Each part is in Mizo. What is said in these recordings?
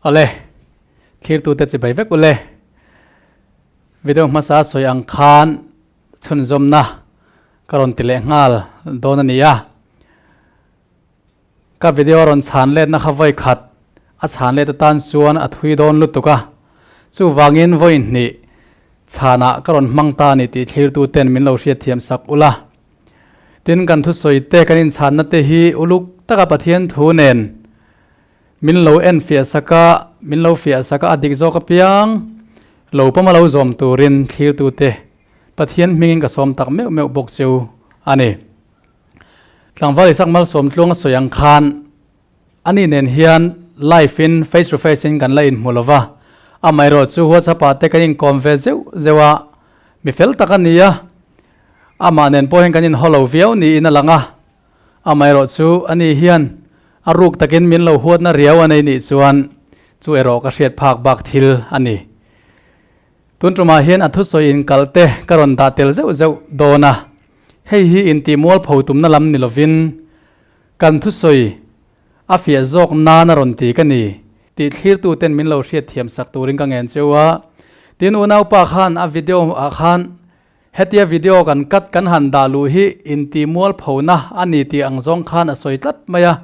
Awle, thlirtute chibai vek ule. Video hmasa sawi ang khan chhunzawmna ka rawn ti leh nghal dawn a ni a. Ka video rawn chhan letna kha vawi khat a chhan let atan chuan a thui dawn lutuk a, chuvangin vawi hnih chhanah ka rawn hmang ta a ni tih thlirtuten min lo hriatthiam sak ula. Tin, kan thusawi te kan inchhanna te hi uluk taka Pathian thu nen min lo en fiah sak a, min lo fiah sak a, a dik zawk apiang lo pawm a lo zawm turin thlirtute Pathian hmingin ka sawm tak meuh meuh bawk chu a ni. Tlangval Isak Malsawm tluang a sawi ang khan ani nen hian live in face to face in kan la inhmu lo va, amaherawh chu WhatsApp ah te kan inkawm ve zeuh zeuh a, mi fel tak a ni a, amah nen pawh hian kan inhaw lo viau niin a lang a, amaherawh chu ani hian a ruk takin min lo huatna riau a nei nih chuan chu erawh ka hriat phak bak thil a ni. Tun tumah hian a thusawi inkalh te ka rawn dah tel zeuh zeuh dawn a, hei hi intih mualpho tumna lam ni lovin kan thusawi a fiah zawk nan a rawn ti ka ni tih thlirtuten min lo hriatthiam sak turin ka ngen cheu a. Tin, unaupa khan a video ah khan hetia video kan cut kan han dah luh hi intih mualphona a ni tih ang zawng khan a sawi tlat mai a.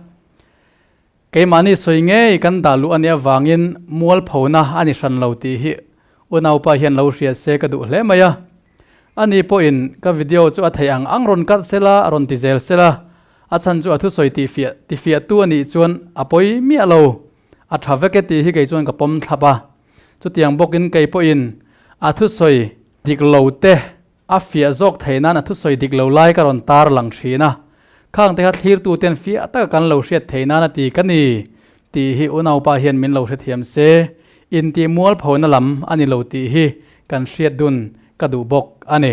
Keimahni sawi ngei kan dah luh a nih avangin mualphona a ni hran lo tih hi unaupa hian lo hria se ka duh hle mai a. Ani pawhin ka video chu a theih ang ang rawn kalh sela, rawn ti zel sela, a chhan chu a thusawi tih fiah ti fiahtu a nih chuan a pawi miah lo, a tha vek e tih hi kei chuan ka pawm thlap a. Chutiang bawkin kei pawhin a thusawi dik lo te A fiah zawk theih nan a thusawi dik lo lai ka rawn tar lang thin a, khang te kha thlirtu ten fiah taka kan lo hriat theih nan a ti ka ni tih hi unaupa hian min lo hrethiam se, intih mualphona lam a ni lo tih hi kan hriat dun ka duh bawk a ni.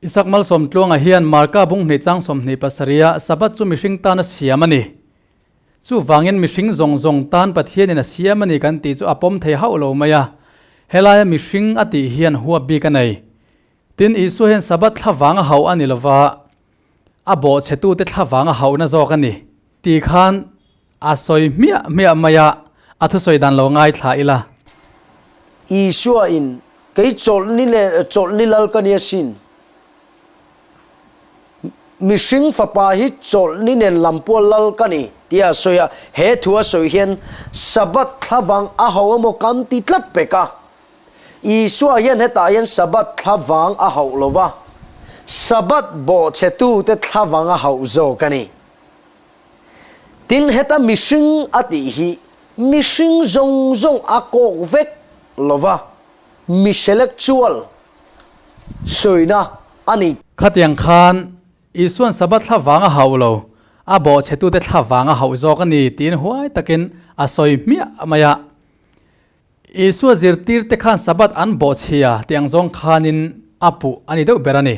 Isak Malsawmtluanga hian Marka bunghnih chang 27 ah Sabbath chu mihring tan a siam a ni. Chuvangin mihring zawng zawng tan Pathianin a siam a ni kan tih chu a pawm thei hauh lo mai a, helaia mihring a tih hian huap bik a nei. Tin, Isua hian Sabbath thla vang a hauh a ni lova, a bawhchhetute thla vang a hauhna zawk a ni tih khan a sawi hmiah hmiah mai a, a thusawi dan lo ngaithla ila. Isua in, Kei chawlhni leh chawlhni lal ka nia sin. Mihring fapa hi chawlhni nen lampual lal ka ni, tia a sawi a. He thu a sawi hian Sabbath thlavang a hauh emaw kan ti tlat pek a. Isua hian hetah hian Sabbath thlavang a hauh lo va, Sabbath bawhchhetute thlavang a hauh zawk a ni. Tin, heta mihring a tih hi mihring zawng zawng a kawk vek lo va, miselekchual sawina a ni. Khatiang khan Isuan Sabbath thla vang a hauh lo, a bawhchhetute thla vang a hauh zawk a ni tiin huai takin a sawi hmiah mai a. Isua zirtirte khan Sabbath an bawhchhia tih ang zawng khanin a puh a ni deuh ber a ni.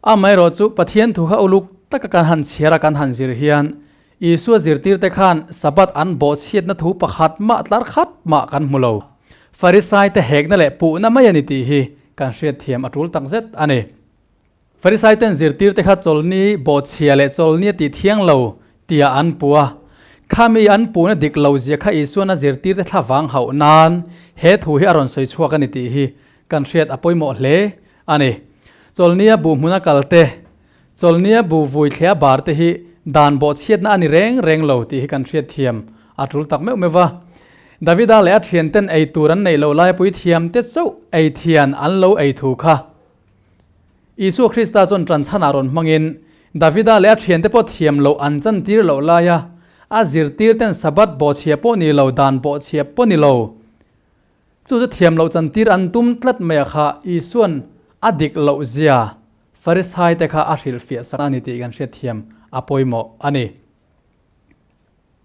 Amaherawh chu Pathian thu kha uluk taka kan han chhiar a kan han zir hian Isua zirtirte khan Sabbath an bawhchhiatna thu pakhat mah tlar khat mah kan hmu lo. Farisaite hekna leh puhna mai a ni tih hi kan hriatthiam a tul takzet a ni. Farisaiten zirtirte kha chawlni bawhchhia leh chawlni a tih thiang lo tia an puh a. Khami an puhna dik lo zia kha Isuan a zirtirte thla vang hauh nan he thu hi a rawn sawi chhuak a ni tih hi kan hriat a pawimawh hle a ni. Chawlhnia buh hmuna kal te, chawlhnia buh vui thlea bar te hi dan bawhchhiatna a ni reng reng lo tih hi kan hriatthiam a tul tak meuh meuh va. Davida leh a thianten ei tur an neih loh laia puithiam te chauh ei thian an lo ei thu kha Isua Krista chuan tanchhanah rawn hmangin Davida leh a thiante pawh thiam loh an chantir loh laia a zirtirten Sabbath bawhchhia pawh ni lo, dan bawhchhia pawh ni lo, Chu chu thiam loh chantir an tum tlat mai a kha Isuan a dik loh zia Farisai te kha a hrilhfiah sak a ni tih kan hriatthiam a pawimawh a ni.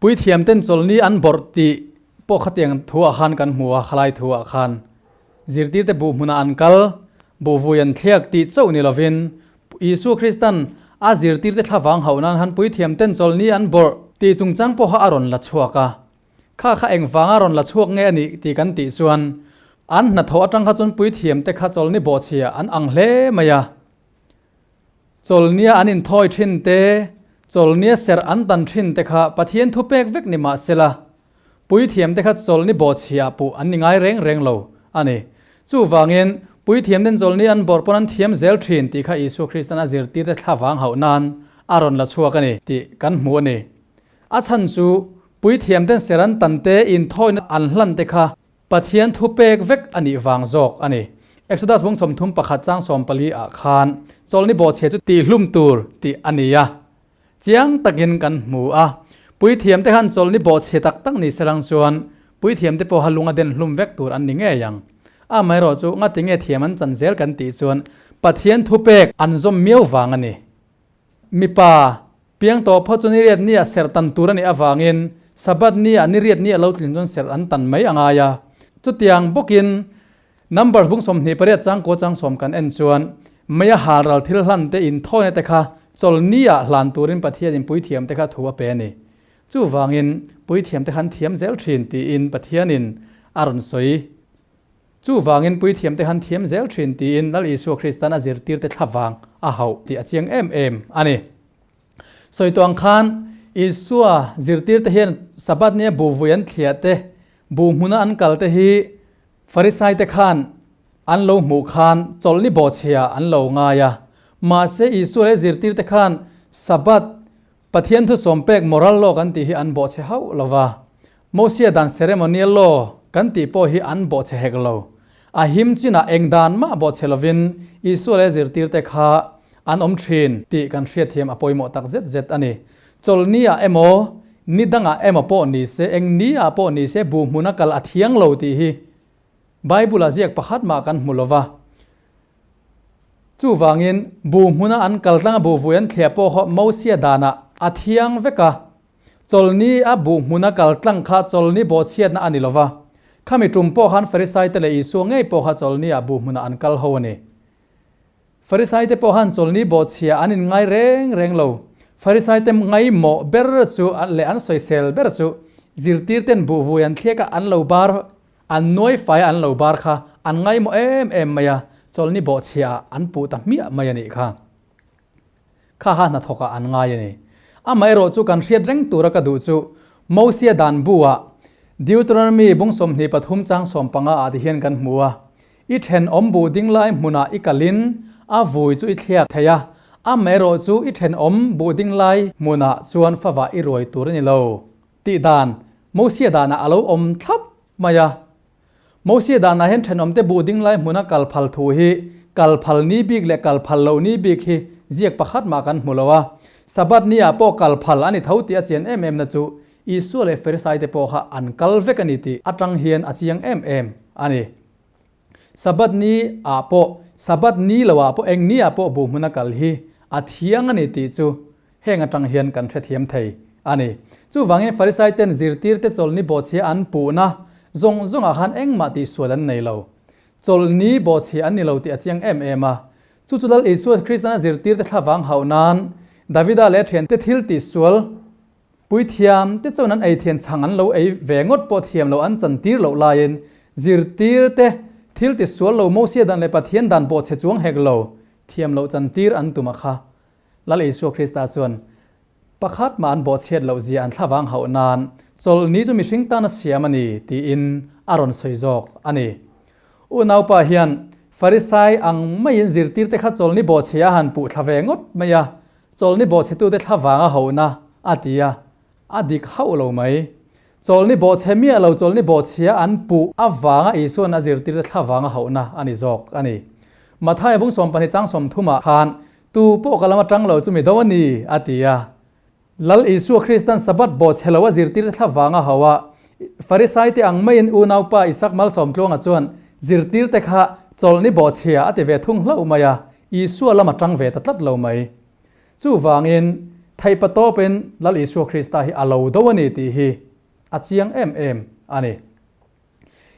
Puithiam ten chawlhni an bawrh tih pawh khatiang thu ah khan kan hmu a, khalai thu ah khan zirtirte buh hmunah an kal, buh vui an thliak tih chauh ni lovin Isua Kristan a zirtirte thlavang hauh nan han puithiam ten chawlhni an bawrh tih chungchang pawh kha a rawn la chhuak a. Kha kha engvanga rawn la chhuak nge a nih tih kan tih chuan an hnathawh atang kha chuan puithiamte kha chawlhni bawhchhia an ang hle mai a. Chawlhnia an inthawi thin te, chawlhnia serh an tan thin te kha Pathian thupek vek ni mahsela. Puithiamte kha chawlhni bawhchhiah puh an ni ngai reng reng lo a ni. Chuvangin, puithiamten chawlhni an bawrh pawn an thiam zel thin tih kha Isua Kristan a zirtirte thlavang hauh nan a rawn la chhuak a ni tih kan hmu a ni. A chhan chu puithiamten ser an tan te, inthawina an hlan te kha Pathian thu pek vek a nih vang zawk a ni. Exodus bung 31 chang 14 ah khan chawlhni bawhchhia chu tihhlum tur tih a ni a. Chiang takin kan hmu a, puithiamte khan chawlhni bawhchhe tak tak ni se lang chuan puithiamte pawha lung a den hlum vek tur an ni ngei ang. Amaherawhchu ngati nge thiam an chan zel kan tih chuan Pathian thupek an zawm miau vang a ni. Mipa piang tawh phawt chu niriat nia serh tan tur a nih avangin Sabbath nia niriat ni a lo tlin chuan serh an tan mai a ngai a. Chutiang bawkin Numbers bung 28 chang kaw chang sawm kan en chuan mei a hal ral thil hlan te inthawina te kha chawlhni ah hlan turin Pathianin puithiam te kha thu a pe a ni. Chuvangin puithiam te khan thiam zel thin tiin Pathianin a rawn sawi. Chuvangin puithiam te khan thiam zel thin tiin Lal Isua Kristan a zirtir te thlavang a hauh tih a chiang em em a ni. Sawi tawh ang khan Isua zirtir te hian Sabbath nia buhvui an thliah te, buh hmuna an kal te hi Farisaite khan an lo hmuh khan chawlhni bawhchhia an lo ngai a. Mahse, Isua leh zirtirte khan Sabbath, Pathian thusawm pek moral law kan tih hi an bawhchhe hauh lo va. Mosia dan ceremonial law kan tih pawh hi an bawhchhe hek lo. A him chinah eng dan mah bawhchhe lovin Isua leh zirtirte kha an awm thin tih kan hriatthiam a pawimawh tak zet zet a ni. Chawlhni-ah emaw, ni dangah emaw pawh ni se, eng ni-ah pawh ni se buh hmuna kal a thiang lo tih hi Bible-ah ziak pakhat mah kan hmu lo va. Chuvangin, buh hmuna an kal tlanga buh vui an thliah pawh khaw Mosia danah a thiang vek a. Chawlhni a buh hmuna kal tlang kha chawlhni bawhchhiatna a ni lo va. Khami tum pawh khan Farisaite leh Isua ngei pawh kha chawlhni-ah buh hmunah an kal ho a ni. Farisaite pawh han chawlhni bawhchhia an inngai reng reng lo. Farisaite ngaimawh ber chu leh an sawisel ber chu zirtirten buhvui an thliak a, an lo bar, an nuai fai a an lo bar kha an ngaimawh em em mai a, chawlhni bawhchhia ah an puh ta hmiah mai a nih kha. Kha ha hnathawk ah an ngai a ni. Amaherawh chu kan hriat reng tura ka duh chu Mosia dan bu ah Deuteronomy bung 23 chang 15 ah ti hian kan hmu a, I thenawm buh ding lai hmunah i kalin a vui chu i thliak thei a, amaherawh chu i thenawm buh ding lai hmunah chuan favah i ruai tur a ni lo tih dan Mosia danah a lo awm thlap mai a. Mosia danah hian thenawmte buh ding lai hmuna kal phal thu hi kal phal ni bik leh kal phal loh ni bik hi ziak pakhat mah kan hmu lo a. Sabbath ni ah pawh kal phal a ni tho tih a chian em em na chu Isua leh Farisaite pawh kha an kal vek a ni tih atang hian a chiang em em a ni. Sabbath ni ah pawh, Sabbath ni lo ah pawh, eng ni ah pawh buh hmuna kal hi a thiang a ni tih chu heng atang hian kan hrethiam thei a ni. Chuvangin Farisai ten zirtirte chawlhni bawhchhia an puhna zawng zawngah khan engmah tihsual an nei lo. Chawlhni bawhchhia an ni lo tih a chiang em em a. Chu chu Lal Isua Kristan a zirtirte thlavang hauh nan Davida leh a thiante thil tihsual Puithiam te chuan an ei thian chhang an lo ei ve ngawt pawh thiam lo an chan tir loh laiin zirtir te thil ti sual lo Mosia dan leh Pathian dan pawh chhe chuang hek lo thiam loh chan tir an tum a kha. Lal Isua Krista chuan pakhat mah an bawhchhiat loh zia an thlavang hauh nan chawlhni chu mihring tan a siam a ni tiin a rawn sawi zawk a ni. Unaupa hian Farisai ang maiin zirtir te kha chawlhni bawhchhia a han puh thla ve ngawt mai a, Chawlhni bawhchhetute thlavang a hohna a ti a, a dik hauh lo mai. Chawlhni bawhchhe miah lo chawlhni bawhchhia an puh avanga Isua'n a zirtirte thlavang a hohna a ni zawk a ni. Mathaia bung 12 chang 30 ah khan, Tu pawh ka lam atang lo chu mi do a ni, a ti a. Lal Isua Kristan Sabbath bawhchhe lo a zirtirte thlavang a hoh a, Farisaite ang maiin unaupa Isak Malsawmtluanga chuan zirtirte kha chawlhni bawhchhia a ti ve thung hlauh mai a, Isua lam a tang ve ta tlat lo mai. Chuvangin, theihpa tawpin Lal Isua Krista hi a lo do a ni tih hi a chiang em em a ni.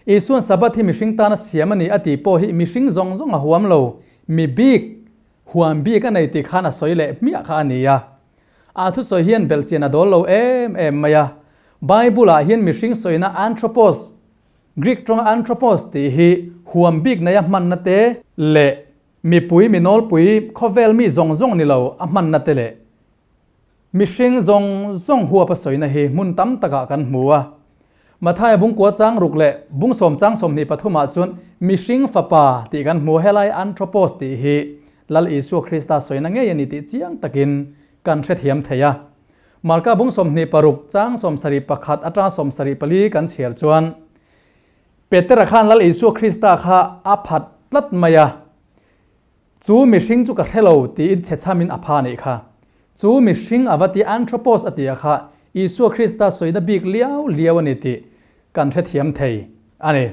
Isua'n Sabbath hi mihring tana siam a ni a tih pawh hi mihring zawng zawng a huam lo, mi bik, huam bik a nei tih khan a sawi leh hmiah kha a ni a. A thusawi hian belhchian a dawl lo em em mai a. Bible-ah hian mihring sawina anthropos, Greek tawnga anthropos tih hi huam bik neia hmanna te leh mipui mi nawlpui khawvel mi zawng zawng ni lo a hmanna te leh mihring zawng zawng huap a sawina hi hmun tam takah kan hmu a. Mathaia bungkua chang ruk leh bungsawm chang 23 ah chuan mihring fapa tih kan hmu helai anthropos tih hi Lal Isua Krista sawina ngei a ni tih chiang takin kan hrethiam thei a. Marka bung 26 chang 71 atanga 74 kan chhiar chuan Petera khan Lal Isua Krista kha a phat tlat mai a, Chu mihring chu ka hre lo tiin chhechhamin a pha nih kha. Chu mihring a va ti anthropos a tia kha Isua Krista sawina bik liau liau a ni tih kan hrethiam thei a ni.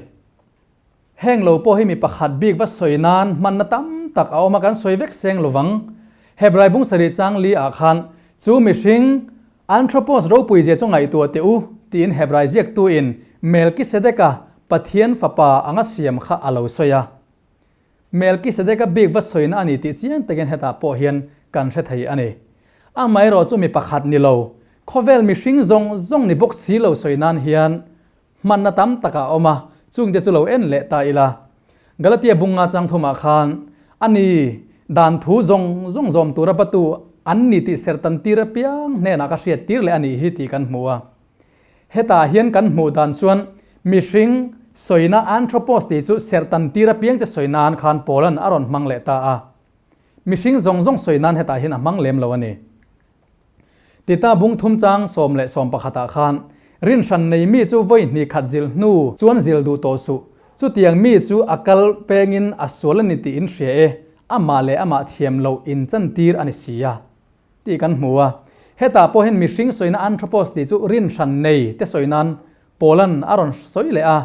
Heng lo pawh hi mi pakhat bik va sawi nan hmanna tam tak a awm a, kan sawi vek seng lovang. Hebrai bung sarih chang li ah khan chu mihring anthropos ropui zia chu ngaihtuah teh u tiin Hebrai ziaktu in Melkisedeka Pathian fapa anga siam kha a lo sawi a. Melkisedeka bik va sawina a ni tih chiang takin hetah pawh hian kan hre thei a ni. Amaherawh chu mi pakhat ni lo, khawvel mihring zawng zawng ni bawk si lo sawi nan hian hmanna tam tak a awm a, chungte chu lo en leh ta ila. Galatia bunga chang thumah khan a ni dan thu zawng zawng zawm tura batu an ni tih sertan tir apiang hnenah ka hriat tir leh a nih hi tih kan hmu a. Hetah hian kan hmuh dan chuan mihring sawina anthropos tih chu serhtan tir apiang te sawi nan khan Paula'n a rawn hmang leh ta a. Mihring zawng zawng sawi nan hetah hian a hmang lem lo a ni. Tita bung thum chang sawm leh sawm pakhatah khan rinhran nei mi chu vawi hnih khat zil hnu chuan zil duh tawh suh. Chutiang mi chu a kal pengin a sual a ni tih in hria e, amah leh amah thiam loh in chantir a ni si a. Tih kan hmu a. Hetah pawh hian mihring sawina anthropos tih chu rinhran nei te sawi nan Paula'n a rawn sawi leh a,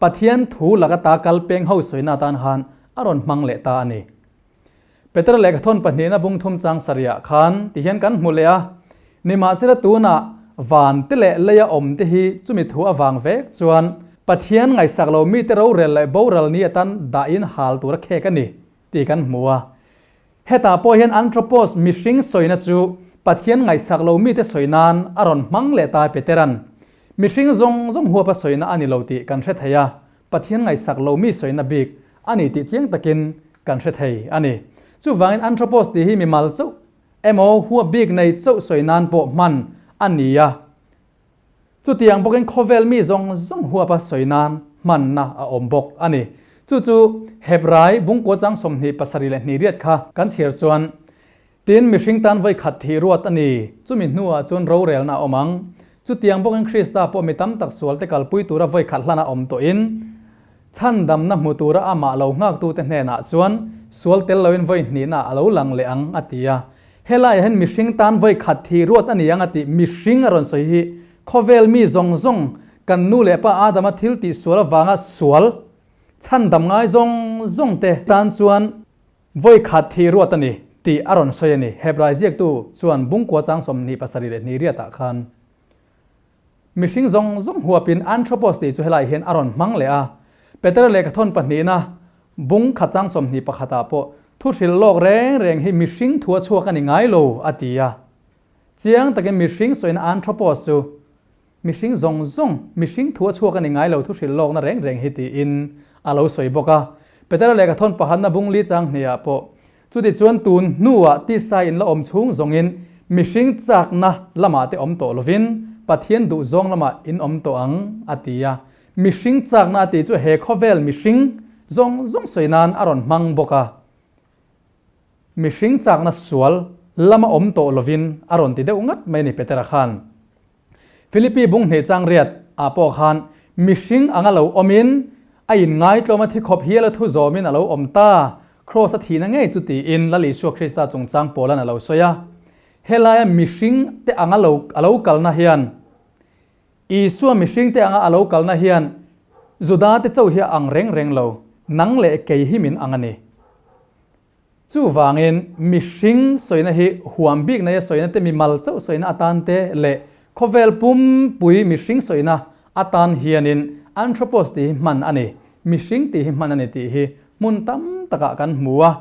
Pathian thu laka ta kal peng ho sawina atan khan a rawn hmang leh ta a ni. Petera lehkhathawn pahnihna bung thum chang sarihah khan ti hian kan hmu leh a, Nimahsela tunah van te leh leia awm te hi chumi thu avang vek chuan Pathian ngaihsak lo mite rorel leh boral ni atan dahin hal tur a khek a ni tih kan hmu a. Hetah pawh hian anthropos mihring sawina chu Pathian ngaihsak lo mite sawi nan a rawn hmang leh ta Petera'n mihring zawng zawng huapa sawina a ni lo tih kan hre thei a, Pathian ngaihsak lo mi sawina bik a ni tih chiang takin kan hre thei a ni. Chuvangin anthropos tih hi mimal chauh emaw huap bik nei chauh sawi nan pawh hman a ni a, Chutiang bawkin khawvel mi zawng zawng huapa sawi nan hmanna a awm bawk a ni. Chu chu Hebrai bungkua chang 27 leh hnih riat kha kan chhiar chuan, Tin, mihring tan vawi khat thih ruat a ni, chumi hnuah chuan rorelna a awm ang. Chutiang bawkin Krista pawh mi tam tak sualte kalpui tura vawi khat hlan a awm tawhin, chhandamna hmu tura amah lo nghaktute hnenah chuan sual tel loin vawi hnihna a lo lang leh ang, a ti a. Helaiah hian mihring tan vawi khat thi ruat a ni ang a tih mihring a rawn sawi hi khawvel mi zawng zawng kan nu leh pa Adama thil tih sual avanga sual chhandam ngai zawng zawng te tan chuan vawi khat thi ruat a ni tih a rawn sawi a ni. Hebrai ziaktu chuan bungkua chang 27 leh hnih riatah khan mihring zawng zawng huapin anthropos tih chu helaiah hian a rawn hmang leh a. Petera lehkhathawn pahnihna Bung khat chang 21 ah pawh thu hrilh lawk reng reng hi mihring thu a chhuak a ni ngai lo, a ti a. Chiang takin mihring sawina anthropos chu mihring zawng zawng, mihring thu a chhuak a ni ngai lo thu hrilh lawkna reng reng hi tiin a lo sawi bawk a. Petera lehkhathawn pakhatna bung li chang hnih ah pawh chutichuan tun hnuah tisa in la awm chhung zawngin mihring chakna lamah te awm tawh lovin Pathian duhzawng lamah in awm tawh ang, a ti a. Mihring chakna a tih chu he khawvel mihring zawng zawng sawi nan a rawn hmang bawk a. Mihring chakna sual lama awm tawh lovin a rawn ti deuh ngat mai a ni Petera khan. Philippi bung hnih chang riat ah pawh khan mihring anga lo awmin a inngai tlawm a thi khawp hial a thu zawmin a lo awm ta, Kraws a thihna ngei chu tiin Lal Isua Krista chungchang Paulan a lo sawi a. Helaia mihring te anga lo a lo kalna hian Isua mihringte anga a lo kalna hian Judate chauh hi a ang reng reng lo, nang leh kei hi min ang a ni. Chuvangin mihring sawina hi huam bik neia sawina te, mimal chauh sawina atan te leh khawvel pumpui mihring sawina atan hianin anthropos tih hi hman a ni, mihring tih hi hman a ni tih hi hmun tam takah kan hmu a.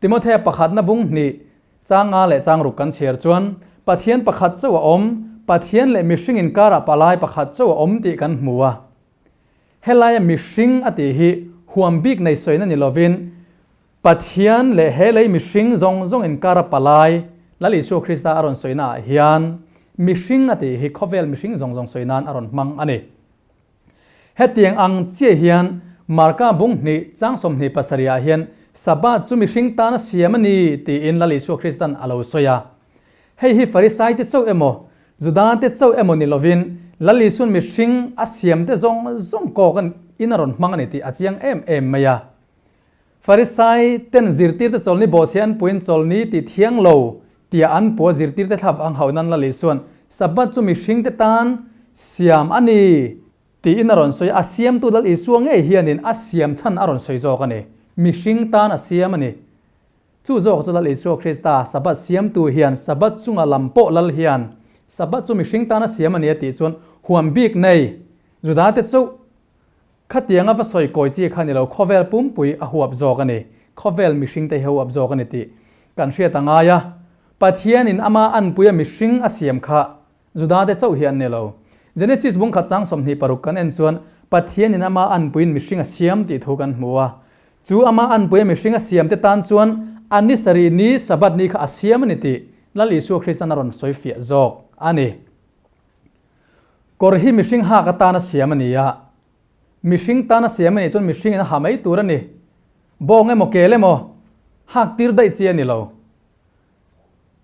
Timothea pakhatna bung hnih Chang nga leh chang ruk kan chhiar chuan Pathian pakhat chauh a awm, Pathian leh mihring inkarah palai pakhat chauh a awm tih kan hmu a. Helaia mihring a tih hi huam bik nei sawina ni lovin Pathian leh he lei mihring zawng zawng inkara palai Lal Isua Krista a rawn sawina ah hian mihring a tih hi khawvel mihring zawng zawng sawi nan a rawn hmang a ni. Hetiang ang chiah hian Marka bung hnih chang 27 ah hian Sabbath chu mihring tana siam a ni tiin Lal Isua Kristan a lo sawi a. Hei hi Farisaite chauh emaw, Judate chauh emaw ni lovin Lal Isuan mihring a siamte zawng zawng kawk in a rawn hmang a ni tih a chiang em em mai a. Farisai ten zirtirte chawlni bawhchhe an puin chawlni tih thiang lo tia an pua zirtirte thlap ang hauh nan Lal Isuan Sabbath chu mihringte tan siam a ni tiin a rawn sawi a, a siamtu Lal Isua ngei hianin a siam chhan a rawn sawi zawk a ni. Mihring tan a siam a ni. Chu zawk chu Lal Isua Krista Sabbath siamtu hian Sabbath chunga lam pawh Lal hian Sabbath chu mihring tan a siam a ni a tih chuan huam bik nei Judate chauh Khatiang a va sawi kawi chi kha ni lo, khawvel pumpui a huap zawk a ni, khawvel mihringte hi a huap zawk a ni tih kan hriat a ngai a. Pathianin ama anpuia mihring a siam kha Judate chauh hi an ni lo. Genesis bung khat chang 26 kan en chuan Pathianin ama anpuiin mihring a siam tih thu kan hmu a. Chu ama anpuia mihring a siamte tan chuan a ni sarih ni Sabbath ni kha a siam a ni tih Lal Isua Kristan a rawn sawi fiah zawk a ni. Kawr hi mihring hak atana siam a ni a, mihring tana siam a nih chuan mihringin a ha mai tur a ni. Bawng emaw kel emaw hak tir daih chi a ni lo.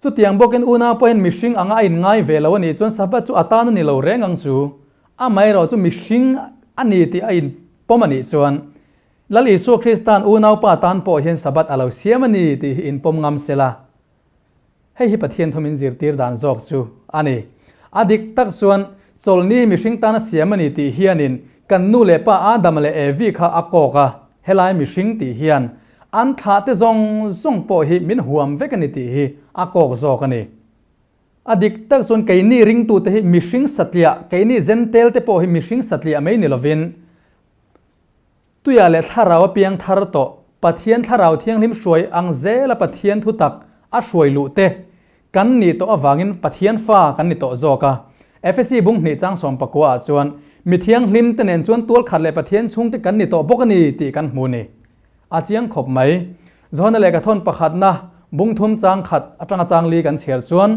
Chutiang bawkin unau pawhin mihring anga a inngai ve lo a nih chuan Sabbath chu a tan a ni lo reng ang chu. Amaherawh chu mihring a ni tih a inpawm a nih chuan Lal Isua Krista'n unaupa tan pawh hian Sabbath a lo siam a ni tih hi inpawm ngam sela. Hei hi Pathian thu min zirtir dan zawk chu a ni. A dik tak chuan chawlhni mihring tana siam a ni tih hianin kan nu leh pa Adama leh Evi kha a kawk a, helai mihring tih hian an thlahte zawng zawng pawh hi min huam vek a ni tih hi a kawk zawk a ni. A dik tak chuan keini ringtute hi mihring satliah, keini Zentelte pawh hi mihring satliah mai ni lovin, Tuia leh thlarau a piang thar tawh, Pathian thlarau thianghlim hruai ang zela Pathian thutak a hruai luh te kan nih tawh avangin Pathian fa kan ni tawh zawk a. Efesi bung hnih chang 19 ah chuan mi thianghlim te nen chuan tual khat leh Pathian chhungte kan ni tawh bawk a ni tih kan hmu ni. A chiang khawp mai. Johana lehkha thawn pakhatna bung thum chang khat atanga chang li kan chhiar chuan,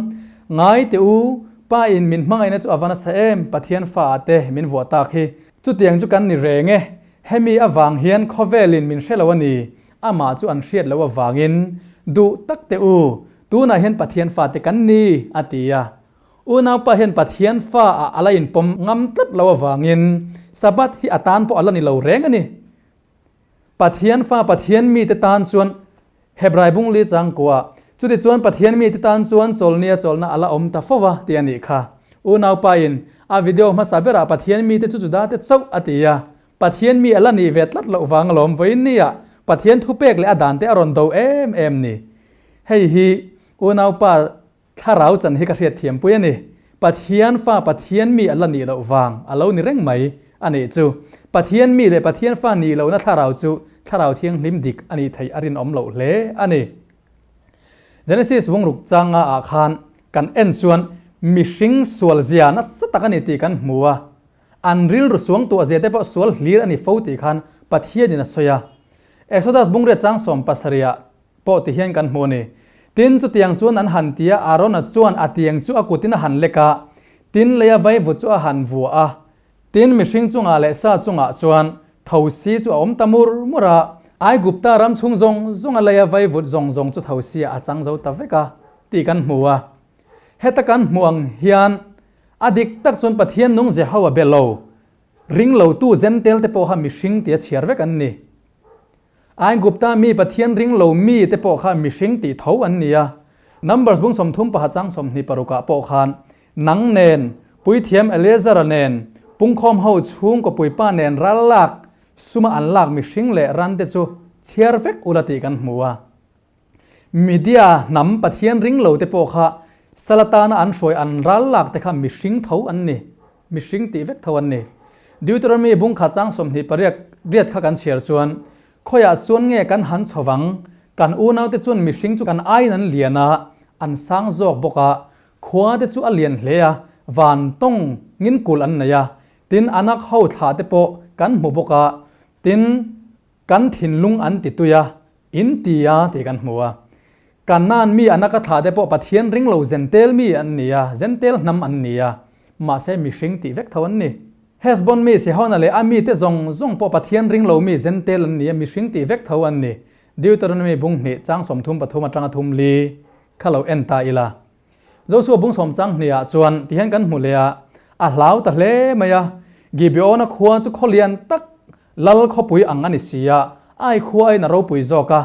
Ngai teh u, Pa in min hmangaihna chu a va nasa em, Pathian fa ah te min vuah tak hi. Chutiang chu kan ni reng e, hemi avang hian khawvelin min hre lo a ni, amah chu an hriat loh avangin, Duh tak teh u, tunah hian Pathian fate kan ni, a ti a. Unaupa hian Pathian fa ah a la inpawm ngam tlat lo avangin Sabbath hi a tan pawh a la ni lo reng a ni. Pathian fa Pathian mite tan chuan Hebrai bung li changkua, chutichuan Pathian mite tan chuan chawlhnia chawlhna a la awm ta fo va tih a nih kha. Unaupa in a video hmasa berah Pathian mite chu Judate chauh a ti a, Pathian mi a la nih ve tlat loh vang alawm vawiin nia Pathian thupek leh a dante a rawn do em em ni. Hei hi unaupa Thlarau chan hi ka hriat thiampui a ni. Pathian fa Pathian mi a la nih loh vang a lo ni reng mai a nih chu. Pathian mi leh Pathian fa nih lohna thlarau chu thlarau thianghlim dik a nih theih a rinawm loh hle a ni. Genesis bungruk changa ah khan kan en chuan mihring sual zia nasa tak a ni tih kan hmu a. An rilru suang tuah zia te pawh sual hlir a ni fo tih khan Pathianin a sawi a. Exodus bungriat chang 17 ah Pawh ti hian kan hmu a ni. Tin, chutiang chuan an han ti a, Arona chuan a tiang chu a kutin a han lek a, tin leia vaivut chu a han vuah a. Tin, mihring chungah leh sa chungah chuan thosi chu a awm ta mur mur a, Aigupta ram chhung zawng zawnga leia vaivut zawng zawng chu thosi ah a chang zo ta vek a, tih kan hmu a. Heta kan hmuh ang hian a dik tak chuan Pathian nung Jehoa be lo, ring lotu Zentel te pawh kha mihring tia chhiar vek an ni. Aigupta mi Pathian ring lo mi te pawh kha mihring tih tho an ni a. Numbers bung 30 paha chang 26 ah pawh khan nang nen, puithiam Eleazara nen, pungkhawm ho chhungkaw puipa nen ral lak suma an lak mihring leh ran te chu chhiar vek ula tih kan hmu a. Media hnam Pathian ring lo te pawh kha Salatana an hruai an ral lak te kha mihring tho an ni. Mihring tih vek tho an ni. Deuteronomy bung kha chang 28 riat kha kan chhiar chuan, Khawiah chuan nge kan han chho vang? Kan unaute chuan mihring chu kan aiin an lian a, an sang zawk bawk a, khua te chu a lian hle a, van tawng ngin kulh an nei a, tin anak ho thlah te pawh kan hmu bawk a, tin kan thinlung an ti tui a, in ti a tih kan hmu a. Kanaan mi anaka thlah te pawh Pathian ring lo Zentel mi an ni a, Zentel hnam an ni a, mahse mihring tih vek tho an ni. Hesbon mi Sihona leh a mite zawng zawng pawh Pathian ring lo mi Zentel an ni a, mihring tih vek tho an ni. Deuteronomy bung hnih chang 33 atanga thum li kha lo en ta ila. Josua bung sawm chang hnihah chuan tihian kan hmu leh a, a hlau ta hle mai a. Gibeona khua chu khaw lian tak lal khawpui ang a ni si a, ai khua aiin a ropui zawk a,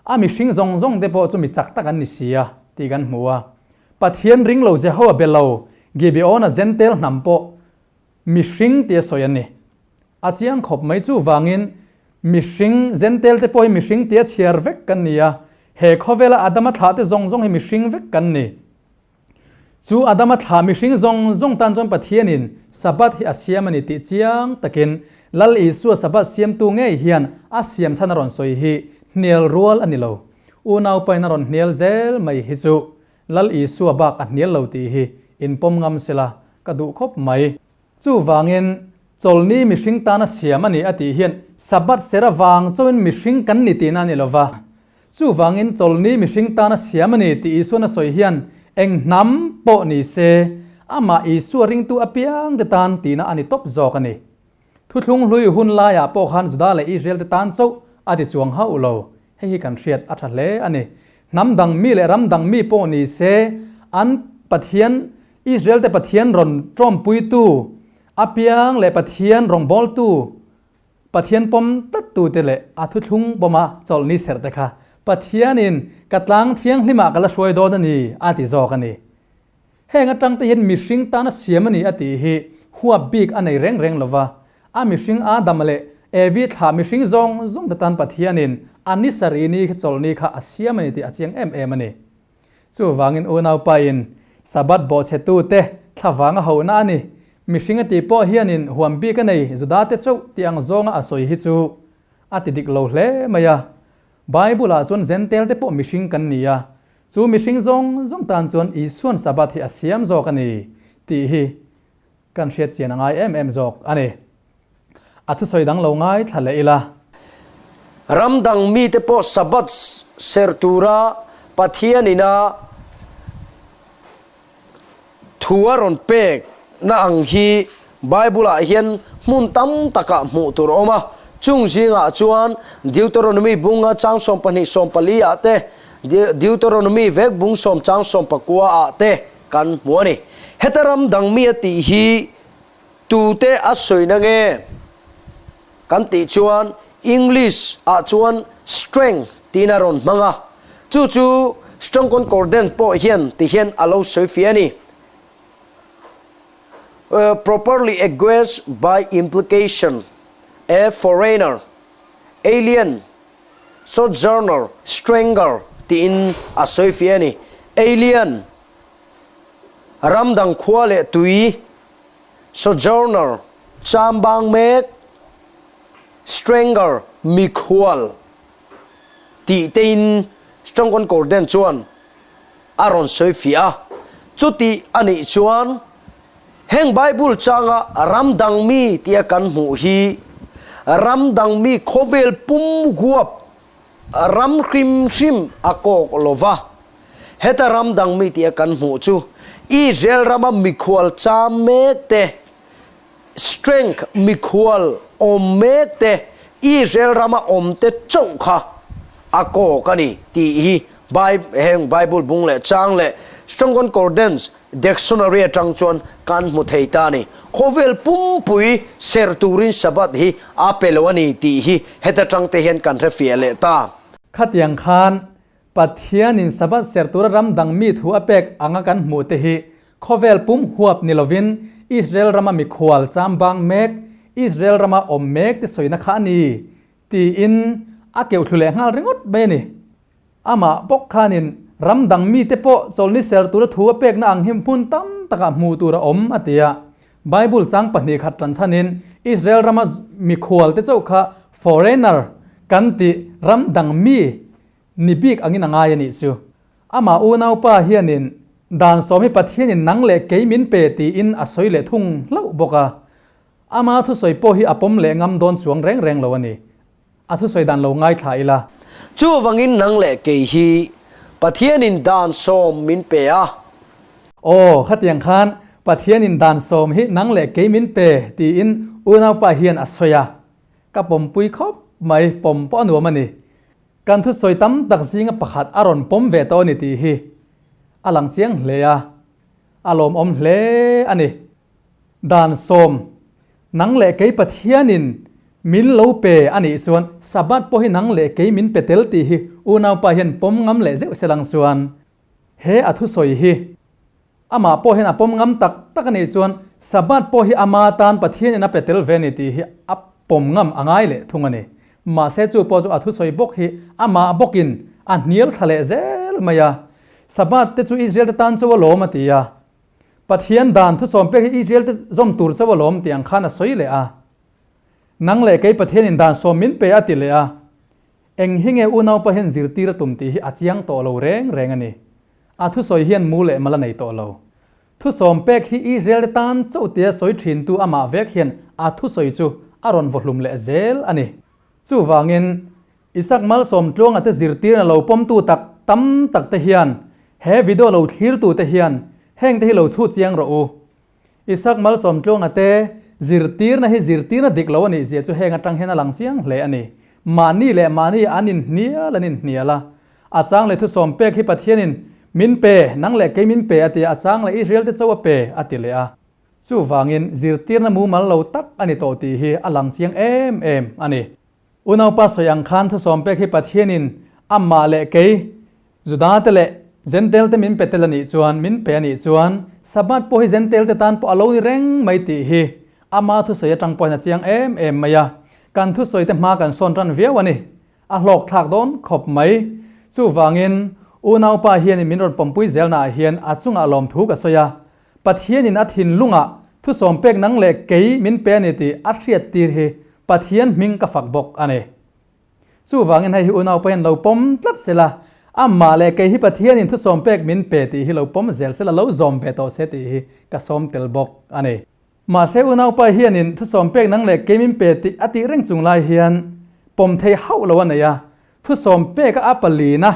a mihring zawng zawng te pawh chu mi chak tak an ni si a tih kan hmu a. Pathian ring lo Jehoa be lo Gibeona Zentel hnam pawh mihring tia sawi a ni. A chiang khawp mai chuvangin mihring Zentel te pawh hi mihring tia chhiar vek kan ni a, he khawvela Adama thlah te zawng zawng hi mihring vek kan ni. Chu Adama thlah mihring zawng zawng tan chuan Pathianin Sabbath hi a siam a ni tih chiang takin Lal Isua Sabbath siamtu ngei hian a siam chhan a rawn sawi hi hnial rual a ni lo. Unaupain a rawn hnial zel mai hi chu Lal Isua bak a hnial lo tih hi inpawm ngam sela ka duh khawp mai. Chuvangin, chawlni mihring tana siam a ni a tih hian Sabbath ser avang chauhin mihring kan ni tihna a ni lo va. Chuvangin, chawlni mihring tana siam a ni tih Isuan a sawi hian eng hnam pawh ni se, amah Isua ringtu apiangte tan tihna a ni tawp zawk a ni. Thuthlung hlui hun laiah pawh khan Juda leh Israel te tan chauh a ti chuang hauh lo. Hei hi kan hriat a tha hle a ni. Hnam dang mi leh ram dang mi pawh ni se, an Pathian, Israel te Pathian rawn tawmpuitu apiang leh Pathian rawngbawltu, Pathian pawm tlattute leh a thuthlung pawma chawlhni serh te kha Pathianin ka tlang thianghlimah ka la hruai dawn a ni a ti zawk a ni. Heng atang te hian mihring tana siam a ni a tih hi huap bik a nei reng reng lova, a mihring Adama leh Evi thlah mihring zawng zawng te tan Pathianin a ni sarih ni kha chawlhni kha a siam a ni tih a chiang em em a ni. Chuvangin unaupa in Sabbath bawhchhetu te thlavang a hohna a ni. Mihring a tih pawh hianin huam bik a nei Juda te chauh tih ang zawnga a sawi hi chu a ti dik lo hle mai a. Bible ah chuan Zentel te pawh mihring kan ni a, Chu mihring zawng zawng tan chuan Isuan Sabbath hi a siam zawk a ni tih hi kan hriat chian a ngai em em zawk a ni. A thusawi dang lo ngaithla leh ila. Ram dang mite pawh Sabbath serh tura Pathianin a thu a rawn pek na ang hi Bible ah hian hmun tam takah hmuh tur a awm a. Chung zingah chuan Deuteronomy bunga chang 12 14 ah te, Deuteronomy vek bung sawm chang 19 ah te kan hmu a ni. Heta ram dang mi a tih hi tute a sawi na nge kan tih chuan English ah chuan strength tiin a rawn hmang a. Chu chu Strong Concordance pawh hian ti hian a lo sawi fiah a ni. Properly a guest by implication, a foreigner, alien, sojourner, stranger tiin a sawi fiah a ni. Alien, ram dang khua leh tui, sojourner, chambang mek, stranger, mikhual tih tein Strong Concordance chuan a rawn sawi fiah a. Chuti a nih chuan heng Bible changa ram dang mi tia kan hmuh hi ram dang mi khawvel pum huap ram hrim hrim a kawk lo va. Heta ram dang mi tia kan hmuh chu Israel rama mikhual cham mek te, strength mikhual awm mek te, Israel rama awm te chauh kha a kawk a ni tih hi heng Bible bung leh chang leh Strong Concordance Dictionary atang chuan kan hmu thei ta a ni. Khawvel pumpui ser turin Sabbath hi a pe lo a ni tih hi heta tang te hian kan hrefiah leh ta. Khatiang khan Pathianin Sabbath ser tura ram dang mi thu a pek anga kan hmuh te hi Khawvel pum huap ni lovin Israel rama mikhual chambang mek, Israel rama awm mek te sawina kha a ni, tiin a keuh thlu leh nghal ringawt mai a ni. Amah bawk khanin ram dang mite pawh chawlni ser tura thu a pekna ang hi hmun tam takah hmuh tur a awm, a ti a. Bible chang pahnih khat tan chhanin Israel rama mikhual te chauh kha foreigner kan tih ram dang mi ni bik angin a ngai a nih chu. Amah unaupa hianin dan sawm hi Pathianin nang leh kei min pe tiin a sawi leh thung hlauh bawk a. Ama thusawi pawh hi a pawm leh ngam dawn chuang reng reng lo a ni. A thusawi dan lo ngaithla ila. Chuvangin nang leh kei hi Pathianin dan sawm min pe a. Aw, khatiang khan Pathianin dan sawm hi nang leh kei min pe tiin unaupa hian a sawi a, ka pawmpui khawp mai, pawm pawh a nuam a ni. Kan thusawi tam tak zinga pakhat a rawn pawm ve tawh a ni tih hi a lang chiang hle a, a lawmawm hle a ni. Dan sawm, nang leh kei Pathianin min lo pe a nih chuan Sabbath pawh hi nang leh kei min pe tel tih hi unaupa hian pawm ngam leh zeuh se lang chuan he a thusawi hi Amah pawh hian a pawm ngam tak tak a nih chuan Sabbath pawh hi ama tan Pathianin a pe tel ve a ni tih hi a pawm ngam a ngai leh thung a ni. Mahse chu pawh chu a thusawi bawk hi amah bawkin a hnial thla leh zel mai a. Sabbath te chu Israel te tan chauh a lawm a ti a. Pathian dan thusawm pek hi Israel te zawm tur chauh a lawm tih ang khan a sawi leh a. Nang leh kei Pathianin dan sawm min pe a ti leh a. Eng hi nge unaupa hian zirtir a tum tih hi a chiang tawh lo reng reng a ni. A thusawi hian mu leh mal a nei tawh lo. Thusawm pek hi Israel te tan chauh tia sawi thintu amah vek hian a thusawi chu a rawn vawhlum leh zel a ni. Chuvangin, Isak Malsawmtluanga te zirtirna lo pawmtu tak tam tak te hian he video lo thlirtu te hian heng te hi lo chhut chiang rawh u. Isak Malsawmtluanga te zirtirna hi zirtirna dik lo a nih zia chu heng atang hian a lang chiang hle a ni. Mahni leh mahni an inhnial an inhnial a. A chang leh thusawm pek hi Pathianin min pe, nang leh kei min pe a ti a, a chang leh Israel te cho a pe a ti leh a. Chuvangin zirtirna mumal lo tak a ni tawh tih hi a lang chiang em em a ni. Unaupa sawi ang khan thusawm pek hi Pathianin amah leh kei, Juda te leh Jentail te min pe tel a nih chuan, min pe a nih chuan, Sabbath pawh hi Jentail te tan pawh a lo ni reng mai tih hi ama thusawi atang pawhin a chiang em em mai a. Kan thusawi te hma kan sawn tan viau a ni. A hlawk thlak dawn khawp mai. Chuvangin, unaupa hianin min rawn pawmpui zelnaah hian a chungah lawmthu ka sawi a. Pathianin a thinlungah thusawm pek nang leh kei min pe a ni tih a hriat tir hi Pathian hming ka fak bawk a ni. Chuvangin hei hi unaupa hian lo pawm tlat sela, amah leh kei hi Pathianin thusawm pek min pe tih hi lo pawm zel sela, lo zawm ve tawh se tih hi ka sawm tel bawk a ni. Mahse unaupa hianin thusawm pek nang leh kei min pe tih a tih reng chung lai hian pawm thei hauh lo a nei a, thusawm pek a a palina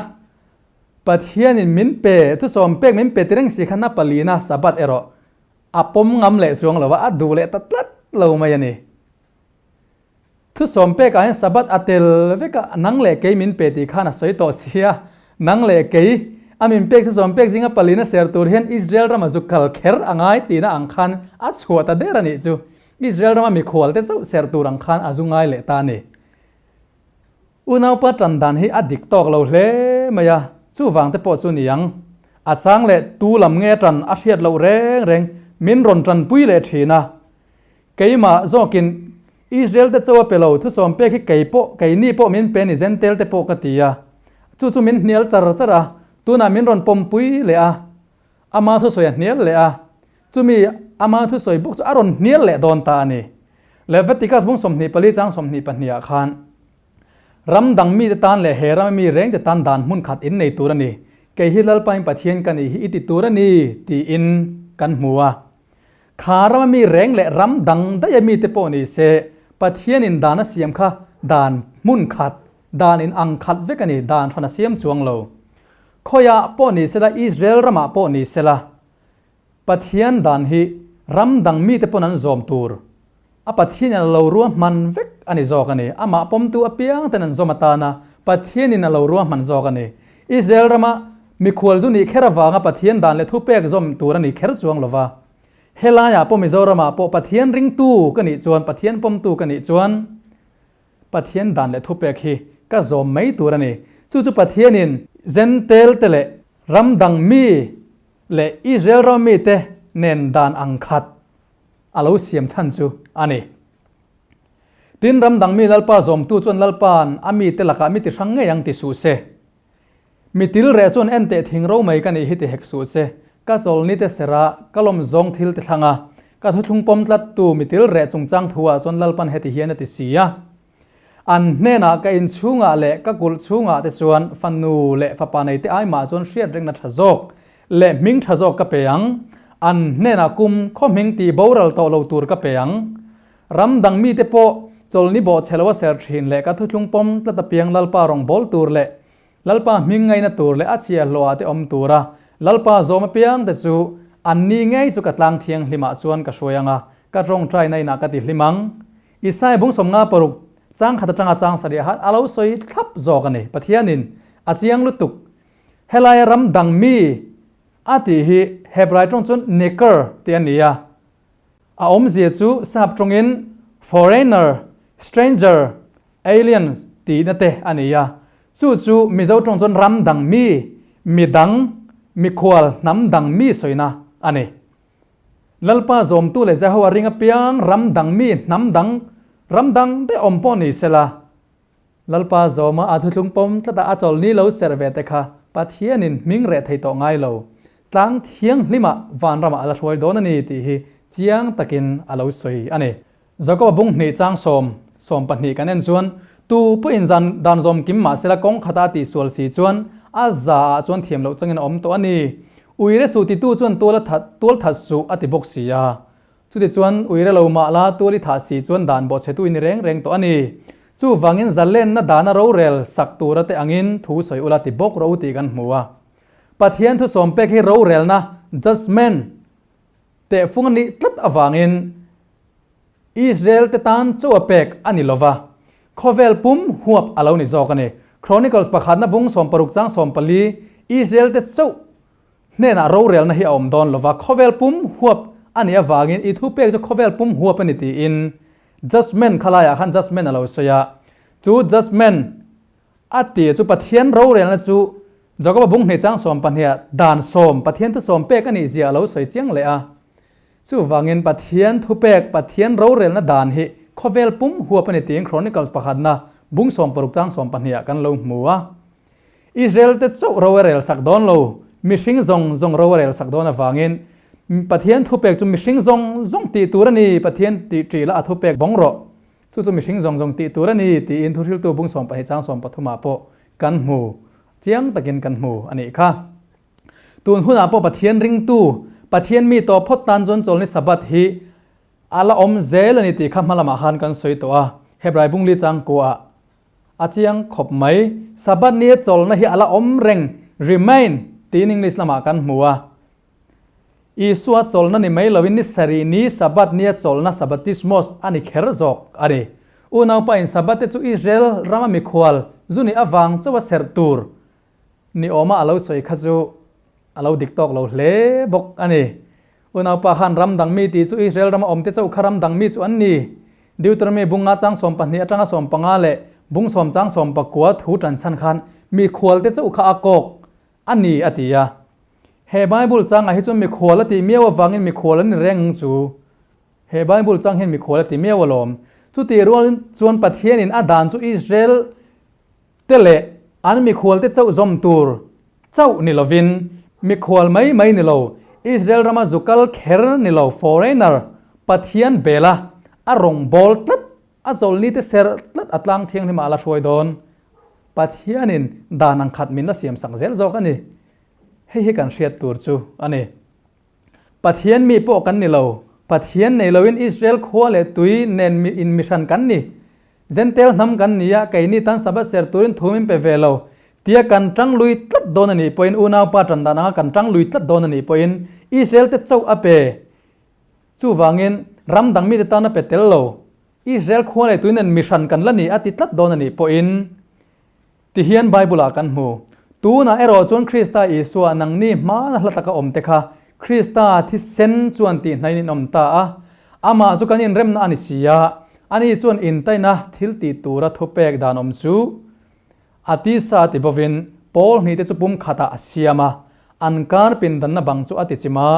Pathianin min pe, thusawm pek min pe ti reng si khan a palina Sabbath erawh a pawm ngam leh chuang lo a, a duh leh ta tlat lo mai a ni. Thusawm pekah hian Sabbath a tel vek a, nang leh kei min pe tih khan a sawi tawh si a, nang leh kei a min pek thusawm pek zinga palina ser tur hian Israel rama zuk kal kher a ngai tihna ang khan a chhuah ta der a nih chu. Israel rama mikhual te chauh ser tur ang khan a zu ngai leh ta a ni. Unaupa tan dan hi a dik tawk lo hle mai a, chuvang te pawh chu ni ang. A chang leh tu lam nge tan a hriat loh reng reng min rawn tanpui leh thin a. Keimah zawkin Israel te chaw a pe lo, thusawm pek hi kei pawh, keini pawh min pe ni Zentel te pawh ka ti a. Chu chu min hnial char char a, tunah min rawn pawmpui leh a, ama thusawi a hnial leh a, chumi ama thusawi bawk chu a rawn hnial leh dawn ta a ni. Leviticus bung 24 chang 22 ah khan ram dang mite tan leh he rama mi rengte tan dan hmun khat in nei tur a ni, kei hi Lalpain Pathian ka nih hi i ti tur a ni tiin kan hmu a. Kha rama mi reng leh ram dang daih a mite pawh ni se, Pathianin dan a siam kha dan hmun khat, dan in ang khat vek a ni, dan hran a siam chuang lo. Khawiah pawh ni sela, Israel ramah pawh ni sela, Pathian dan hi ram dang mite pawn an zawm tur a Pathianin a lo ruahman vek a ni zawk a ni. Amah pawmtu apiang ten an zawm atana Pathianin a lo ruahman zawk a ni. Israel rama mikhual zu nih kher avanga Pathian dan leh thupek zawm tur a ni kher chuang lova. Helaiah pawh Mizoramah pawh Pathian ringtu ka nih chuan, Pathian pawmtu ka nih chuan Pathian dan leh thupek hi ka zawm mai tur a ni. Chu chu Pathianin Zentel te leh ram dang mi leh Israel ram mite nen dan ang khat a lo siam chhan chu a ni. Tin, ram dang mi Lalpa zawmtu chuan Lalpa'n a mite lakah mi ti hrang ngei ang ti suh se. Mi til reh chuan en teh thing ro mai ka nih hi ti hek suh se. Ka chawlni te serah ka lawm zawng thil ti thlang a, ka thuthlung pawm tlattu mi til reh chungchang thuah chuan Lalpa'n heti hian a ti si a. An hnenah ka inchhungah leh ka kulh chhungah te chuan fanu leh fapa neite ai mah chuan hriat rengna tha zawk leh hming tha zawk ka pe ang. An hnenah kum khaw hming tih boral tawh lo tur ka pe ang. Ram dang mite pawh chawlni bawh chhe lo a ser thin leh ka thuthlung pawm tlat apiang Lalpa rawn bawl tur leh Lalpa hming ngaina tur leh a chhiahhlawhah te awm tura Lalpa zawm apiang te chu Anni ngei chu ka tlang thianghlimah chuan ka hruai ang a, ka tawngtaina inah ka ti hlim ang. Isaiah bung 56 chang khat atanga chang sarih ah a lo sawi thlap zawk a ni. Pathianin a chiang lutuk. Helaia ram dang mi a tih hi Hebrai tawng chuan neker tih a ni a. A awmzia chu sap tawngin foreigner, stranger, alien tihna te a ni a. Chu chu Mizo tawng chuan ram dang mi, mi dang, mikhual, hnam dang mi sawina a ni. Lalpa zawmtu leh Jehovah ring apiang ram dang mi, hnam dang, ram dang daih awm pawh ni sela, Lalpa zawma a thuthlung pawm tlata a chawlhni lo serh ve te kha Pathianin hming reh thei tawh ngai lo. Tlang thianghlimah vanramah a la hruai dawn a ni tih hi chiang takin a lo sawi a ni. Jakoba bung hnih chang sawm, 20 kan en chuan, Tu pawhin zan dan zawm kim mah sela kawng khata a tihsual si chuan a za ah chuan thiam loh changin a awm tawh a ni. Uire suh titu chuan tual a that tual that suh a ti bawk si a. Chutichuan, uire lo mah la tual i thah si chuan dan bawhchhetu i ni reng reng tawh a ni. Chuvangin zalenna dana rorel sak tura te angin thu sawi ula ti bawk ro tih kan hmu a. Pathian thusawm pek hi rorelna, judgement, tehfung a nih tlat avangin Israel te tan chaw a pek a ni lova, khawvel pum huap a lo ni zawk a ni. Chronicles pakhatna bung 60 chang 14, Israel te chauh Hnenah rorelna hi a awm dawn lova, khawvel pum huap a nih avangin i thupek chu khawvel pum huap a ni tiin judgement kha laiah khan judgement a lo sawi a. Chu judgement a tih chu Pathian rorelna chu Jakoba bung hnih chang 12 ah dan sawm, Pathian thu sawm pek a nih zia a lo sawi chiang leh a. Chuvangin Pathian thupek, Pathian rorelna dan hi khawvel pum huap a ni tiin Chronicles pakhatna bung 60 chang 12 ah kan lo hmu a. Israel te chauh ro a rel sak dawn lo, mihring zawng zawng ro a rel sak dawn avangin Pathian thupek chu mihring zawng zawng tih tur a ni, Pathian tih ṭih la a thupek vawng rawh, chu chu mihring zawng zawng tih tur a ni tiin thuhriltu bung 12 chang 13 ah pawh kan hmu, chiang takin kan hmu a nih kha. Tun hunah pawh Pathian ringtu, Pathian mi tawh phawt tan chuan chawlhni Sabbath hi a la awm zel a ni tih kha hma lamah khan kan sawi tawh a, Hebrai bung li chang kuah A chiang khawp mai. Sabbath nia chawlhna hi a la awm reng, remain, tiin English lamah kan hmu a. Isua chawlhna ni mai loin ni sarih ni Sabbath nia chawlhna Sabbatismos a ni kher zawk a ni. Unaupa in Sabbath te chu Israel rama mikhual zu nih avang chauha serh tur ni awma a lo sawi kha chu a lo dik tawk lo hle bawk a ni. Unaupa khan ram dang mi tih chu Israel rama awmte chauh kha ram dang mi chu an ni. Deuteronomy bunga chang 12 atanga 15 leh bung sawm chang 19 thu tan chhan khan mikhualte chauh kha a kawk a ni a ti a. He Bible changah hi chuan mikhual a tih miau avangin mikhual an ni reng chu. He Bible chang hian mikhual a ti miau alawm. Chutih rual chuan Pathianin a dan chu Israel Te leh an mikhualte chauh zawm tur chauh ni lovin, mikhual mai mai ni lo, Israel rama zu kal kher ni lo foreigner Pathian bela a rawn bawl tlat, a chawlhni te serh tlat a tlang thianghlimah a la hruai dawn. Pathianin dan ang khat min la siamsak zel zawk a ni. Hei hi kan hriat tur chu a ni. Pathian mi pawh kan ni lo. Pathian nei loin Israel khua leh tui nen mi in mihran kan ni. Jentail hnam kan ni a, keini tan Sabbath ser turin thu min pe ve lo. Tia kan tang lui tlat dawn a nih pawhin, unaupa tan dan anga kan tang lui tlat dawn a nih pawhin Israel te chauh a pe. Chuvangin ram dang mite tan a pe tel lo. Israel khua leh tui nen mihran kan la ni a ti tlat dawn a nih pawhin, Tihian Bible-ah kan hmu, Tunah erawh chuan Krista Isua nangni hmana hla taka awmte kha Krista thisen chuan tihnain in awm ta a, amah chu kan inremna a ni si a, ani chuan intaina thil tih tura thupek dan awm chu a tisa ti bovin pawl hnihte chu pum khatah a siam a, an kar pindanna bang chu a ti chim a,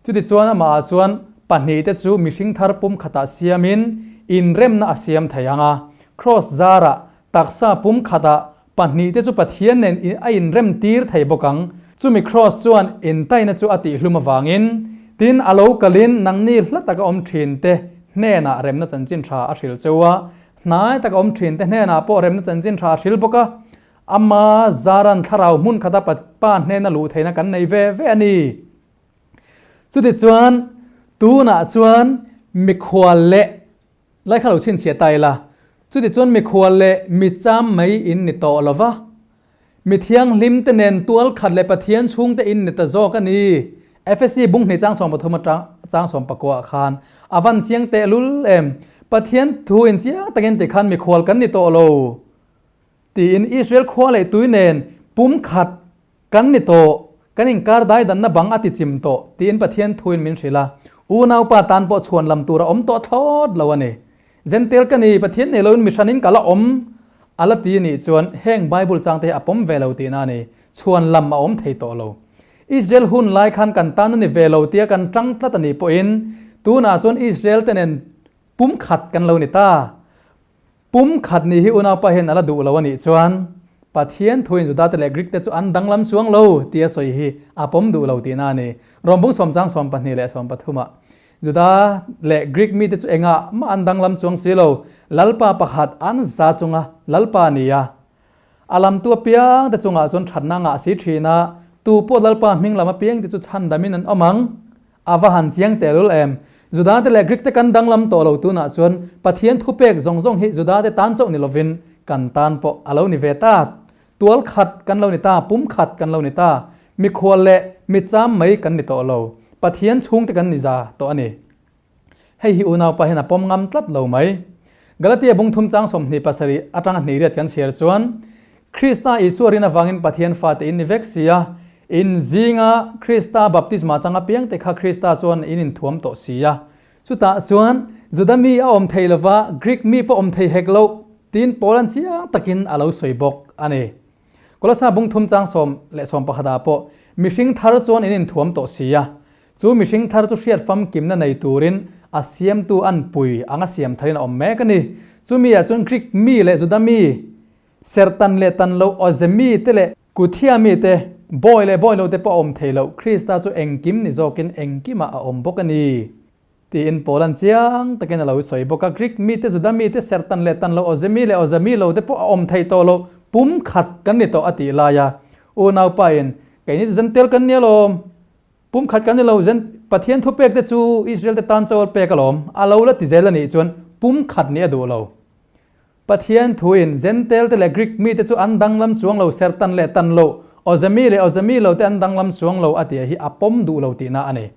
chutichuan amahah chuan pahnihte chu mihring thar pum khatah siamin inremna a siam thei ang a, Kraws zarah Taksa pum khatah pahnihte chu Pathian nen a inrem tir thei bawk ang. Chumi Kraws chuan intaina chu a tihhlum avangin, tin a lo kalin nangni hla taka awm thinte hnenah remna chanchin tha a hril cheu a, hnai taka awm thinte hnenah pawh remna chanchin tha a hril bawk a. Ama zaran thlarau hmun khata Pa hnena luh theihna kan nei ve ve a ni. Chutichuan, tunah chuan mikhual leh Lai kha lo chhinchhiah ta ila, chutichuan mikhual leh mi cham mai in ni tawh lo va, mi thianghlim te nen tual khat leh Pathian chhungte in ni ta zawk a ni. Efesi bung hnih chang 13 atang chang 19 ah khan a van chiang teh lul em. Pathian thu in chiang takin tikhan mikhual kan ni tawh lo tiin Israel khua leh tui nen pum khat kan ni tawh, kan inkar dai danna bang a ti chim tawh tiin Pathian thu in min hrilh a. Unaupa tan pawh chhuan lam tur a awm tawh thlawt lo a ni. Zentel ka ni, Pathian nei loin mihranin ka la awm a la ti nih chuan heng Bible changte hi a pawm ve lo tihna a ni. Chhuan lam a awm thei tawh lo. Israel hun lai khan kan tan a ni ve lo tia kan tang tlat a nih pawhin tunah chuan Israel te nen pum khat kan lo ni ta. Pum khat nih hi unaupa hian a la duh lo a nih chuan Pathian thuin Juda te leh Greek te chu an danglam chuang lo tia sawi hi a pawm duh lo tihna a ni. Rom bung sawm chang 12 leh 13 ah Juda leh Greek mite chu engah mah an danglam chuang si lo, Lalpa pakhat an za chunga Lalpa a ni a. A lamtu apiang te chungah chuan thatna ngah si thin a, tu pawh Lalpa hming lam apiang te chu chhandamin an awm ang. A va han chiang tehlul em! Juda te leh Greek te kan danglam tawh lo tunah chuan Pathian thupek zawng zawng hi Juda te tan chauh ni lovin kan tan pawh a lo ni ve ta. Tual khat kan lo ni ta, pum khat kan lo ni ta. Mikhual leh micham mai kan ni tawh lo. Pathian chhungte kan ni za tawh a ni. Hei hi unaupa hian a pawm ngam tlat lo mai. Galatia bung thum chang 27 atanga hnihriat kan chhiar chuan, Krista Isua rin avangin Pathian fate in ni vek si a, in zinga Krista baptisma chang apiangte kha Krista chuan in inthuam tawh si a. Chutah chuan Juda mi a awm thei lova, Greek mi pawh awm thei hek loh, tiin Paula'n chiang takin a lo sawi bawk a ni. Kolosa bung thum chang 10 leh 11 ah pawh, Mihring thar chuan in inthuam tawh si a, Chu mihring thar chu hriat famkimna nei turin a siamtu an pui anga siam tharin a awm mek a ni. Chumi ah chuan Greek mi leh Juda mi, sertan leh tan loh awze mi te leh Kuthia mi te, bawi leh bawi lo te pawh a awm thei loh, Krista chu engkim ni zawkin engkimah a awm bawk a ni tiin Paula'n chiang takin a lo sawi bawk a. Greek mi te, Juda mi te, sertan leh tan loh awze mi leh awze mi lo te pawh a awm thei tawh loh, pum khat kan ni tawh a tih laia unaupain, Keini Zentel kan ni alawm, Pum khat kan ni lo, zen Pathian thupek te chu Israel te tan chawl pek alawm, a lo la ti zel a nih chuan pum khat nih a duh lo. Pathian thuin Zentel te leh Greek mi te chu an danglam chuang lo, sertan leh tan lo, awzemi leh awzemi lo te an danglam chuang lo a tih hi a pawm duh lo tihna a ni.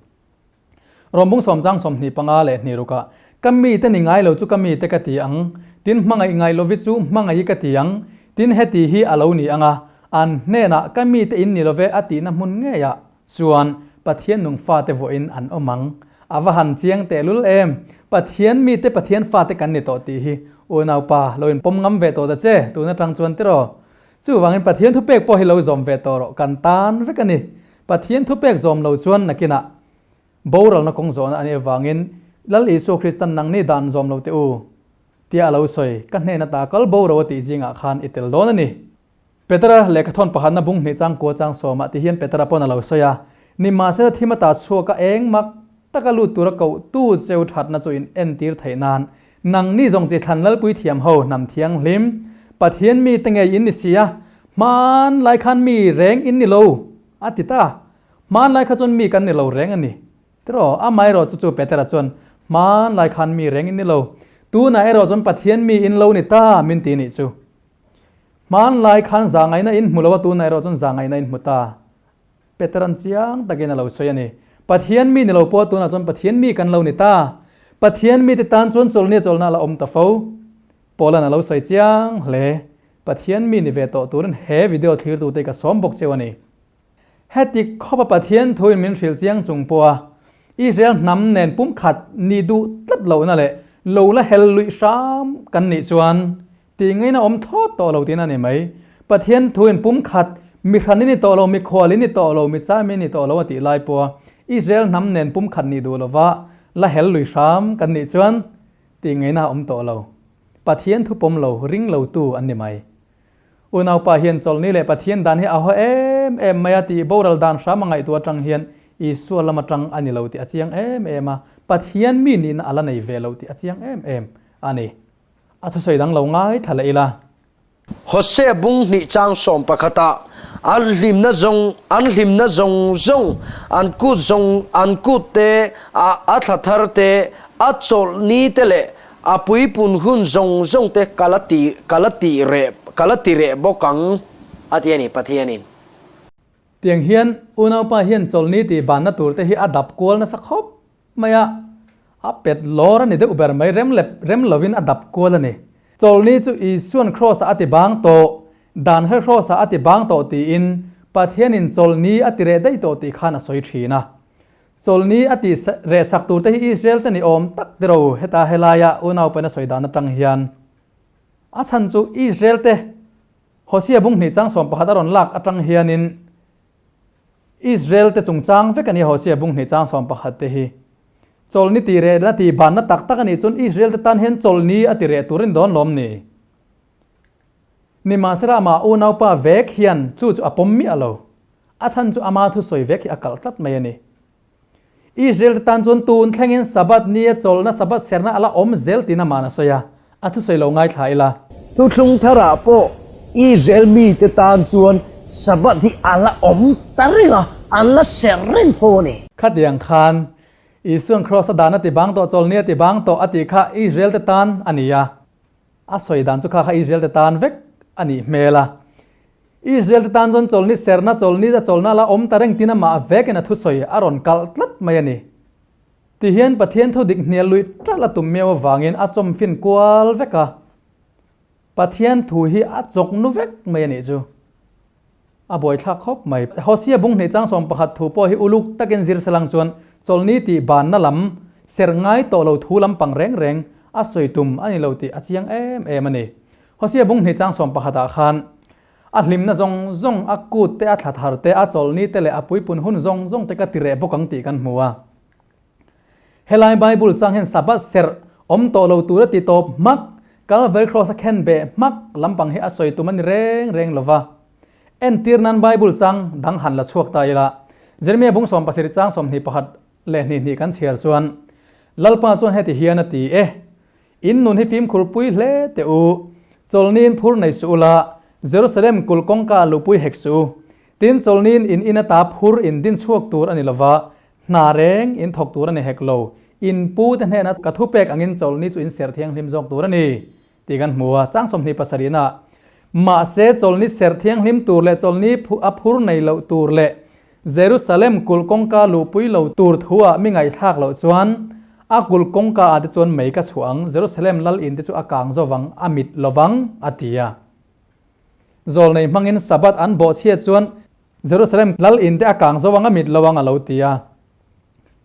Rawmbung sawmchang 25 leh hnih rukah, Ka mi te ni ngai lo chu ka mi te ka ti ang, tin hmangaih ngai lovi chu hmangaih i ka ti ang, tin heti hi a lo ni ang a, an hnenah ka mi te in ni love a tihna hmun ngeiah Chuan Pathian nung fate vuahin an awm ang. A va han chiang tehlul em! Pathian mite Pathian fate kan ni tawh tih hi unaupa lo inpawm ngam ve tawh ta che, tun atang chuan tiraw? Chuvangin Pathian thupek pawh hi lo zawm ve tawh rawh, kan tan vek a ni. Pathian thupek zawm lo chuan nakinah boralna kawng zawhna a nih avangin Lal Isua Kristan nangni dan zawm lo teh u tia a lo sawi, ka hnen ata kal bo ro a tih zingah khan i tel dawn a ni. Petera lehkhathawn pakhatna bung hnih chang kua chang sawmah ti hian Petera pawn a lo sawi a, Nimahsela thim ata chhuaka eng mak taka lut tura koh tu cheu thatna chu in entir theih nan nangni zawng chi thlan lalpui thiam ho hnam thianghlim Pathian mi te ngei in ni si a, hman lai khan mi reng in ni lo a ti ta. Hman lai kha chuan mi kan ni lo reng a ni. Tiraw, amaherawh chu chu Petera chuan hman lai khan mi reng in ni lo, tunah erawh chuan Pathian mi in lo ni ta min ti nih chu. Hmanlai khan zahngaihna in hmu lo a, tunah erawh chuan zahngaihna in hmu ta. Peteran chiang takin a lo sawi a ni. Pathian mi ni lo pawh tunah chuan Pathian mi kan lo ni ta. Pathian mite tan chuan chawlhnia chawlhna a la awm ta fo. Paulan a lo sawi chiang hle. Pathian mi ni ve tawh turin he video thlirtute ka sawm bawk cheu a ni. Heti khawpa Pathian thuin min hrilh chiang chung pawha Israel hnam nen pumkhat ni duh tlat lohna leh lo la hel luih hram kan nih chuan tih ngaihna awm thlawt tawh lo tiin a ni mai. Pathian thuin pumkhat mi hran i ni tawh lo, mi khual i ni tawh lo, mi chami i ni tawh lo a tih lai pawha Israel hnam nen pumkhat nih duh lova la hel lui hram kan nih chuan tih ngaihna awm tawh lo. Pathian thu pawm lo, ring lotu an ni mai. Unaupa hian chawlhni leh Pathian dan hi a haw em em mai a tih boral dan hram a ngaihtuah atang hian Isua lam atang a ni lo tih a chiang em em a, Pathian mi nihna a la nei ve lo tih a chiang em em a ni. A thusawi dang lo ngaithla leh ila. Hosea bung hnih chang 11 ah an hlimna zawng an hlimna zawng zawng an kut zawng an kut te a a thla thar te a chawlhni te leh A puipun hun zawng zawng te ka la ti ka la ti reh ka la ti reh bawk ang, a ti a ni Pathianin. Tiang hian unaupa hian chawlhni tih banna tur te hi a dap kual nasa khawp mai a, a pet lawr a ni deuh ber mai, rem leh rem lovin a dap kual a ni. Chawlhni chu Isuan Kraws-ah a ti bang tawh, dan kha Kraws-ah a ti bang tawh tiin Pathianin chawlhni a ti reh daih tawh tih khan a sawi thin a. Chawlhni a tih reh sak tur te hi Israel te ni awm tak tiro heta helaia unaupain a sawi dan atang hian a chhan chu Israel te Hosea bung hnih chang 11 a rawn lak atang hianin Israel te chungchang vek a ni Hosea bung hnih chang 11 te hi. Chawlhni tih reh na tih banna tak tak a nih chuan Israel te tan hian chawlhni a ti reh tur in dawn lawm ni. Nimahsela amah unaupa vek hian chu chu a pawm miah lo. A chhan chu ama thusawi vek hi a kalh tlat mai a ni. Israel te tan chuan tun thlengin Sabbath nia chawlhna Sabbath serna a la awm zel tiin aman a sawi a, a thusawi lo ngaithla ila. Thuthlung tharah pawh Israel mite tan chuan Sabbath hi a la awm ta reng a, an la serh reng fo a ni. Khatiang khan Isuan Kraws a dan a ti bang tawh, chawlhni a ti bang tawh a tih kha Israel te tan a ni a. A sawi dan chu kha kha Israel te tan vek a nih hmel a. Israel te tan chuan chawlhni serna, chawlhni a chawlhna la awm ta reng tin amah vekin a thusawi a rawn kalh tlat mai a ni. Tihian Pathian thu dik hnial luih ṭalh a tum miau avangin a chawmfin kual vek a. Pathian thu hi a chawk nu vek mai a nih chu. A buaithlak khawp mai. Hosea bung hnih chang 11 thu pawh hi uluk takin zir salang chuan chawlhni tih banna lam ser ngai tawh lo thu lampang reng reng a sawi tum a ni lo tih a chiang em em a ni. Hosea bung hnih chang 11 ah khan a hlimna zawng zawng, a kut te, a thla thar te, a chawlhni te leh a puipun hun zawng zawng te ka ti reh bawk ang tih kan hmu a. Helai Bible chang hian Sabbath serh awm tawh lo tura ti tawp hmak, Calvary Cross a khen beh hmak lampang hi a sawi tum a ni reng reng lo va. Entir nan Bible chang dang han la chhuak ta ila, Jeremiah bung 17 chang 21 leh hnih hnih kan chhiar chuan, Lalpa chuan heti hian a ti e, In nun hi fimkhur pui hle teh u, chawlhniin phur nei suh ula, Jerusalem kulh kawngka luhpui hek suh u. Tin, chawlhniin in in ata phur in din chhuak tur a ni lova, Hna reng in thawk tur a ni hek lo, in pu te hnena ka thupek angin chawlhni chu in serh thianghlim zawk tur a ni, tih kan hmu a, chang 27 ah. Mahse chawlhni serh thianghlim tur leh chawlhni a phur nei loh tur leh Jerusalem kulh kawngka luhpui lo tur thu ah mi ngaihthlak loh chuan a kulh kawngka ah te chuan mei ka chhuah ang, Jerusalem lal in te chu a kang zovang, a mit lovang, a ti a. Zawlnei hmangin Sabbath an bawhchhiat chuan Jerusalem lal in te a kang zo ang a mit lo ang a lo ti a.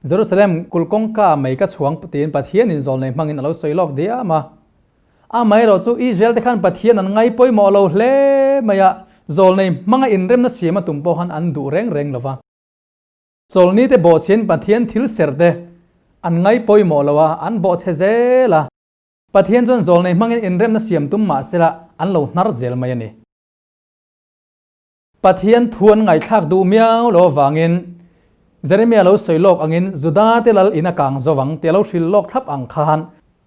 Jerusalem kulh kawngka mei ka chhuang tiin Pathian in zawlnei hmangin a lo sawi lawk diam a. Amaherawh chu Israel te khan Pathian an ngai pawimawh lo hle mai a, zawlnei hmanga inremna siam a tum pawh khan an duh reng reng lo va. Chawlhni te bawhchhiain Pathian thil serh te an ngai pawimawh lo a, an bawhchhe zel a. Pathian chuan zawlnei hmangin inremna siam tum mahsela an lo hnar zel mai a ni. Pathian thu an ngaihthlak duh miau lo avangin Jeremia lo sawi lawk angin Juda te lal in a kang zo ang tia lo hrilh lawk thlap ang khan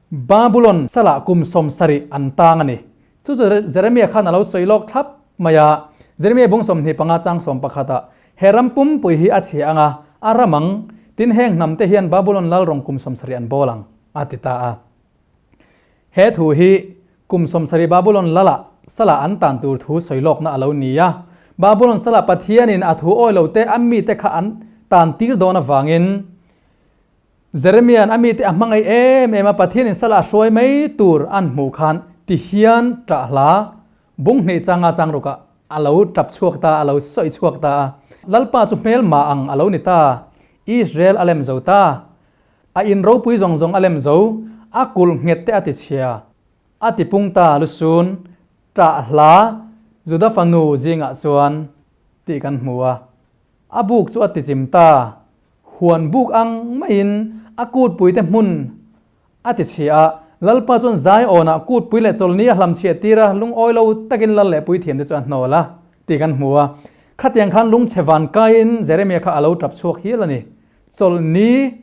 Babulon salah kum 70 an tang a ni. Chu chu Jeremia khan a lo sawi lawk thlap mai a, Jeremia bung 25 chang 11 ah, He ram pumpui hi a chhia ang a, a ram ang, tin heng hnam te hian Babulon lal rawng kum 70 an bawl ang, a ti ta a. He thu hi kum 70 Babulon lala salah an tan tur thu sawi lawkna a lo ni a. Babulon salah Pathianin a thu awi lo te a mite kha an tan tir dawn avangin Jeremia'n a mite a hmangaih em em a, Pathianin salah a hruai mai tur an hmuh khan ti hian ṭah hla bung hnih changa chang rukah a lo ṭap chhuak ta, a lo sawi chhuak ta a. Lalpa chu hmelma ang a lo ni ta, Israel a lem zo ta. A in ropui zawng zawng a lem zo, a kulh nghet te a ti chhia, a ti pung ta lusun, ṭah hla, Juda fanu zingah chuan tih kan hmu a. A buk chu a ti chim ta, huan buk ang maiin a kutpui te hmun a ti chhia a, Lalpa chuan Zion-ah kutpui leh chawlhni a hlam chhiah tir a, lungawi lo takin lal leh puithiam te chu a hnawl a tih kan hmu a. Khatiang khan lungchhe van kaiin Jeremia kha a lo ṭap chhuak hial a ni. Chawlhni,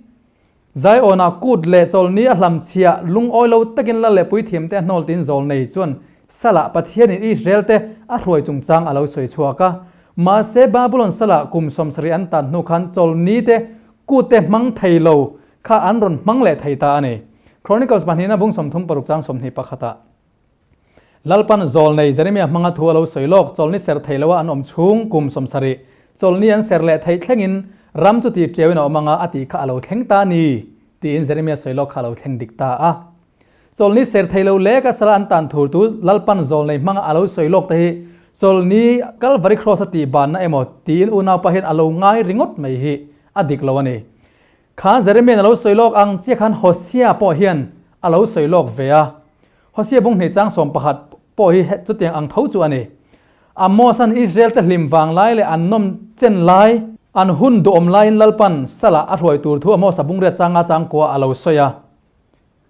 Zion-ah kut leh chawlhni a hlamchhiah lungawi lo takin lal leh puithiamte a hnawl tiin zawlnei chuan Salah Pathianin Israel-te a hruai chungchang a lo sawi chhuak a. Mahse, Babulon Salah kum 70 an tan hnu khan chawlhni te kut te hmang thei lo kha an rawn hmang leh thei ta a ni. Chronicles pahnihna bung 36 chang 21 ah. Lalpan zawlnei Jeremia hmanga thu a lo sawi lawk, chawlhni serh thei loa an awm chhung kum 70. Chawlhni an ser leh theih thlengin ram chu tih ṭiauin a awm anga a tih kha a lo thleng ta a ni, tiin Jeremia sawi lawk kha a lo thleng dik ta a. Chawlhni ser thei lo lek a sala an tan thur tu Lalpan zawlnei hmanga a lo sawi lawk te hi Chawlhni Kalvari Cross a tih banna emaw tiin unaupa hian a lo ngai ringawt mai hi a dik lo a ni. Khan Jeremia'n a lo sawi lawk ang chiah khan Hosea pawh hian a lo sawi lawk ve a. Hosea bung hnih chang 11 pawh hi chutiang ang tho chu a ni. Amos-a'n Israel-te hlim vang lai leh an nawm chen lai, an hun duhawm laiin Lalpan salah a hruai tur thu Amos-a bungriat changa changkua a lo sawi a.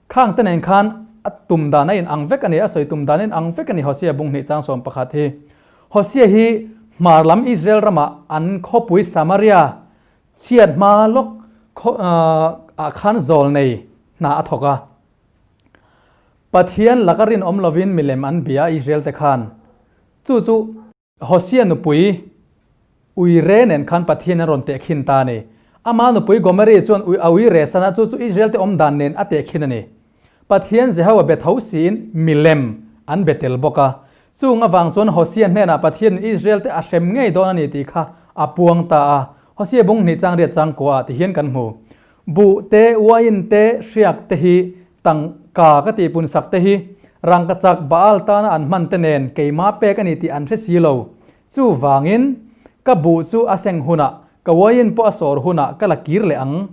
Khang te nen khan a tum dan a in ang vek a ni, a sawi tum dan a in ang vek a ni Hosea bung hnih chang 11 hi. Hosea hi hmar lam Israel ramah an khawpui Samaria chhiat hma lawk ah khan zawl nei hna a thawk a. Pathian laka rinawm lovin milem an bia Israel te khan. Chu chu Hosea nupui Uire nen khan Pathian an rawn tehkhin ta a ni. Ama nupui Gomeri chuan a uire sana chu chu Israel te awm dan nen a tehkhin a ni. Pathian Jehoa be tho siin milem an be tel bawk a. Chung avang chuan Hosea hnenah Pathianin Israel te a hrem ngei dawn a ni tih kha a puang ta a. Hosea bung hnih chang riat chang kuaah ti hian kan hmu. Buh te, uain te, hriak te hi tangka ka tihpun sak te hi rangkachak Baal tana an hman te nen keimah pek a ni tih an hre si lo. Chuvangin, ka buh chu a seng hunah, ka uain pawh a sawr hunah ka la kir leh ang.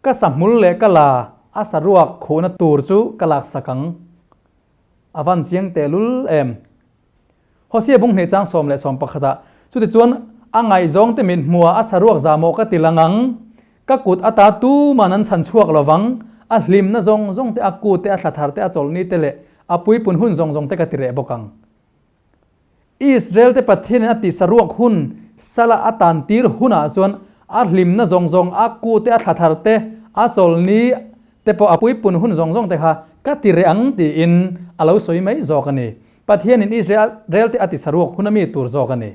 Ka sahmul leh ka la a saruak khuhna tur chu ka laksak ang. A van chiang tehlul em? Hosea bung hnih chang 11 ah, Chutichuan a ngaihzawng te min hmuha a saruak zahmawh ka ti lang ang, ka kut ata tuman an chhan chhuak lo vang, a hlimna zawng zawng te, a kut te, a thlathar te, a chawlhni te leh a puipun hun zawng zawng te ka ti reh bawk ang. Israel te Pathianin a ti saruak hun sala a tan tir hunah chuan a hlimna zawng zawng, a kut te, a thlathar te, a chawlhni te pawh a puipun hun zawng zawng te kha ka ti reh ang tiin a lo sawi mai zawk a ni. Pathianin Israel te a ti saruak hun a mi tur zawk a ni.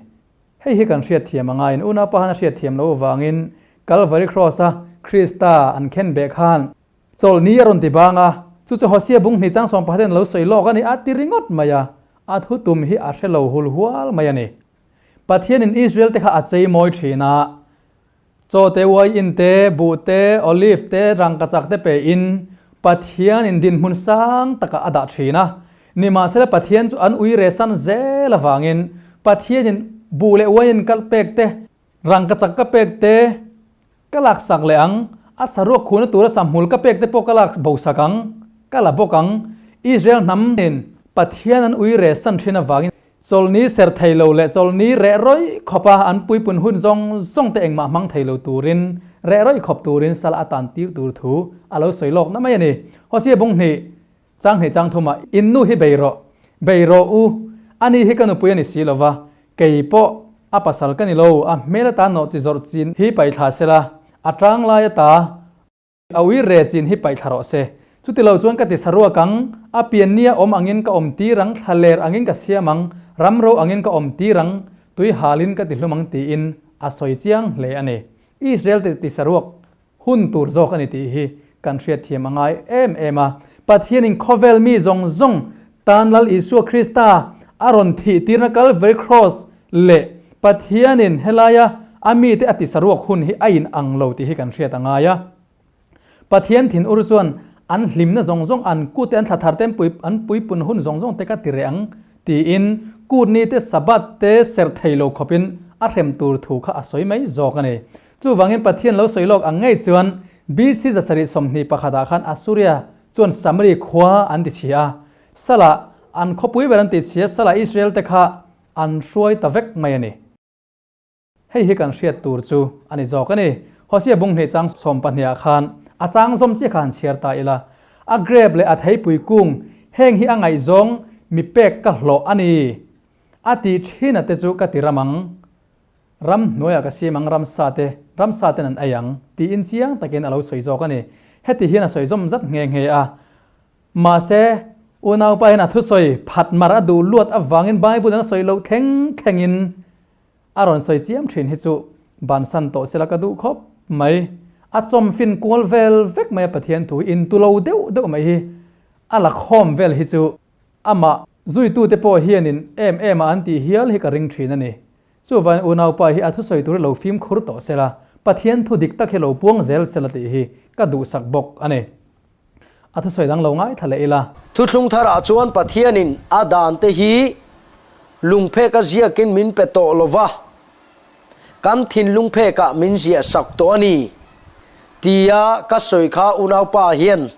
Hei hi kan hriatthiam a ngaiin unaupa han a hriatthiam loh avangin Kalvari Kraws-a Krista an khen beh khan chawlhni a rawn ti bang a, chu chu Hosea bung hnih chang 11 in lo sawi lawk a ni a ti ringawt mai a, a thu tum hi a hre lo hul hual mai a ni. Pathianin Israel te kha a chei mawi thin a, Chaw te, uaiin te, buh te, olive te, rangkachak te pe in Pathianin dinhmun sang takah a dah thin a. Nimahsela Pathian chu an ui rehsan zel avangin Pathianin buh leh uaiin ka pek te, rangkachak ka pek te ka laksak leh ang, a saruak khuhna tura sahmul ka pek te pawh ka lak bosak ang, ka la bawk ang. Israel hnam nen Pathian an ui rehsan thin avangin Chawlhni ser thei lo leh chawlhni reh rawih khawpa an puipun hun zawng zawng te engmah hmang thei lo turin reh rawih khawp turin sal a tan tir tur thu a lo sawi lawk na mai a ni. Hosea bung hnih chang hnih chang thumah in nu hi bei rawh, bei rawh u, ani hi ka nupui a ni si lova, kei pawh a pasal ka ni lo, a hmel atan nawh chi zawrh chin hi paihthla sela, a tang lai ata A ui re chin hi paih thla rawh se. Chuti lo chuan ka ti saruak ang, a piannia awm angin ka awm tir ang, thla ler angin ka siam ang, ram ro angin ka awm tir ang, tui halin ka ti hlum ang tiin a sawi chiang hle a ni. Israel te ti saruak hun tur zawk a ni tih hi kan hriatthiam a ngai em em a. Pathianin khawvel mi zawng zawng tan Lal Isua Krista a rawn thih tirna Calvary Cross leh Pathianin helaia a mite a tisaruak hun hi a in ang lo tih hi kan hriat a ngai a. Pathian thin ur chuan an hlimna zawng zawng, an kut te, an thlathar te, an puipun hun zawng zawng te ka ti reh ang tiin kut ni te, Sabbath te serh thei lo khawpin a hrem tur thu kha a sawi mai zawk a ni. Chuvangin Pathian lo sawi lawk ang ngei chuan BC 721 ah khan Assuria chuan Samari khua an ti chhia a, Salah an khawpui ber an ti chhia, Salah Israel te kha an hruai ta vek mai a ni. Hei hi kan hriat tur chu a ni zawk a ni. Hosea bung hnih chang 12 ah khan a chang zawm chiah kha han chhiar ta ila, A grep leh a theipui kung heng hi a ngaihzawng mi pek ka hlawh a ni, a tih thin a te chu ka ti ram ang. Ram hnuaiah ka siam ang ramsa te, ramsa ten an ei ang, tiin chiang takin a lo sawi zawk a ni. Heti hian a sawi zawm zat nghe nghe a. Mahse, unaupa hian a thusawi phat mar a duh luat avangin Bible in a sawi loh thleng thlengin a rawn sawi chiam thin hi chu bansan tawh sela ka duh khawp mai. A chawmfin kual vel vek mai a Pathian thu hi intulo deuh deuh mai hi a la khawm vel hi chu amah zuitute pawh hianin em em a an tih hial hi ka ring thin a ni. Chuvangin unaupa hi a thusawi tur hi lo fimkhur tawh sela, Pathian thu dik tak hi lo puang zel sela tih hi ka duhsak bawk a ni. A thusawi dang lo ngaithla leh ila. Thuthlung tharah chuan Pathianin a dante hi lungpheka ziakin min pe tawh lo va, kan thinlung phekah min ziah sak tawh a ni tia ka sawi kha unaupa hian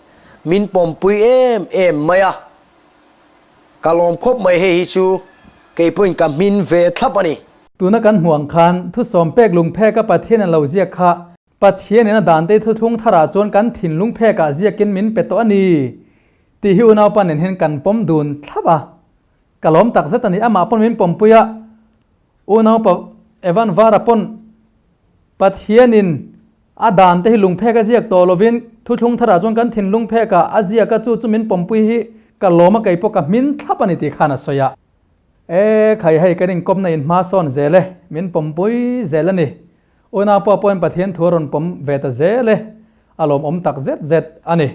min pawmpui em em mai a. Ka lawm khawp mai hei hi chu kei pawhin ka hmin ve thlap a ni. Tuna kan hmuh ang khan thusawm pek lungpheka Pathian an lo ziak kha Pathianin a dante thuthlung tharah chuan kan thinlung phekah ziakin min pe tawh a ni tih hi unaupa nen hian kan pawm dun thlap a. Ka lawm tak zet a ni. Amah pawn min pawmpui a, unaupa Evan Vara pawn Pathianin a dante hi lungphek a ziak tawh lovin thuthlung tharah chuan kan thinlung phekah a ziak a, chu chu min pawmpui hi ka lawm a, kei pawh ka hmin thlap a ni tih khan a sawi a. E khai hei kan inkawpna in hma sawn zel e, min pawmpui zel a ni. Unaupa pawhin Pathian thu a rawn pawm ve ta zel e, a lawmawm tak zet zet a ni.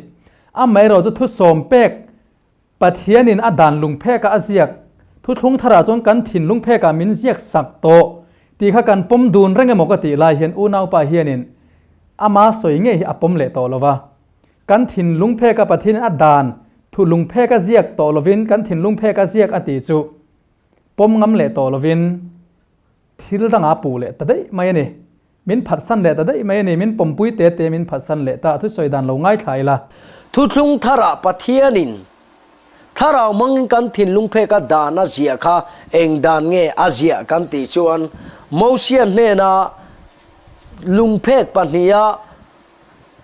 Amaherawh chu thusawm pek Pathianin a dan lungphekah a ziak, thuthlung tharah chuan kan thinlung phekah min ziak sak tawh tih kha kan pawm dun reng emaw ka tih lai hian unaupa hianin ama sawi ngei hi a pawm leh tawh lo va. Kan thinlung pheka Pathianin a dan thu lungphek a ziak tawh lovin kan thinlung phek a ziak a tih chu pawm ngam leh tawh lovin thil dangah a puh leh ta daih mai a ni. Min phatsan leh ta daih mai a ni, min pawmpui te te min phatsan leh ta, thusawi dan lo ngaithla ila. Thuthlung tharah Pathianin Thlarau hmangin kan thinlung pheka dan a ziah kha eng dan nge a ziah kan tih chuan Mosia hnena lungphek pahniha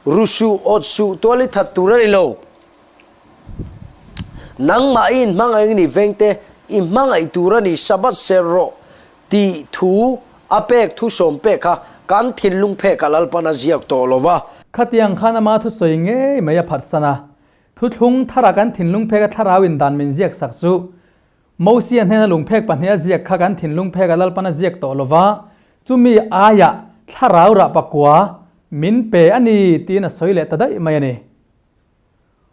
rusuh awt suh tual i that tur a ni lo. Nangmah i inhmangaih ni vengte i hmangaih tur a ni Sabbath ser rawh Tih thu a pek thu sawm pek kha kan thinlung phek a Lalpan a ziak tawh lo va. Khatiang khan ama thusawi ngei mai a phatsan a, thuthlung thara kan thinlung phek a thlarau in dan min ziak sak chu Mosia hnena lungphek pahnih a ziak kha kan thinlung phek a Lalpan a ziak tawh lo va, chumi aiah thlarau rah pakua min pe a ni tiin a sawi leh ta daih mai a ni.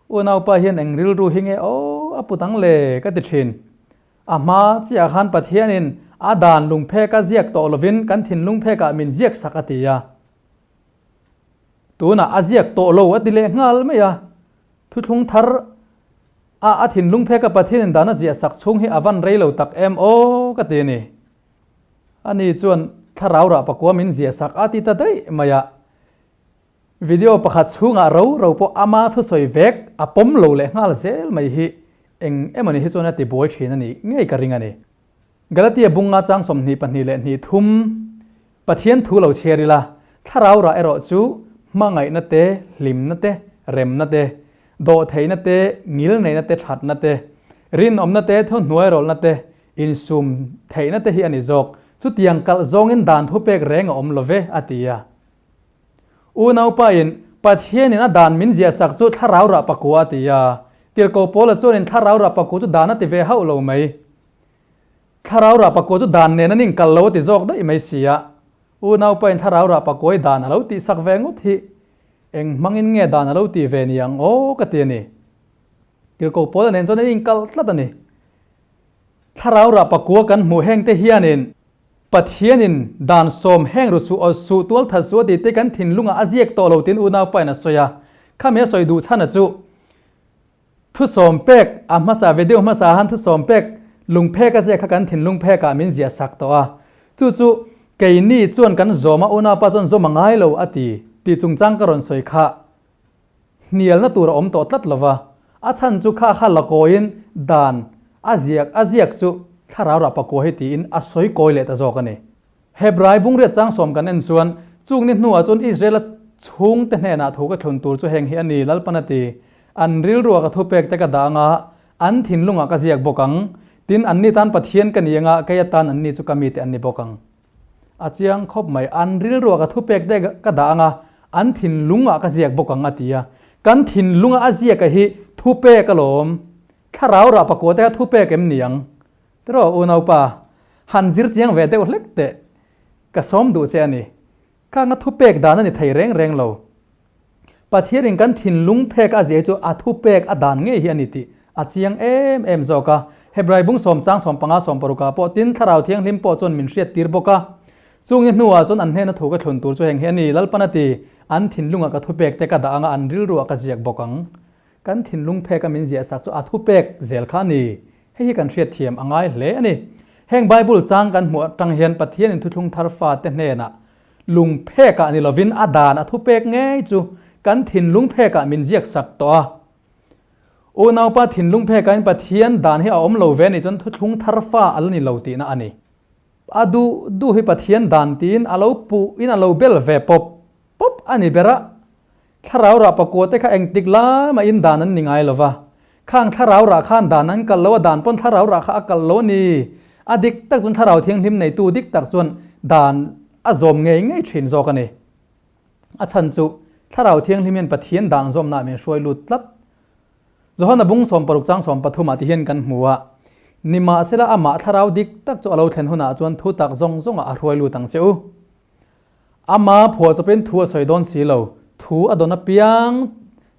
Unaupa hian eng rilru hi nge aw a put ang le ka ti thin. A hma chiah khan Pathianin a dan lungphek a ziak tawh lovin kan thinlungphekah min ziak sak a ti a. Tunah a ziak tawh lo a ti leh nghal mai a. Thuthlung thar a a thinlungpheka Pathianin dan a ziah sak chhung hi a van rei lo tak em aw ka ti a ni. Ani chuan thlarau rah pakua min ziah sak a ti ta daih mai a. Video pakhat chhungah ro ro pawh ama thusawi vek a pawm lo leh nghal zel mai hi eng emawni hi chuan a ti buai thin a ni ngei ka ring a ni. Galatia bunga chang 22 leh hnih thum Pathian thu lo chhiar ila, thlarau rah erawh chu hmangaihna te, hlimna te, remna te, dawhtheihna te, ngilneihna te, thatna te, rinawmna te, thuhnuairawlhna te, insum theihna te hi a ni zawk. Chutiang kalh zawngin dan thupek reng a awm lo ve, a ti a. Unaupa in Pathian in a dan min ziah sak chu thlarau rah pakua a ti a. Tirhkoh Paula chuan in thlarau rah pakua chu dan a ti ve hauh lo mai. Thlarau rah pakua chu dan nen an inkal lo a ti zawk daih mai si a. Unaupa in thlarau rah pakua i dan a lo tih sak ve ngawt hi eng hmangin nge dan a lo tih ve ni ang aw ka ti a ni. Tirhkoh Paula nen chuan an inkal tlat a ni. Thlarau rah pakua kan hmuh hengte hianin Pathianin dan sawm heng ru suh aw suh tual that suh a tih te kan thinlungah a ziak tawh lo tiin unaupa in a sawi a. Khami a sawi duh chhan a chu thusawm pek a hmasa video hmasa han thusawm pek lungphek a ziak kha kan thinlung phek ah min ziah sak tawh a. Chu chu keini chuan kan zawm a unaupa chuan zawm a ngai lo a ti tih chungchang ka rawn sawi kha hnialna tur a awm tawh tlat lo va, a chhan chu kha kha la kawiin dan a ziak a ziak chu thlarau rah pakua hi tiin a sawi kawi leh ta zawk a ni. Hebrai bungriat chang sawm kan en chuan chung ni hnuah chuan Israela chhungte hnenah thu ka thlun tur chu heng hi a ni, Lalpan a ti, An rilruah ka thupek te ka dah anga an thinlungah ka ziak bawk ang, tin anni tan Pathian ka ni anga kei atan anni chu ka mite an ni bawk ang. A chiang khawp mai, an rilruah ka thupek te ka dah ang a, an thinlungah ka ziak bawk ang a ti a. Kan thinlunga a ziaka hi thupek alawm. Thlarau rah pakua te kha thupek em ni ang? Tiraw unaupa, han zir chiang ve deuh hlek teh. Ka sawm duh che a ni. Ka anga thupek dan a ni thei reng reng lo. Pathianin kan thinlung phek a ziah hi chu a thupek a dan ngei hi a ni tih a chiang em em zawk a. Hebrai bung sawm chang 15 16 ah pawh tin Thlarau Thianghlim pawh chuan min hriat tir bawk a. Chungi hnuah chuan an hnena thu ka thlun tur chu heng hi a ni, Lalpan a ti, an thinlungah ka thupek te ka dah anga an rilruah ka ziak bawk ang. Kan thinlung phek a min ziah sak chu a thupek zel kha a ni. Hei hi kan hriatthiam a ngai hle a ni. Heng Bible chang kan hmuh atang hian Pathianin thuthlung thar fate hnenah lung phekah ni lovin a dan a thupek ngei chu kan thinlung phekah min ziak sak tawh a. Unaupa thinlung phekahin Pathian dan hi a awm lo ve nih chuan thuthlung thar fa a la ni lo tihna a ni. A duh duh hi Pathian dan tiin a lo puh in a lo bel ve pawp pawp a ni ber a. Thlarau rah pakua te kha engtik lama in dan an ni ngai lo va. Khang thlarau rah khan dan an kal lo a, dan pawn thlarau rah kha a kal lo a ni. A dik tak chuan thlarau thianghlim neitu dik tak chuan dan a zawm ngei ngei thin zawk a ni. A chhan chu thlarau thianghlim hian Pathian dan zawmnaah min hruai lut tlat. Johana bung 60 chang 13 ah ti hian kan hmu a, Nimahsela amah thlarau dik tak chu a lo thlen hunah chuan thu tak zawng zawngah a hruai lut ang che u. Ama phuah chawpin thu a sawi dawn si lo, thu a dawn apiang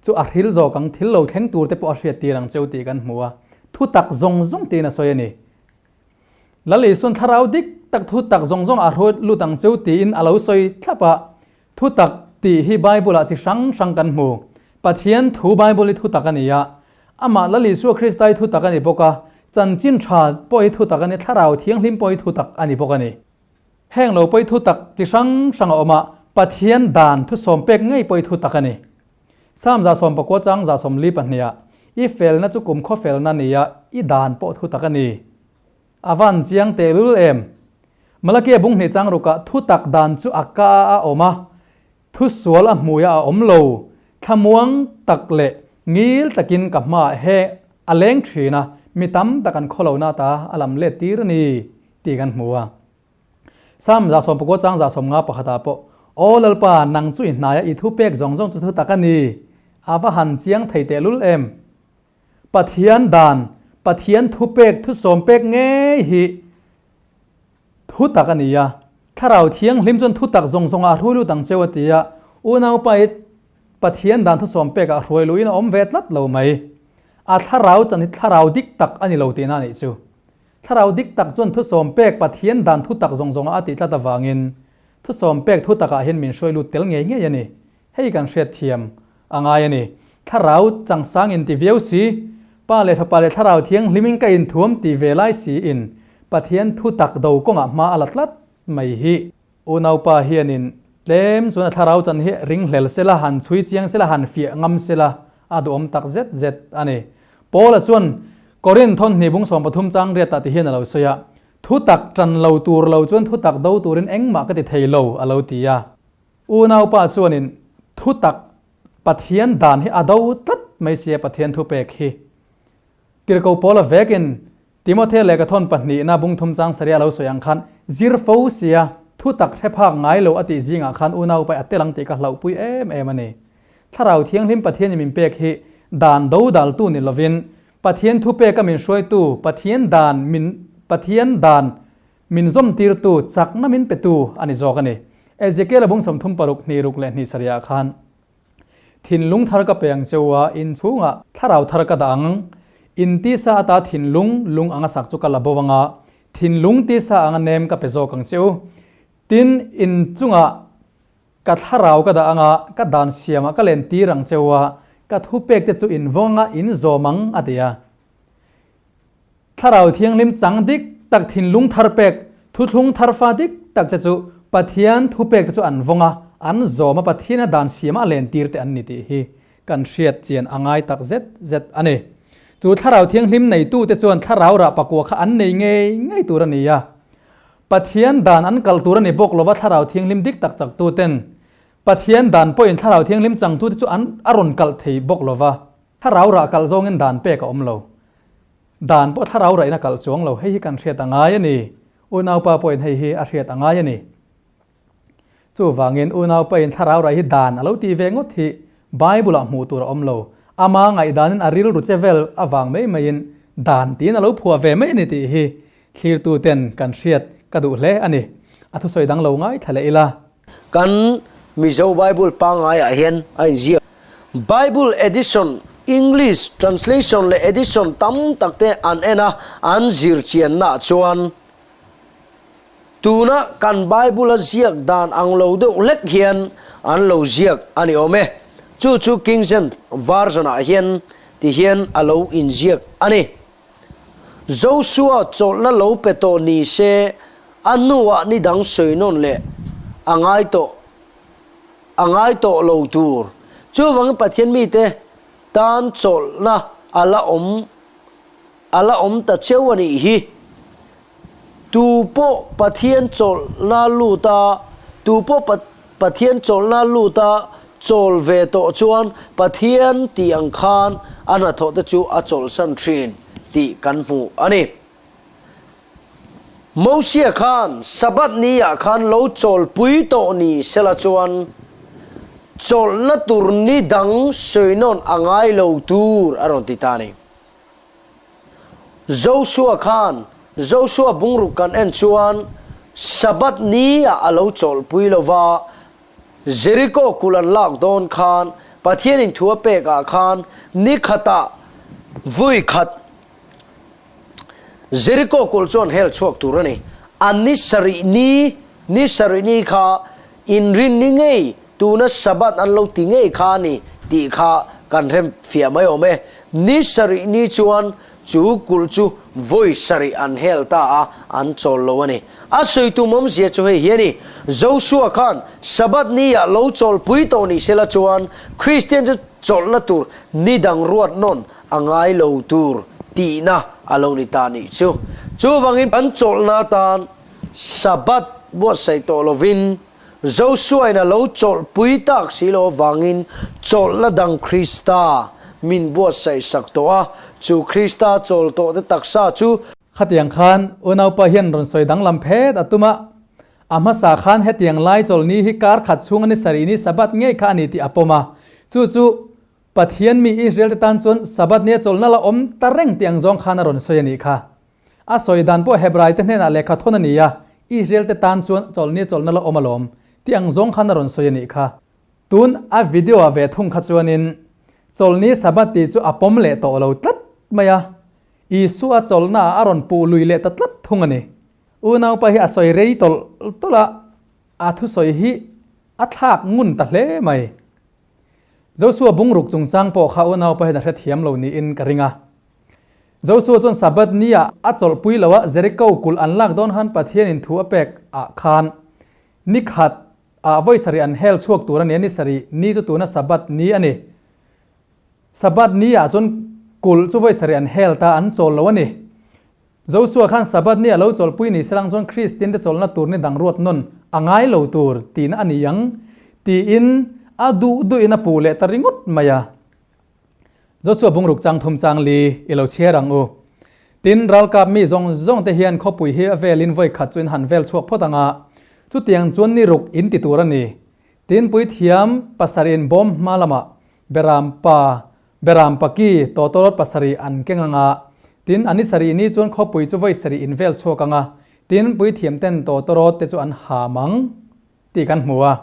chu a hril zawk ang, thil lo thleng tur te pawh a hriat tir ang cheu tih kan hmu a, thu tak zawng zawng tiin a sawi a ni. Lal Isuan thlarau dik tak thu tak zawng zawngah a hruai lut ang cheu tiin a lo sawi thlap a, thu tak tih hi Bible-ah chi hrang hrang kan hmu. Pathian thu Bible hi thu tak a ni a, amah Lal Isua Krista hi thu tak a ni bawk a, chanchin tha pawh hi thu tak a ni, thlarau thianghlim pawh hi thu tak a ni bawk a ni. Heng lo pawi thu tak chi hrang hrang a awm a, Pathian dan thu sawm pek ngei pawi thu tak a ni. Psalm 19 chang 42 ah, I felna chu kum khaw felna ni a, i dan pawh thu tak a ni. A van chiang tehlul em? Malakia bung hnih chang rukah thu tak dan chu a ka a awm a, thu sual a hmui a a awm lo, thlamuang tak leh ngil takin ka hmaah he a leng thin a, mi tam tak an khawlohna ata a lam let tir a ni tih kan hmu a. Psalm 19 chang 51 pakhatah pawh, Aw Lalpa, nang chu i hnaia i thu pek zawng zawng chu thu tak a ni, a va han chiang thei tehlul em? Pathian dan, Pathian thupek thu sawm pek ngei hi thu tak a ni a. Thlarau Thianghlim chuan thu tak zawng zawngah a hruai lut ang cheu a ti a, unaupa hi Pathian dan thu sawm pekah hruai luhin a awm ve tlat lo mai. A thlarau chan hi thlarau dik tak a ni lo tihna a nih chu. Thlarau dik tak chuan thu sawm pek Pathian dan thu tak zawng zawngah a tih tlat avangin thu sawm pek thu takah hian min hruai lut tel ngei ngei a ni. Hei kan hriatthiam a ngai a ni. Thlarau changsang in ti viau si, Pa leh Fapa leh Thlarau Thianghlimin ka inthuam ti ve lai siin Pathian thu tak do kawngah hma a la tlat mai hi. Unaupa hianin tlem chuan a thlarau chan hi ringhlel sela, han chhui chiang sela, han fiah ngam sela a duhawm tak zet zet a ni. Paula chuan Korinth thawn hnih bung 13 chang riatah ti hian a lo sawi a, Thu tak tan lo tur lo chuan thu tak do turin engmah ka ti thei lo a lo ti a. Unaupa chuanin thu tak Pathian dan hi a do tlat mai sia Pathian thupek hi. Tirhkoh Paula vekin Timothea lehkha thawn pahnihna bung thum chang saria lo sawi ang khan zir fo sia thu tak hre phak ngai lo a tih zingah khan unaupa a tel ang tih ka hlauhpui em em a ni. Thlarau Thianghlim Pathianin min pek hi dan do daltu ni lovin Pathian thupeka min hruaitu Pathian dan min Pathian dan Min zawmtirtu, chakna min petu a ni zawk a ni. Ezekiel-a bung 36 hnih ruk leh hnih sarihah khan, Thinlung thar ka pe ang che u a, in chhungah thlarau thar ka dah ang. In tisa ata thinlung lung anga sak chu ka la bo anga, thinlung tisa anga nem ka pe zawk ang che u. Tin, in chungah ka thlarau ka dah anga, ka dan siamah ka lentir ang che u a, ka thupek te chu in vawng anga in zawm ang, a ti a. Thlarau Thianghlim chang dik tak thinlung thar pek, thuthlung thar fa dik tak te chu Pathian thupek te chu an vawng a, an zawm a, Pathian a dan siam a a lentir te an ni tih hi kan hriat chian a ngai tak zet zet a ni. Chu Thlarau Thianghlim neitu te chuan thlarau rah pakua kha an nei ngei ngei tur a ni a. Pathian dan an kal tur a ni bawk lova Thlarau Thianghlim dik tak chaktu ten Pathian dan pawhin Thlarau Thianghlim changtu te chu an a rawn kalh thei bawk lova. Thlarau rah kalh zawngin dan pek a awm lo. Dan pawh thlarau rahin a kalh chuang lo, hei hi kan hriat a ngai a ni. Unaupa pawhin hei hi a hriat a ngai a ni. Chuvangin unaupain thlarau raih hi dan a lo tih ve ngawt hi Bible-ah hmuh tur a awm lo. Ama ngaihdanin a rilru che vel avang mai maiin dan tiin a lo phuah ve mai a ni tih hi thlirtuten kan hriat ka duh hle a ni. A thusawi dang lo ngaithla leh ila. Kan Mizo Bible pangaiah hian a inziak. Bible Edition. English translation leh edition tam tak te an en a, an zir chiannaah chuan tuna kan Bible-a ziak dan ang lo deuh hlek hian an lo ziak a ni awm e. Chu chu King James Version-ah hian ti hian a lo inziak a ni. Joshua chawlhna lo pe tawh ni se, a hnuah ni dang sawi nawn leh a ngai tawh a ngai tawh lo tur. Chuvangin Pathian mite tan chawlhna a la awm a la awm ta cheu a nih hi. Tu pawh Pathian chawlhna lut a, tu pawh Pathian chawlhna lut a chawl ve tawh chuan Pathian tih ang khan a hnathawh te chu a chawlhsan thin tih kan hmu a ni. Mosia khan Sabbath ni ah khan lo chawlpui tawh ni sela chuan chawlhna tur ni dang sawinawn a ngai lo tur a rawn ti ta a ni. Joshua khan Joshua bungruk kan en chuan Sabbath ni ah a lo chawlhpui lo va, Jeriko kulh an lak dawn khan Pathianin thu a pek ah khan ni khatah vui khat Jeriko kulh chuan hel chhuak tur a ni. An ni sarih ni, ni sarih ni kha inrin ni ngei tuna Sabbath an lo ti ngei kha a ni tih kha kan rem fiah mai awm e. Ni sarih ni chuan chu kulh chu vawi sarih an hel ta a, an chawl lo a ni. A sawi tum awmzia chu hei hi a ni, Joshua khan Sabbath ni ah lo chawlhpui tawh ni sela chuan Kristian chu chawlhna tur ni dang ruat nawn a ngai lo tur tihna a lo ni ta nih chu. Chuvangin kan chawlhna atan Sabbath buatsaih tawh lovin Joshua-in a lo chawlhpui tak si lo avangin chawlhna dang Krista min buatsaih sak tawh a, chu Krista chawl tawhte taksa chu. Khatiang khan unaupa hian rawn sawi danglam phet a tum a, a hmasa khan hetiang lai chawlhni hi kar khat chhunga ni sarih ni Sabbath ngei kha a ni tih a pawm a, chu chu Pathian mi Israel te tan chuan Sabbath nia chawlhna la awm ta reng tih ang zawng khan a rawn sawi a nih kha. A sawi dan pawh Hebrai te hnenah lehkha thawn a ni a, Israel te tan chuan chawlhnia chawlhna la awm alawm tih ang zawng khan a rawn sawi a nih kha. Tun a video ah ve thung kha chuanin chawlhni Sabbath tih chu a pawm leh tawh lo tlat mai a, Isua chawlhna ah a rawn puh lui leh ta tlat thung a ni. Unaupa hi a sawi rei tawlh tawlh a, a thusawi hi a thlak ngun ta hle mai. Joshua bungruk chungchang pawh kha unaupa hian a hrethiam lo niin ka ring a. Joshua chuan Sabbath ni ah a chawlhpui lo a, Jericho kulh an lak dawn khan Pathianin thu a pek ah khan ni khat ah vawi sarih an hel chhuak tur a ni a, ni sarih ni chu tuna Sabbath ni a ni. Sabbath ni ah chuan kulh chu vawi sarih an hel ta, an chawl lo a ni. Joshua khan Sabbath ni a lo chawlhpui ni selang chuan Kristian te chawlhna tur ni dang ruat nawn a ngai lo tur tihna a ni ang tiin a duh duhin a puh leh ta ringawt mai a. Joshua bungruk chang thum chang li i lo chhiar ang u. Tin, ralkap mi zawng zawng te hian khawpui hi a velin vawi khat chu in han vel chhuak phawt ang a, chutiang chuan ni ruk in ti tur a ni. Tin, puithiam pasarih in bawm hma lamah Beram pa Beram paki tawtawrawt pasarih an keng ang a, tin a ni sarih ni chuan khawpui chu vawi sarih in vel chhuak ang a, tin puithiam ten tawtawrawt te chu an ham ang tih kan hmu a.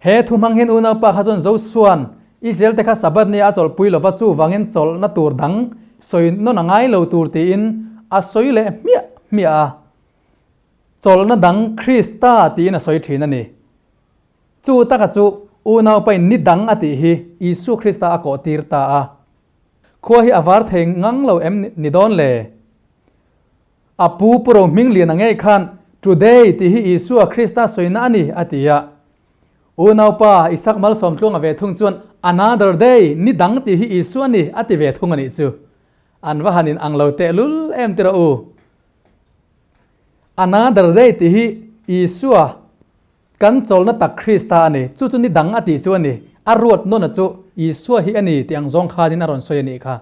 He thu hmang hian unaupa kha chuan Josua'n Israel te kha Sabbath nia a chawlhpui lova chuvangin chawlhna tur dang sawi nawn a ngai lo tur tiin a sawi leh hmiah hmiah a. Chawlhna dang Krista tiin a sawi thin a ni. Chu taka chu unaupain ni dang a tih hi Isu Krista a kawh tir ta a. Khua hi a var thei ngang lo em ni dawn le? A pu Puro hming lian a ngei khan Today tih hi Isua Krista sawina a ni a ti a. Unaupa Isak Malsawmtluanga ve thung chuan Another day, ni dang tih hi Isua a ni a ti ve thung a nih chu. An va han in ang lo tehlul em ti rawh u. Another day tih hi Isua Kan chawlhna tak Krista a ni. Chu chu ni dang a tih chu a ni. A ruat nawna chu Isua hi a ni tih ang zawng khanin a rawn sawi a nih kha.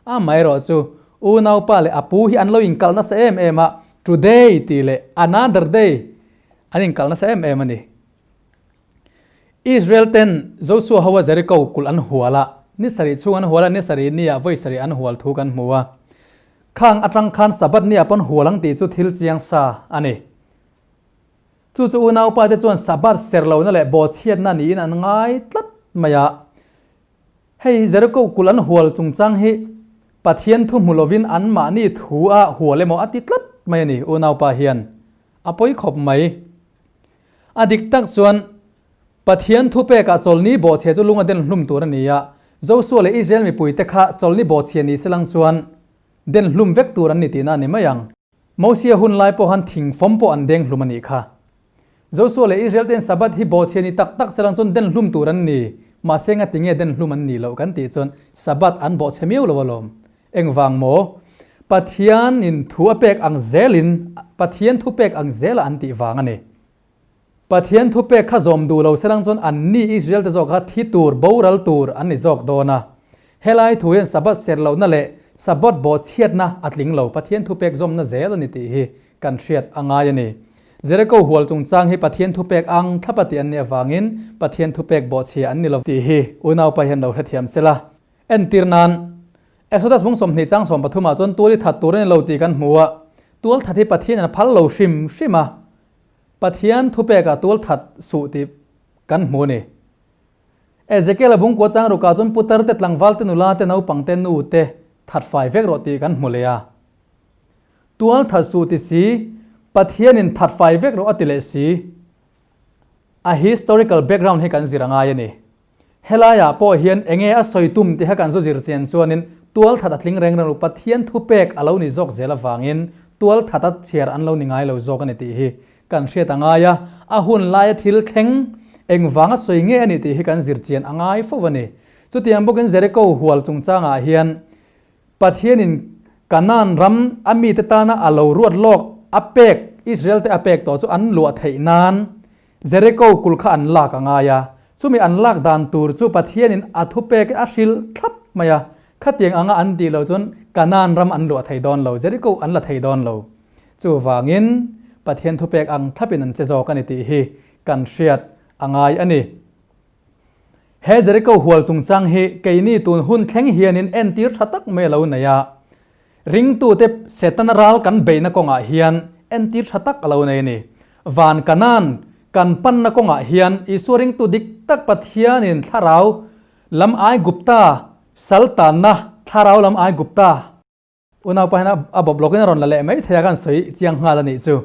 Amaherawh chu, unaupa leh a pu hi an lo inkalh nasa em em a, today tih leh another day an inkalh nasa em em a ni. Israel ten Joshua hoa Jericho kulh an hual a, ni sarih chhung an hual a, ni sarih nia vawi sarih an hual thu kan hmu a. Khang atang khan Sabbath nia pawn hual ang tih chu thil chiang sa a ni. Chu chu unaupa te chuan Sabbath ser lohna leh bawhchhiatna niin an ngai tlat mai a. Hei Jericho kulh an hual chungchang hi Pathian thu hmu lovin anmahni thu a hual emaw a ti tlat mai a ni unaupa hian. A pawi khawp mai. A dik tak chuan Pathian thu pekah chawlni bawhchhia chu lung a den hlum tur a ni a, Josua leh Israel mipuite kha chawlni bawhchhia ni se lang chuan den hlum vek tur an ni tihna a ni mai ang. Mosia hun lai pawhan thingfawm pawh an deng hlum a nih kha. Josua leh Israel ten Sabbath hi bawhchhia ni tak tak selang chuan den hlum tur an ni, mahse ngati nge den hlum an nih loh kan tih chuan Sabbath an bawhchhe miau lo alawm. Engvang maw? Pathian in thu a pek ang zelin Pathian thu pek ang zela an tih vang a ni. Pathian thu pek kha zawm duh lo selang chuan an ni Israel te zawk kha thi tur, boral tur an ni zawk dawn a. Helai thu hian Sabbath ser lohna leh Sabbath bawhchhiatna a tling lo, Pathian thu pek zawmna zel a ni tih hi kan hriat a ngai a ni. Jericho hual chungchang hi Pathian thu pek ang thlapa tih an nih avangin Pathian thu pek bawhchhia an ni lo tih hi unaupa hian lo hrethiam sela. Entir nan, Exodus bung 20 chang 13 ah chuan tual i that tur a ni lo tih kan hmu a, tual that hi Pathian in a phal lo hrim hrim a, Pathian thupekah tual that suh tih kan hmu a ni. Ezekiel-a bungkua chang rukah chuan putar te, tlangval te, nula te, naupang te, nu te that fai vek rawh tih kan hmu leh a. Tual that suh ti si, Pathianin that fai vek rawh a ti leh si. A historical background hi kan zir a ngai a ni. Helaiah pawh hian enge a sawi tum tih kha kan zu zir chian chuanin tualthat a tling reng reng lo, Pathian thupek a lo ni zawk zel avangin tualthat a chhiar an lo ni ngai lo zawk a ni tih hi kan hriat a ngai a, a hun laia thil thleng engvanga sawi nge a ni tih hi kan zir chian a ngai fo a ni. Chutiang bawkin Jericho hual chungchangah hian Pathianin Kanaan ram a mite tana a lo ruat lawk a pek Israel te a pek tawh chu an luah theih nan Jericho kulh kha an lak a ngai a, chumi an lak dan tur chu Pathianin a thupek a hrilh thlap mai a, khatiang anga an tih loh chuan Kanaan ram an luah thei dawn lo, Jericho an la thei dawn lo. Chuvangin Pathian thupek ang thlapin an che zawk a ni tih hi kan hriat a ngai a ni. He Jericho hual chungchang hi keini tun hun thleng hianin entir tha tak mai a lo nei a. Ringtute Setana ral kan beihna kawngah hian entir tha tak a lo nei a ni. Van Kanaan kan panna kawngah hian Isua ringtu dik tak Pathianin thlarau lam Aigupta saltanna thlarau lam Aigupta Unaupa hian a bawp lawkin a rawn la leh mai thei a, kan sawi chiang nghal a nih chu.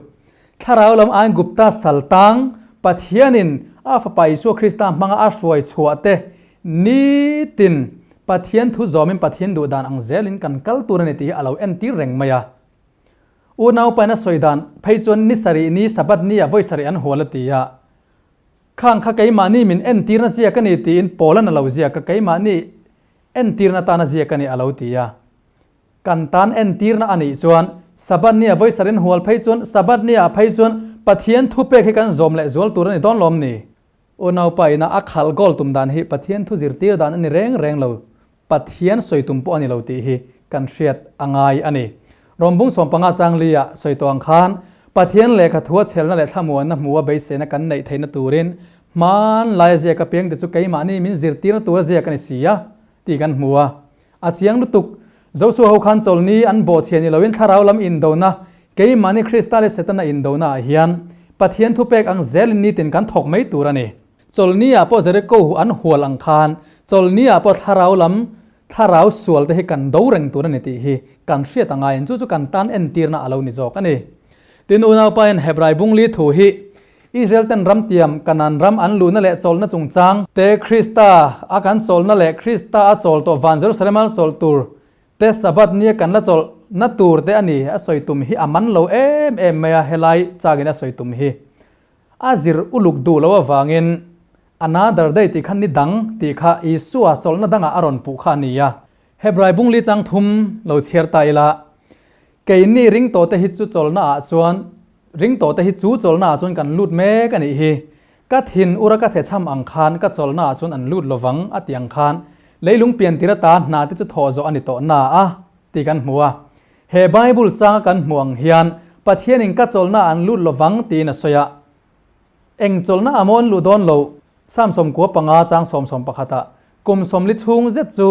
Thlarau lam Aigupta saltang Pathianin a Fapa Isua Krista hmanga a hruai chhuah te nitin Pathian thu zawmin Pathian duh dan ang zelin kan kal tur a ni tih hi a lo entir reng mai a. Unaupa hian a sawi dan phei chuan ni sarih ni Sabbath ni ah vawi sarih an hual a ti a. Khang kha keimahni min entirna ziak a ni tiin Paula'n a lo ziak a, keimahni entirna tana ziak a ni a lo ti a. Kan tan entirna a nih chuan Sabbath nia vawi sarin hual phei chuan Sabbath nia phei chuan Pathian thupek hi kan zawm leh zual tur a ni dawn lawm ni? Unaupa ina a khalh goal tum dan hi Pathian thu zirtir dan a ni reng reng lo, Pathian sawi tum pawh a ni lo tih hi kan hriat a ngai a ni. Rawmbung 15 chang li ah sawi tawh ang khan Pathian lehkha thua chhelna leh thlamuanna hmuha beiseina kan neih theihna turin hmanlai a ziak apiang te chu keimahni min zirtirna tur a ziak a ni si a tih kan hmu a. A chiang lutuk. Josua ho khan chawlni an bawhchhiah ni loin thlarau lam indona, keimahni Krista leh Setana indona ah hian Pathian thupek ang zelin nitin kan thawk mai tur a ni. Chawlni ah pawh Jericho an hual ang khan chawlni ah pawh thlarau lam thlarau sual te hi kan do reng tur a ni tih hi kan hriat a ngaiin chu chu kan tan entirna a lo ni zawk a ni. Tin unaupa in Hebrai bungli thu hi Israel ten ram tiam Kanaan ram an luhna leh chawlhna chungchang te, Krista a kan chawlhna leh Krista a chawl tawh van Jerusalem a chawlh tur te, Sabbath nia kan la chawlhna tur te a ni a sawi tum hi a man lo em em mai a, helai chagin a sawi tum hi a zir uluk duh lo avangin another day tih kha ni dang tih kha Isua chawlhna dangah a rawn puh kha a ni a. Hebrai bungli chang thum lo chhiar ta ila Keini ringtawhte hi chu chawlhnaah chuan ringtawhte hi chu chawlhnaah chuan kan lut mek a nih hi. Ka thin ura ka chhe chham ang khan ka chawlhnaah chuan an lut lovang a tih ang khan leilung pian tir ata hna te chu thawh zawh a ni tawh na a tih kan hmu a. He Bible changa kan hmuh ang hian Pathianin ka chawlhnaah an lut lovang tiin a sawi a. Eng chawlhna a maw an luh dawn loh? Psalm 95 chang 11 ah kum 40 chhung zet chu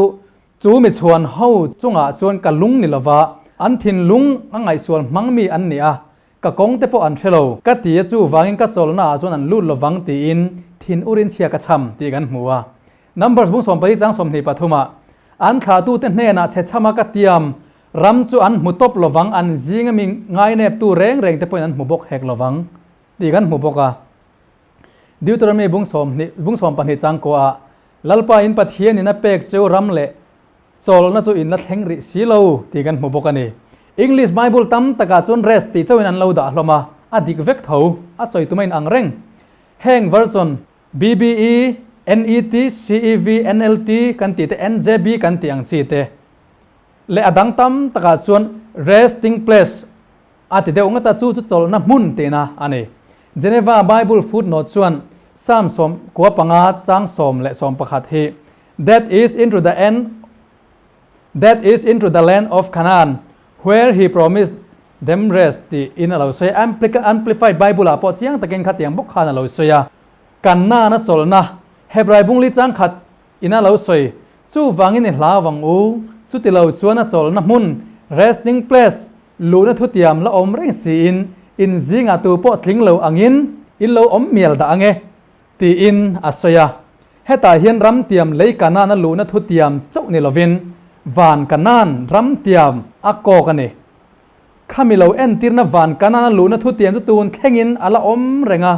Chu mi chhuan ho chungah chuan ka lung ni lova, an thinlung a ngaihsual hmang mi an ni a, ka kawng te pawh an hre lo. Ka ti a chuvangin ka chawlhna ah chuan an lut lovang tiin thin urin chhia ka cham tih kan hmu a. Numbers bung 14 chang 23 ah, An thlahtute hnenah chhechhama ka tiam ram chu an hmu tawp lovang, an zinga mi ngaineptu reng rengte pawhin an hmu bawk hek lovang tih kan hmu bawk a. Deuteronomy bung 20 bung 12 chang kuahah, Lalpa in Pathianin a pek cheu ram leh chawlhna chu in la thleng rih si lo tih kan hmu bawk a ni. English Bible tam takah chuan rest tih chauhin an lo dah hlawm a, a dik vek tho, a sawi tuma in ang reng. Heng version BBE, NET, CEV, NLT kan tih te, NJB kan tih ang chi te leh a dang tam takah chuan resting place a ti deuh ngawt a, chu chu chawlhna hmun tihna a ni. Geneva Bible footnote chuan Psalm 95 chang 10 leh 11 hi That is into the end That is into the land of Canaan where he promised them rest tih in a lo sawi a. Amplified Bible ah pawh chiang takin khatiang bawk khan a lo sawi a. Kanaan a chawlhna Hebrai bungli chang khat in a lo sawi. Chuvangin i hlau ang u, chuti lo chuan a chawlhna hmun, resting place, luhna thutiam la awm reng siin in zingah tu pawh tling lo angin in lo awm mial dah ang e, tiin a sawi a. Hetah hian ramtiam lei Kanaan a luhna thutiam chauh ni lovin van Kanaan ramtiam a kawk a ni. Khami lo entirna van Kanaan a luhna thutiam chu tun thlengin a la awm reng a,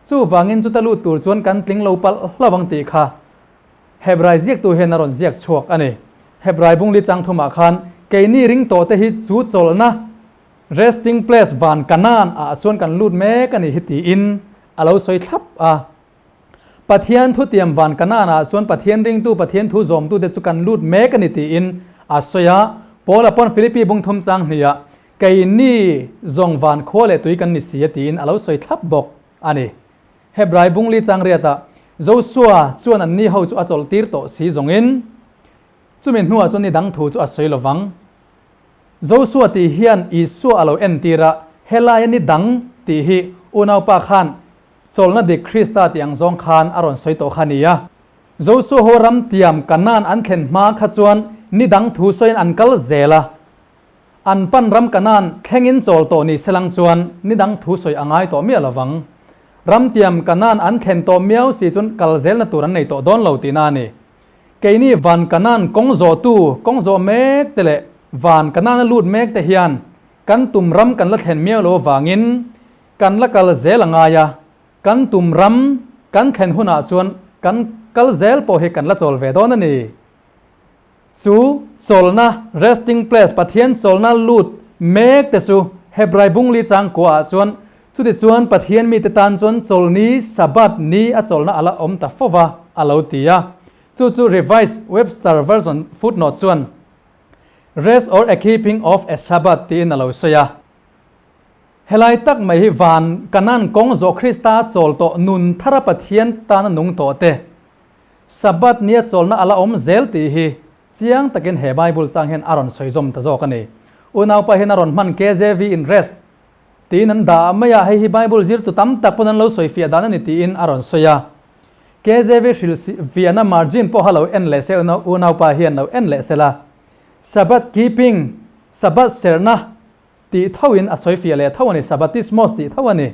chuvangin chuta lut tur chuan kan tling lo palh hlauh ang tih kha Hebrai ziaktu hian a rawn ziak chhuak a ni. Hebrai bungli chang thumah khan keini ring tawhte hi chu chawlhna, resting place, van Kanaan ah chuan kan lut mek a ni hi tiin a lo sawi thlap a. Pathian thutiam van Kanaan ah chuan Pathian ringtu, Pathian thu zawmtute chu kan lut mek a ni tiin a sawi a. Paula pawn Philippi bung thum chang hniah keini zawng van khua leh tui kan ni si a tiin a lo sawi thlap bawk a ni. Hebrai bungli chang riatah Joshua chuan anni ho chu a chawlh tir tawh si zawngin chumi hnuah chuan ni dang thu chu a sawi lovang. Joshua tih hian Isua a lo entir a, helaia ni dang tih hi unaupa khan chawlhna dik Krista tih ang zawng khan a rawn sawi tawh kha a ni a. Joshua ho ram tiam Kanaan an thlen hma kha chuan ni dang thu sawiin an kal zel a. An pan ram Kanaan thlengin chawl tawh ni selang chuan ni dang thu sawi a ngai tawh miah lovang. Ram tiam Kanaan an thlen tawh miau si chuan kal zelna tur an nei tawh dawn lo tihna a ni. Keini van Kanaan kawng zawhtu, kawng zawh mek te leh van Kanaan a lut mek te hian kan tum ram kan la thlen miau lo avangin kan la kal zel a ngai a, kan tum ram kan thlen hunah chuan kan kal zel pawh hi kan la chawl ve dawn a ni. Chu chawlhna, resting place, Pathian chawlhna lut mek te chu Hebrai bungli changkua ah chuan chuti chuan Pathian mite tan chuan chawlhni, Sabbath, ni a chawlhna a la awm ta fo va a lo ti a. Chu chu Revised Webster Version footnote chuan Rest or a keeping of a Sabbath tiin a lo sawi a. Helai tak mai hi van Kanan kawng zawh Krista chawl tawh nun thara Pathian tana nung tawh te, Sabbath nia chawlhna a la awm zel tih hi chiang takin he Bible chang hian a rawn sawi zawm ta zawk a ni. Unaupa hian a rawn hman KJV in rest tiin an dah mai a, hei hi Bible zirtu tam tak pawn an lo sawi fiah dan a ni tiin a rawn sawi a. KJV hrilh fiahna margin pawha lo en leh se unaupa hian lo en leh sela. Sabbath keeping, Sabbath serhna tih thoin a sawi fiah leh tho a ni, Sabbatismos tih tho a ni.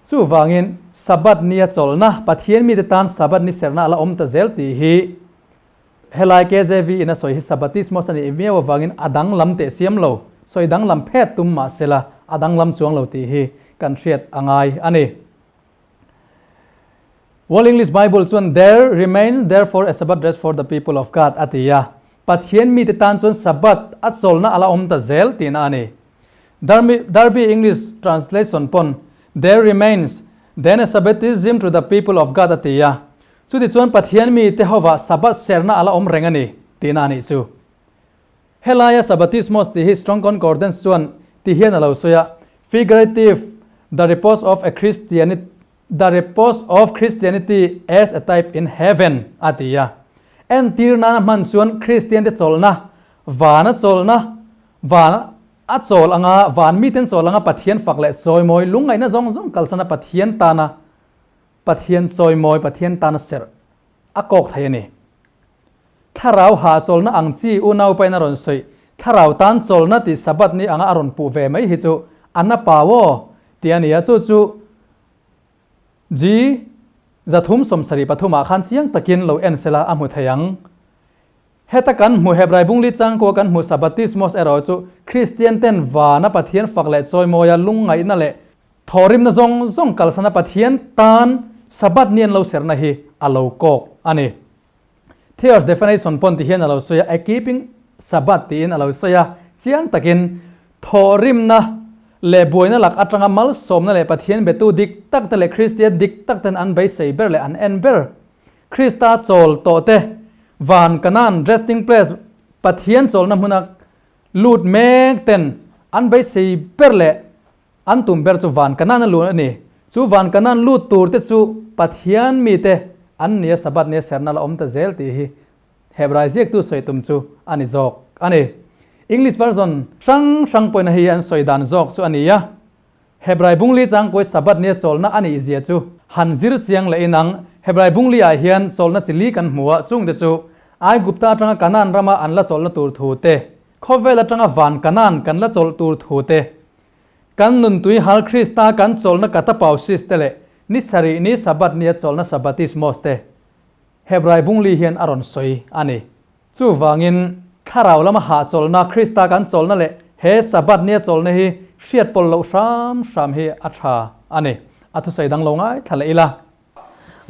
Chuvangin, Sabbath nia chawlhna, Pathian mite tan Sabbath ni serhna a la awm ta zel tih hi helai KJV in a sawi hi Sabbatismos a nih viau avangin a danglam teh chiam lo, sawi danglam phet tum mahsela a danglam chuang lo tih hi kan hriat a ngai a ni. World English Bible chuan There remains therefore a Sabbath rest for the people of God a ti a, Pathian mite tan chuan Sabbath a chawlhna a la awm ta zel tihna a ni. Darby English Translation pawn There remains then a Sabbathism to the people of God a ti a, chutichuan Pathian mite hovah Sabbath serna a la awm reng a ni tihna a nih chu. Helaia Sabbatismos tih hi Strong Concordance chuan ti hian a lo sawi a, Figurative, the repose of a Christianity, the repose of Christianity as a type in heaven a ti a. Entir nana hman chuan Kristiante chawlhna, vana chawlhna, van a chawl anga van miten chawl anga Pathian fak leh chawimawi lungngaihna zawng zawng kalsana Pathian tana Pathian chawimawi Pathian tana serh a kawk thei a ni. Thlarau ha chawlhna ang chi unau pain a rawn sawi thlarau tan chawlhna tih Sabbath ni anga a rawn puh ve mai hi chu a na pau aw tih a ni a chu chu G. 373 ah khan chiang takin lo en sela a hmu thei ang. Heta kan hmu Hebrai bungli changkua kan hmu Sabbatismos erawh chu Kristian ten vana Pathian fak leh chawimawia lungngaihna leh thawhrimna zawng zawng kalsana Pathian tan Sabbath ni an lo serna hi a lo kawk a ni. Thayer's definition pawn ti hian a lo sawi a, a keeping Sabbath tiin a lo sawi a, chiang takin thawhrimna leh buaina lak atanga malsawmna leh Pathian betu dik tak te leh Kristian dik tak ten an beisei ber leh an en ber Krista chawl tawh te van Kanan resting place Pathian chawlna hmuna lut mek ten an beisei ber leh An tum ber chu van Kanan a lut a ni. Chu van Kanan lut tur te chu Pathian mite an nia Sabbath nia serna la awm ta zel tih hi Hebrai ziaktu sawi tum chu a ni zawk a ni. English version hrang hrang pawhin hei hi an sawi dan zawk chu a ni a. Hebrai bungli changkawi Sabbath nia chawlhna a nih zia chu han zir chiang leh inang Hebrai bungli ah hian chawlhna chi li kan hmu a, chungte chu Aigupta atanga Kanan rama an la chawlhna tur thu te, Khawvel atanga van Kanan kan la chawlh tur thu te, Kan nun tui hal Krista kan chawlhna katapausis te leh ni sarih ni Sabbath nia chawlhna sabbatismos te Hebrai bungli hian a rawn sawi a ni. Chuvangin, thlarau lama hahchawlhna Krista kan chawlhna leh he Sabbath nia chawlhna hi hriat pawlh loh hram hram hi a tha a ni. A thusawi dang lo ngaithla leh ila.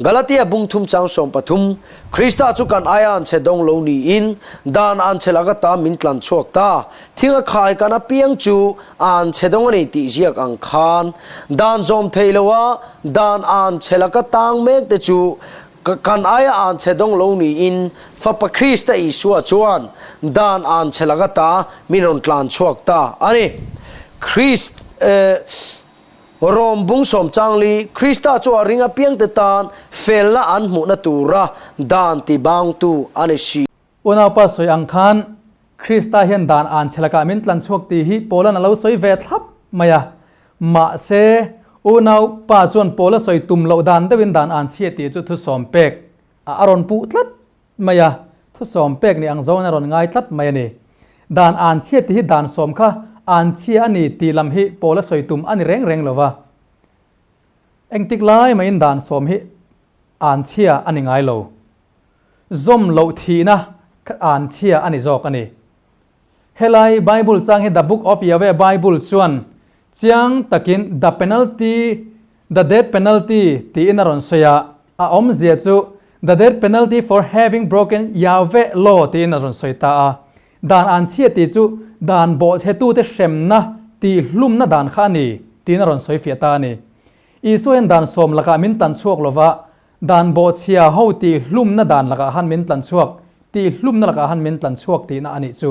Galatia bung thum chang 13, Krista chu kan aia an chhe dawng lo niin, dan an chhe laka ta min tlan chhuak ta. Thing a khai kan apiang chu an chhe dawng a ni tih ziak ang khan, dan zawm thei loa dan an chhe laka tang mek te chu kan aia an chhe dawng lo niin, Fapa Krista Isua chuan dan an chhe laka ta min rawn tlan chhuak ta a ni. Krist. Rom bung sawm chang li, Krista chu a ring apiangte tan felna an hmuhna tura dan ti bangtu a ni si. Unaupa sawi ang khan Krista hian dan an chhe lakah min tlan chhuak tih hi Paula'n a lo sawi ve thlap mai a. Mahse, unaupa chuan Paula sawi tum loh dan deuhin dan an chhia tih chu thusawm pek a a rawn puh tlat mai a, thusawm pek nih ang zawngin a rawn ngai tlat mai a ni. Dan an chhia tih hi dan sawm kha an chhia a ni tih lam hi Paula sawi tum a ni reng reng lo va. Engtik lai mahin dan sawm hi an chhia a ni ngai lo. Zawm loh thihna kha an chhia a ni zawk a ni. Helai Bible chang hi The Book of Yahweh Bible chuan chiang takin the penalty, the death penalty tiin a rawn sawi a, a awmzia chu the death penalty for having broken Yahweh law tiin a rawn sawi ta a. Dan an chhia tih chu dan bawhchhetute hremna tihhlumna dan kha a ni tiin a rawn sawi fiah ta a ni. Isua hian dan sawm lakah min tan chhuak lova, dan bawhchhia ho tihhlumna dan lakah han min tlan chhuak Tihhlumna lakah han min tlan chhuak tihna a nih chu.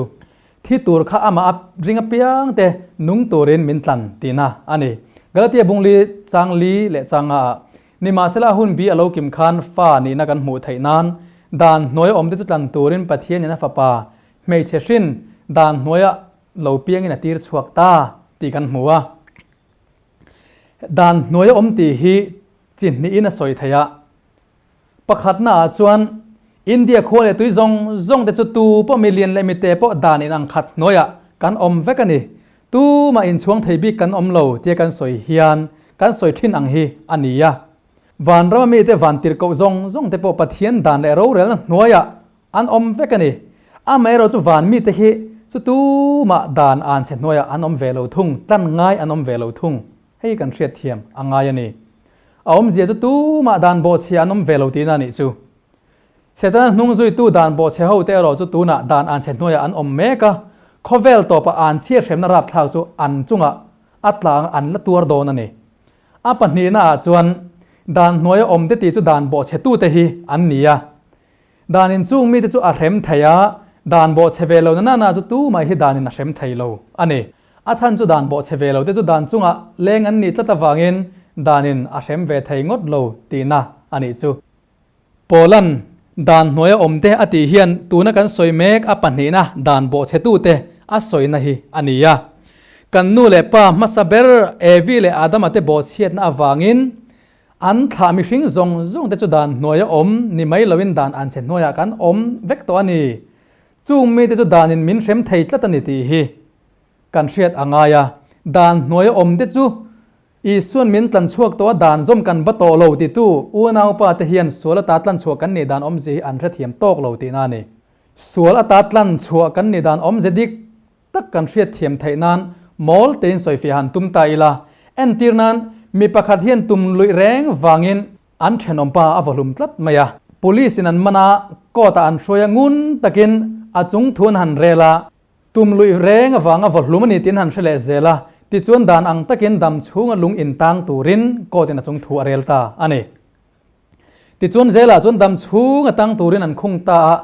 Thi tur kha amah a ring apiang te nung turin min tlan tihna a ni. Galatia bungli chang li leh chang nga ah, Nimahsela a hun bi a lo kim khan fa nihna kan hmuh theih nan dan hnuaia awmte chu tlan turin Pathianin a fapa hmeichhe hrin dan hnuaia lo piangin a tir chhuak ta tih kan hmu a. Dan hnuaia awm tih hi chi hnihin a sawi theih a. Pakhatna ah chuan India khua leh tui zawng zawng te chu tu pawh milian leh mite pawh dan in ang khat hnuaiah kan awm vek a ni. Tumah inchhuang thei bik kan awm lo tia kan sawi hian kan sawi thin ang hi a ni a. Vanrama mite vantirhkoh zawng zawng te pawh Pathian dan leh rorelna hnuaiah an awm vek a ni. Amaherawh chu van mite hi chu tumah dan an chhe hnuaiah an awm ve lo thung, tlan ngai an awm ve lo thung. Hei kan hriatthiam a ngai a ni. A awmzia chu tumah dan bawhchhia an awm ve lo tihna a nih chu. Setana hnung zuitu dan bawhchhe hote erawh chu tunah dan anchhe hnuaiah an awm mek a, khawvel tawpah anchhia hremna rapthlak chu an chungah a tlang an la tuar dawn a ni. A pahnihna ah chuan dan hnuaia awmte tih chu dan bawhchhetute hi an ni a. Dan inchung mite chu a hrem thei a, dan bawhchhe ve lo na nana chu tumah hi danin a hrem thei lo a ni. A chhan chu dan bawhchhe ve lo te chu dan chungah leng an nih tlat avangin danin a hrem ve thei ngawt lo tihna a nih chu. Paula'n dan hnuaia awmte a tih hian tuna kan sawi mek a pahnihna dan bawhchhetute a sawina hi a ni a. Kan nu leh pa hmasa ber Evi leh Adama te bawhchhiatna avangin an thlah mihring zawng zawng te chu dan hnuaia awm ni mai loin dan an chhe hnuaiah kan awm vek tawh a ni. Chung mite chu danin min hrem thei tlat a ni tih hi kan hriat a ngai a, dan hnuaia awmte chu. Isuan min tlan chhuak tawh a dan zawm kan va tawh lo titu unaupa te hian sual ata tlan chhuah kan nih dan awmzia hi an hrethiam tawk lo tihna a ni. Sual ata tlan chhuah kan nih dan awmze dik tak kan hriatthiam theih nan mawl tein sawifiah han tum ta ila. Entir nan, mi pakhat hian tum luih reng vangin an thenawmpa a vawhlum tlat mai a. Police in an man a, court ah an hruai a, ngun takin a chung thu an han rel a. Tum luih reng avanga vawhlum a ni tiin han hre leh zel a, tichuan dan ang takin dam chhunga lung intang turin court in a chung thu a rel ta a ni. Tichuan zelah chuan dam chhunga tang turin an khung ta a,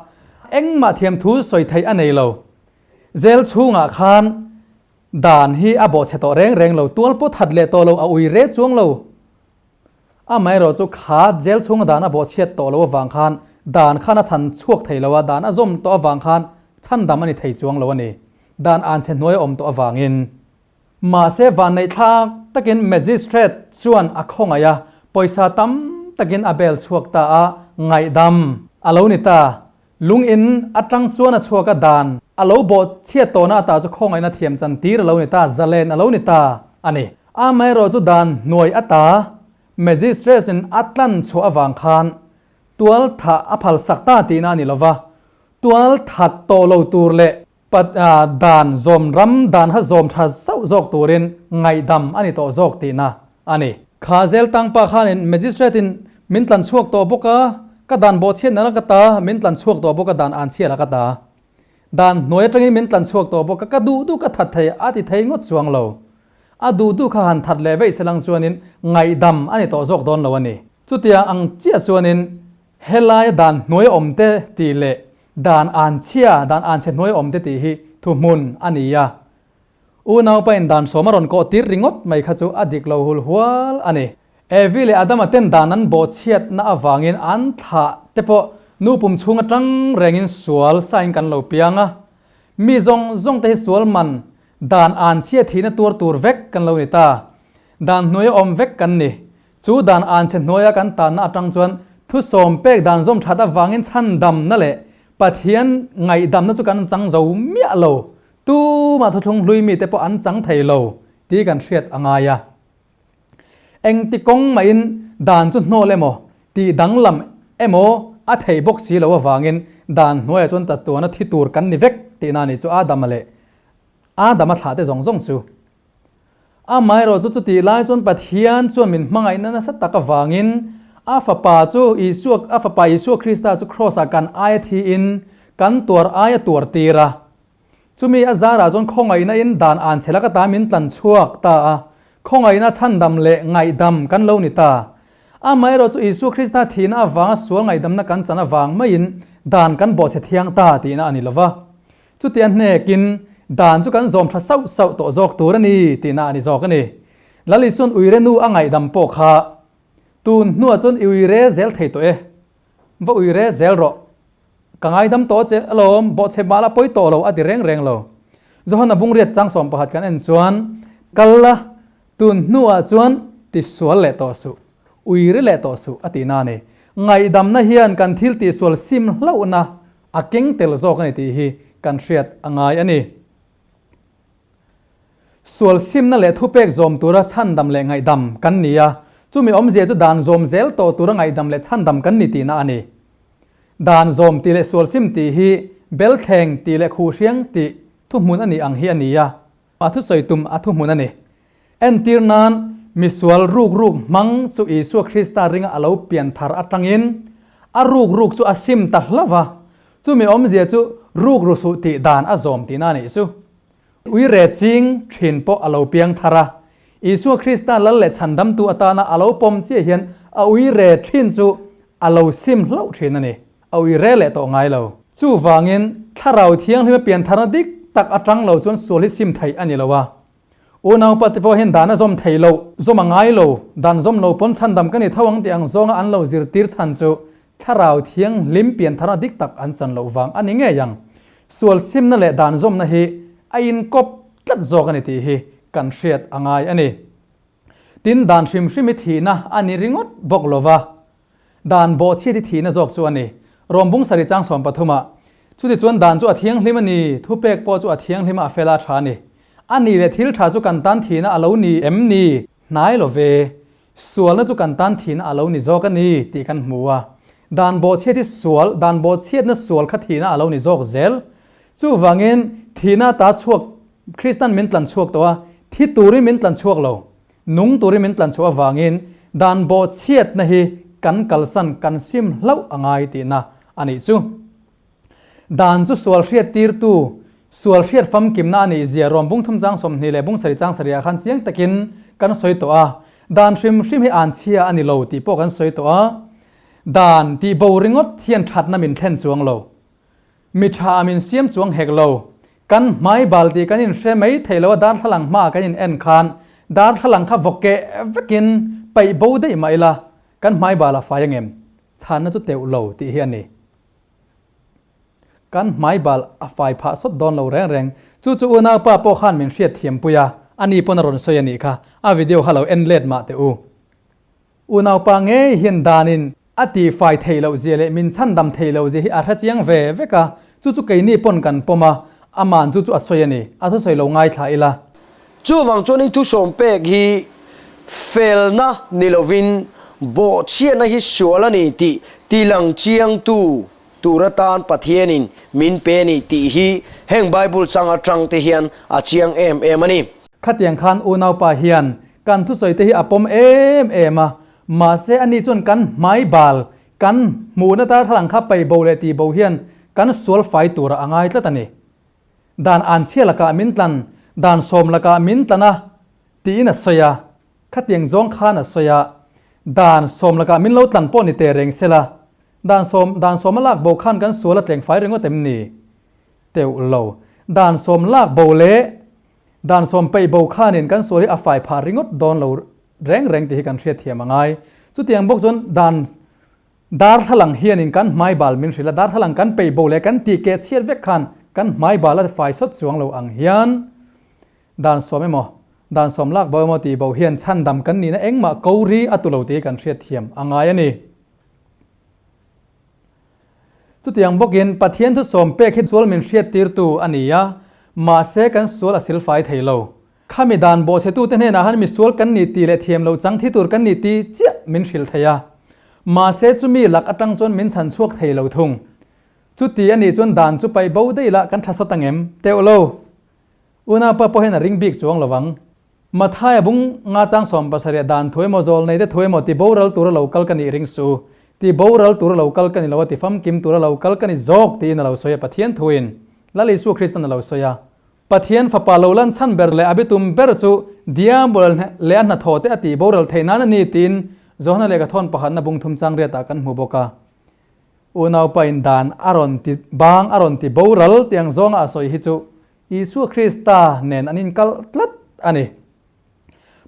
engmah thiam thu sawi theih a nei lo. Zel chhungah khan dan hi a bawhchhe tawh reng reng lo, tual pawh that leh tawh lo, a ui re chuang lo. Amaherawh chu kha jail chhunga dan a bawhchhiat tawh lo avang khan dan khan a chhan chhuak thei lo a, dan a zawm tawh avang khan chhandam a ni thei chuang lo a ni. Dan an chhe hnuai a awm tawh avangin. Mahse vanneih thlak takin Magistrate chuan a khawngaih a, pawisa tam takin a bail chhuak ta a, ngaihdam a lo ni ta. Lung in atang chuan a chhuak a, dan a lo bawhchhiat tawhna ata chu khawngaihna thiam chan tir a lo ni ta, zalen a lo ni ta a ni. Amaherawh chu dan hnuai ata Magistrate in a tlan chhuah avang khan tual thah a phal sak ta tihna a ni lova, tual that tawh lo tur leh Pat dan zawm ram dan kha zawm tha zauh zawk turin ngaihdam a ni tawh zawk tihna a ni. Kha zel tang pa khanin Magistrate in min tlan chhuak tawh bawk a, ka dan bawhchhiat nana ka ta, min tlan chhuak tawh bawk a dan an chhiat a ka ta. Dan hnuai atangin min tlan chhuak tawh bawk a, ka duh duh ka that thei a ti thei ngawt chuang lo. A duh duh kha han that leh veih selang chuanin ngaihdam a ni tawh zawk dawn lo a ni. Chutiang ang chiah chuanin Helai dan hnuai awmte tih leh dan an chhia, dan an chhe hnuai awmte tih hi thuhmun a ni a. Unaupa in dan sawm a rawn kawh tir ringawt mai kha chu a dik lo hul hual a ni. Evi leh Adama ten dan an bawhchhiatna avangin an thlah te pawh nu pum chhung atang rengin sual sain kan lo piang a. Mi zawng zawng te hi sual man dan an chhia thihna tuar tur vek kan lo ni ta. Dan hnuai awm vek kan ni. Chu dan anchhe hnuaia kan tanna atang chuan thusawm pek dan zawm that avangin chhandamna leh Pathian ngaihdamna chu kan chang zo miah lo, tumah thuthlung hlui mite pawh an chang thei lo tih kan hriat a ngai a. Engti kawng mahin dan chu hnawl emaw tih danglam emaw a theih bawk si lo avangin dan hnuaiah chuan tatuana thi tur kan ni vek tihna a nih chu Adama leh Adama thlahte zawng zawng chu. Amaherawh chu chutih lai chuan Pathian chuan min hmangaihna nasa tak avangin a Fapa chu Isua, a Fapa Isua Krista chu Kraws-ah kan aia thiin kan tuar aia tuar tir a. Chumi a zarah chuan khawngaihna in dan an chhe lak ata min tlan chhuak ta a, khawngaihna chhandam leh ngaihdam kan lo ni ta. Amaherawh chu Isua Krista thihna avanga sual ngaihdamna kan chan avang maiin dan kan bawhchhe thiang ta tihna a ni lova. Chuti a hnekin dan chu kan zawm tha sauh sauh tawh zawk tur a ni tihna a ni zawk a ni. Lal Isuan uire nu a ngaihdam pawh kha tun hnuah chuan i uire zel thei tawh e, va uire zel rawh, ka ngaidam tawh che alawm, bawhchhe mah la pawi tawh lo a ti reng reng lo. Johana bungriat chang 11 kan en chuan kal la tun hnuah chuan tisual leh tawh suh, uire leh tawh suh a tihna a ni. Ngaihdamna hian kan thil tihsual sim hlauhna A keng tel zawk a ni tih hi kan hriat a ngai a ni. Sual simna leh thupek zawm tura chhandam leh ngaihdam kan ni a, chumi awmzia chu dan zawm zel tawh tura ngaihdam leh chhandam kan ni tihna a ni. Dan zawm tih leh sual sim tih hi belthleng tih leh khuhhriang tih thuhmun a nih ang hi a ni a. A thusawi tum a thuhmun a ni. Entir nan, misual ruk ruk hmang chu Isua Krista ringa a lo pian thar atangin a ruk ruk chu a sim ta hlauh va, chumi awmzia chu ruk ru suh tih dan a zawm tihna a nih chu. Uire ching thin pawh a lo piang thar a, Isua Krista lal leh chhandamtu atana a lo pawm chiah hian a uire thin chu a lo sim hlauh thin a ni. A uire leh tawh ngai lo. Chuvangin, Thlarau Thianghlima pian tharna dik tak atang lo chuan sual hi sim theih a ni lo a. Unaupa te pawh hian dan a zawm thei lo, zawm a ngai lo, dan zawm lo pawn chhandam ka ni tho ang tih ang zawnga an lo zirtir chhan chu Thlarau Thianghlim pian tharna dik tak an chan loh vang a ni ngei ang. Sual simna leh dan zawmna hi a inkawp tlat zawk a ni tih hi kan hriat a ngai a ni. Tin, dan hrim hrim hi thihna a ni ringawt bawk lo va, dan bawhchhiat hi thihna zawk chu a ni. Rawmbung sarih chang 13 ah, Chutichuan dan chu a thianghlim a ni, thupek pawh chu a thianghlim a, a fel a, a tha a ni. A ni leh thil tha chu kan tan thihna a lo ni em ni? Hnai lo ve, sualna chu kan tan thihna a lo ni zawk a ni tih kan hmu a. Dan bawhchhiat hi sual, dan bawhchhiatna sual kha thihna a lo ni zawk zel. Chuvangin, thihna ata chhuak Kristan min tlan chhuak tawh a, thi turin min tlan chhuak lo. Nung turin min tlan chhuah avangin dan bawhchhiatna hi kan kalsan kan sim hlauh a ngai tihna a nih chu. Dan chu sual hriat tirtu, sual hriat famkimna a nih zia rawn bung thum chang 20 leh bung sarih chang sarihah khan chiang takin kan sawi tawh a. Dan hrim hrim hi an chhia a ni lo tih pawh kan sawi tawh a. Dan tih bo ringawt hian thatna min thlen chuang lo. Mi tha a min siam chuang hek lo. Kan hmai bal tih kan inhre mai thei lo a darthlalang hmaah kan in en khan darthlalang kha vaw keh vekin paih bo daih mah ila kan hmai bal a fai angem? Chhanna chu teuh lo tih hi a ni. Kan hmai bal a fai phah sawt dawn lo reng reng. Chu chu unaupa pawh khan min hriat thiam pui a, ani pawn a rawn sawi a nih kha. A video kha lo en let mah teh u. Unaupa ngei hian danin a tih fai theih loh zia leh min chhandam theih loh zia hi a hre chiang ve vek a, chu chu keini pawn kan pawm a, aman chu chu a sawi a ni. A thusawi lo ngaithla ila. Chuvang chuan in thusawm pek hi felna ni lovin bawhchhiatna hi sual a ni tih tilang chiangtu tur atan Pathianin min pe a ni tih hi heng Bible chang atang te hian a chiang em em a ni. Khatiang khan unaupa hian kan thusawi te hi a pawm em em a, mahse ani chuan kan hmai bal, kan hmuhna darthlalang kha paih bo leh tih bo hian kan sual fai turah a ngai tlat a ni. Dan anchhia lakah min tlan, dan sawm lakah min tlan a, tiin a sawi a. Khatiang zawng khan a sawi a, dan sawm lakah min lo tlan pawh ni teh reng se la, dan sawm, dan sawm a lak bo khan kan sual a tleng fai ringawt em ni? Teuh lo. Dan sawm lak bo leh dan sawm peih bo khanin kan sual hi a fai phah ringawt dawn lo reng reng tih hi kan hriatthiam a ngai. Chutiang bawk chuan dan Darthlalang hianin kan hmai bal min hrilh a, darthlalang kan peih bo leh kan tih keh chhiat vek khan kan hmai bal a fai sawt chuang lo ang hian dan sawm emaw, dan sawm lak bo emaw tih bo hian chhandam kan nihna engmah ko ri a tu lo tih hi kan hriat thiam a ngai a ni. Chutiang bawkin Pathian thusawm pek hi sual min hriat tirtu a ni a, mahse kan sual a silfai thei lo. Khami dan bawhchhetute hnenah han misual kan ni tih leh thiam loh chang thi tur kan ni tih chiah min hrilh thei a. Mahse chumi lak atang chuan min chhan chhuak thei lo thung. Chuti a nih chuan dan chu paih bo daih lah kan tha sawt ang em? Teuh lo. Unaupa pawh hian a ring bik chuang lo vang. Mathaia bung nga chang 70 dan thu emaw zawl nei te thu emaw ti boral tura lo kal ka nih ring suh u. Ti boral tura lo kal ka ni lo a ti famkim tura lo kal ka ni zawk tiin a lo sawi a Pathian thuin Lal Isua Kristan a lo sawi a. Pathian Fapa lo lan chhan ber leh a bitum ber chu Diabol leh a hnathawh te a tih boral theih nan a ni tiin Johana lehkha thawn pakhatna bung thum chang riatah kan hmu bawk a. Unaupa in dan a rawn ti bang a rawn ti boral tih ang zawnga a sawi hi chu Isua Krista nen an inkal tlat a ni.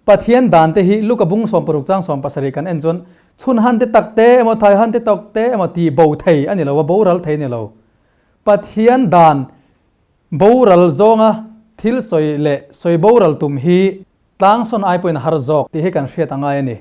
Pathian dan te hi Luka bung 60 chang 17 kan en chuan chhun han te tak te emaw thai han te tawk te emaw tih bo thei a ni lo a, boral thei a ni lo. Pathian dan Boral zawnga thil sawi leh sawi boral tum hi tlangsawn ai pawhin a har zawk tih hi kan hriat a ngai a ni.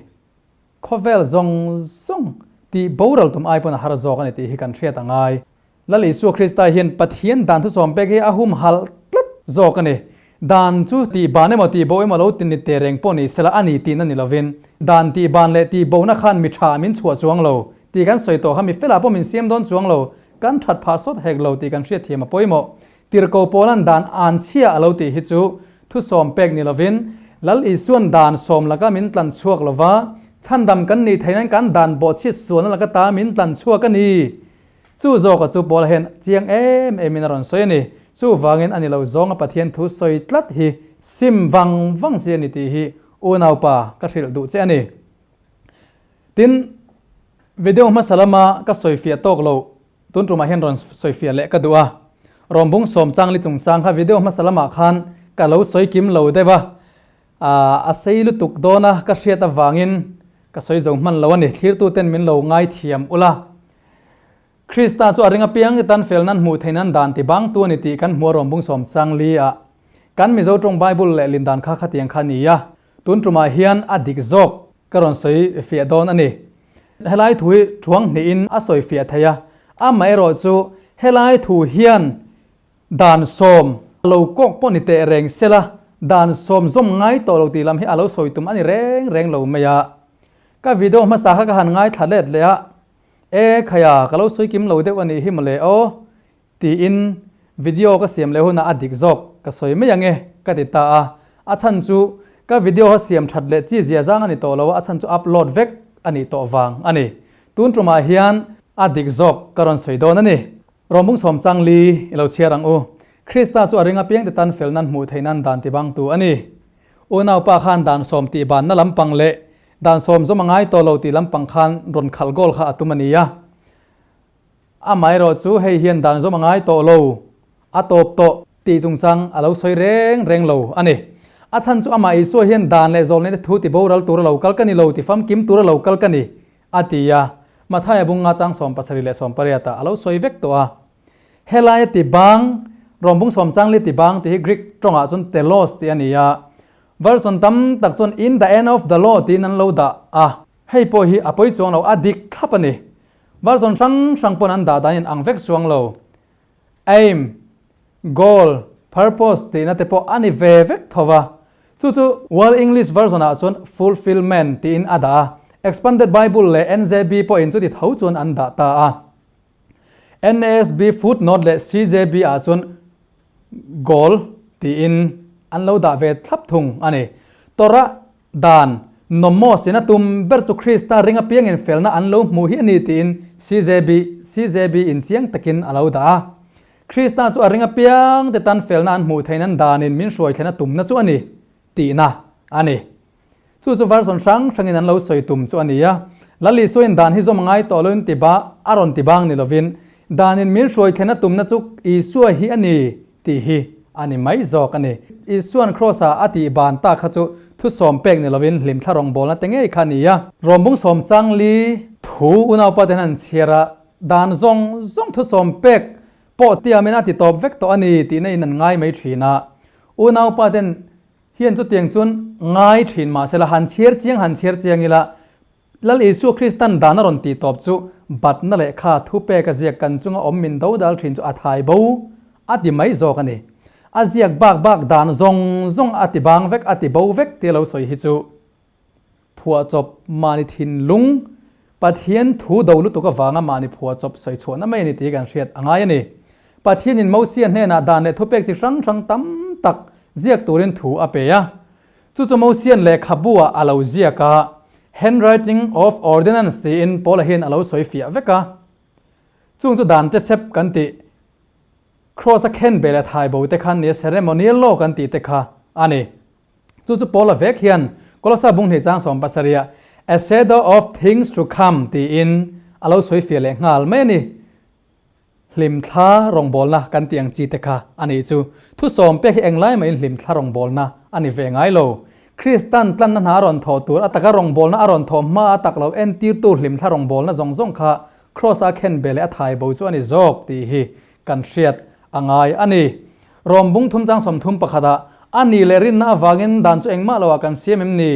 Khawvel zawng zawng tih boral tum ai pawhin a har zawk a ni tih hi kan hriat a ngai. Lal Isua Krista hian Pathian dan thusawm pek hi a humhalh tlat zawk a ni. Dan chu tih ban emaw tih bo emaw lo ti ni teh reng pawh ni sela a ni tihna ni lovin, dan tih ban leh tih bona khan mi tha min chhuah chuang lo tih kan sawi tawh kha mi felah pawh min siam dawn chuang lo. Kan that phah sawt hek lo tih kan hriatthiam a pawimawh. Tirhko Paula'n dan an chhia a lo tih hi chu thusawm pek ni lovin, Lal Isua'n dan sawm laka min tlan chhuak lova, chhandam kan nih theih nan kan dan bawhchhiat sualna laka ta min tlan chhuak a ni. Chu zawka chu Paula hian chiang em emin a rawn sawi a ni. Chuvangin a ni lo zawnga Pathian thu sawi tlat hi sim vang vang chi a ni tih hi unaupa ka hrilh duh che a ni. Tin, video hmasa lama ka sawifiah tawk lo, tun tumah hian rawn sawifiah leh ka duh a. Rawmbung sawm changli chungchang kha video hmasa lamah khan ka lo sawi kim lo deuh a, a sei lutuk dawn a ka hriat avangin ka sawi zo hman lo a ni. Thlirtuten min lo ngaithiam ula. Krista chu a ring apiang te tan fel nan hmuh theih nan dan ti bangtu a ni tih kan hmu a rawmbung sawm changli a. Kan Mizo tawng Bible leh lindan kha khatiang kha a ni a. Tun tumah hian a dik zawk ka rawn sawi fiah dawn a ni. Helai thu hi thuang hnihin a sawi fiah thei a, amaherawh chu helai thu hian dan sawm lo kawk pawh ni teh reng se la, dan sawm zawm ngai tawh lo tih lam hi a lo sawi tum a ni reng reng lo mai a. Ka video hmasa kha ka han ngaithla let leh a, E khaia, ka lo sawi kim lo deuh a nih hi mawle aw tiin video ka siam leh hunah a dik zawk ka sawi mai ang e ka ti ta a. A chhan chu ka video ha siam that leh chi zia zang a ni tawh lo a, a chhan chu upload vek a nih tawh vang a ni. Tun tumah hian a dik zawk ka rawn sawi dawn a ni. Rawmbung sawm chang li i lo chhiar ang u. Krista chu a ring apiang te tan fel nan hmuh theih nan dan ti bangtu a ni. Unaupa khan dan sawm tih banna lampang leh dan sawm zawm a ngai tawh lo tih lampang khan rawn khalh goal kha a tum a ni a. Amaherawh chu hei hian dan zawm a ngai tawh lo, a tawp tawh tih chungchang a lo sawi reng reng lo a ni. A chhan chu amah Isua hian dan leh zawlnei te thu ti boral tura lo kal ka ni lo, ti famkim tura lo kal ka ni, a ti a. Mathaia bunga chang 70 leh 18 ah a lo sawi vek tawh a. Helaia ti bang, rawngbung sawm changli ti bang tih hi Greek tawngah chuan telos tih a ni a. Version tam tak chuan in the end of the law tiin an lo dah a. Hei pawh hi a pawi chuang lo, a dik thlap a ni. Version hrang hrang pawn an dah dan in ang vek chuang lo. Aim, goal, purpose tihna te pawh a ni ve vek tho va. Chu chu World English Version ah chuan fulfillment tiin a dah a. Expanded Bible leh NJB pawhin chuti tho chuan an dah ta a. NASB footnote leh CJB ah chuan goal tiin an lo dah ve thlap thung a ni. Torah Dan, Nomos in a tum ber chu Krista ring apiangin felna an lo hmuh hi a ni tiin CJB, CJB in chiang takin a lo dah a. Krista chu a ring apiang te tan felna an hmuh theih nan danin min hruai thlen a tumna chu a ni tihna a ni. Chu chu version hrang hrangin an lo sawi tum chu a ni a. Lal Isuain dan hi zawm a ngai tawh loin ti ba a rawn ti bang ni lovin danin min hruai thlen a tumna chu Isua hi a ni tih hi a ni mai zawk a ni. Isua'n Kraws-ah a tih ban tak kha chu thu sawm pek ni lovin hlimthla rawngbawlna te ngei kha a ni a. Rawmbung sawm chang li thu unaupa ten an chhiar a, dan zawng zawng thu sawm pek pawh tiamin a ti tawp vek tawh a ni tihna in an ngai mai thin a. Unaupa ten hian chutiang chuan ngai thin mahsela han chhiar chiang han chhiar chiang ila Lal Isua Kristan dan a rawn tih tawp chu batna lehkha thupek a ziak kan chunga awm min do dal thin chu a thai bo a ti mai zawk a ni. A ziak bak bak dan zawng zawng a ti bang vek a ti bo vek tia lo sawi hi chu phuahchawp mahni thinlung Pathian thu do lutuk avanga mahni phuahchawp sawi chhuahna mai a ni tih kan hriat a ngai a ni. Pathianin Mosia hnenah dan leh thupek chi hrang hrang tam tak ziak turin thu a pe a. Chu chu Mosian lehkhabu ah a lo ziak a, Handwriting of Ordinance tiin Paula hian a lo sawi fiah vek a. Chung chu dan te sep kan tih, Cross a khen beh leh thai bo te khan nia ceremonial law kan tih te kha a ni. Chu chu Paula vek hian Kolosa bung hnih chang 70 ah A shadow of things to come tiin a lo sawi fiah leh nghal mai a ni. Hlimthla rawngbawlna kan tih ang chi te kha a nih chu. Thusawm pek hi englai mahin hlimthla rawngbawlna a ni ve ngai lo. Kristan tlanna hna a rawn thawh tur, a taka rawngbawlna a rawn thawh hma a tak lo entirtu hlimthla rawngbawlna zawng zawng kha Kraws-a khen be leh a thai bo chu a ni zawk tih hi kan hriat a ngai a ni. Rawm bung thum chang 31 ah, A nih leh rinna avangin dan chu engmah loah kan siam em ni?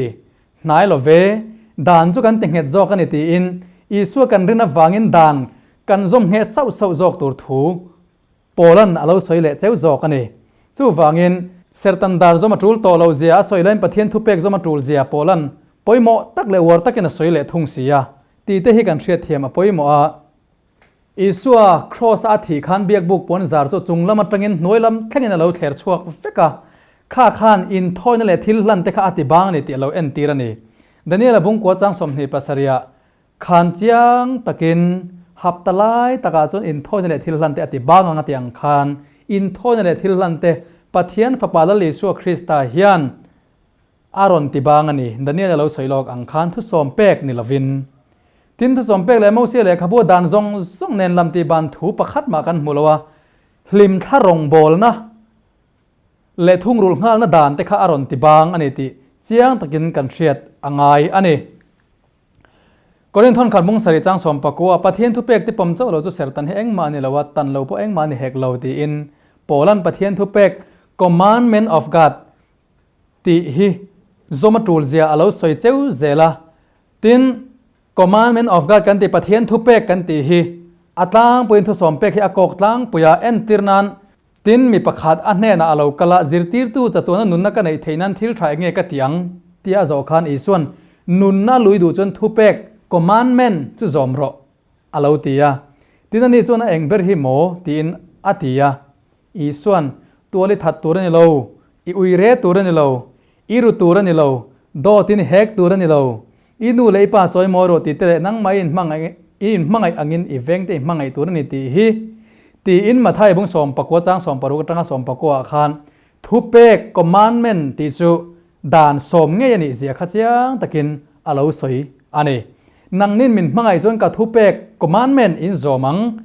Hnai lo ve, dan chu kan ti nghet zawk a ni tiin Isua kan rin avangin dan kan zawm ngheh sauh sauh zawk tur thu Paula'n a lo sawi leh cheu zawk a ni. Chuvangin, Sertan dar zawm a tul tawh loh zia a sawi laiin Pathian thupek zawm a tul zia Paula'n pawimawh tak leh uar takin a sawi leh thung si a tih te hi kan hriatthiam a pawimawh a. Isua Kraws-a a thih khan biakbuk puan zar chu chung lam atangin hnuai lam thlengin a lo thler chhuak vek a, kha khan inthawina leh thil hlan te kha a ti bang a ni tih a lo entir a ni. Daniel-a bungkua chang 27 ah khan chiang takin hapta lai takah chuan inthawina leh thil hlan te a ti bang ang a ti ang khan inthawina leh thil hlan te Pathian Fapa Lal Isua Krista hian A rawn ti bang a ni. Daniel a lo sawi lawk ang khan thusawm pek ni lovin. Tin, thusawm pek leh Mosia lehkhabu a dan zawng zawng nen lam tih ban thu pakhat mah kan hmu lo a, hlimthla rawngbawlna leh thungrulh nghalna dan te kha a rawn ti bang a ni tih chiang takin kan hriat a ngai a ni. Korinthon khat mung sarih chang 19 Pathian thupek te pawm chauh lo chu sertan hi engmah a ni lo a, tan lo pawh engmah a ni hek lo tiin Paula'n Pathian thupek, commandment of God, tih hi zawm a tul zia a lo sawi cheu zel a. Tin, Commandment of God kan tih, Pathian thupek kan tih hi a tlangpuiin thusawm pek hi a kawk tlangpui a, entir nan Tin, mi pakhat a hnenah a lo kal a, Zirtirtu, chatuana nunna ka neih theih nan thil tha eng nge ka ti ang? tia a zawh khan Isua'n, Nunna lui duh chuan thupek, commandment, chu zawm rawh, a lo ti a. Tin, ani chuan a eng ber hi maw? tiin a ti a. Isua'n, Tual i that tur a ni lo, i ui re tur a ni lo, i ru tur a ni lo, dawt in hek tur a ni lo, i nu leh i pa chawi mawi rawh tih te leh nangmah i inhmangaih i inhmangaih angin i veng te i hmangaih tur a ni tih hi tiin Mathai bung 19 chang 60 atanga 19 ah khan thupek, commandment, tih chu dan sawm ngei a nih zia kha chiang takin a lo sawi a ni. Nangnin min hmangaih chuan ka thupek, commandment, in zawm ang.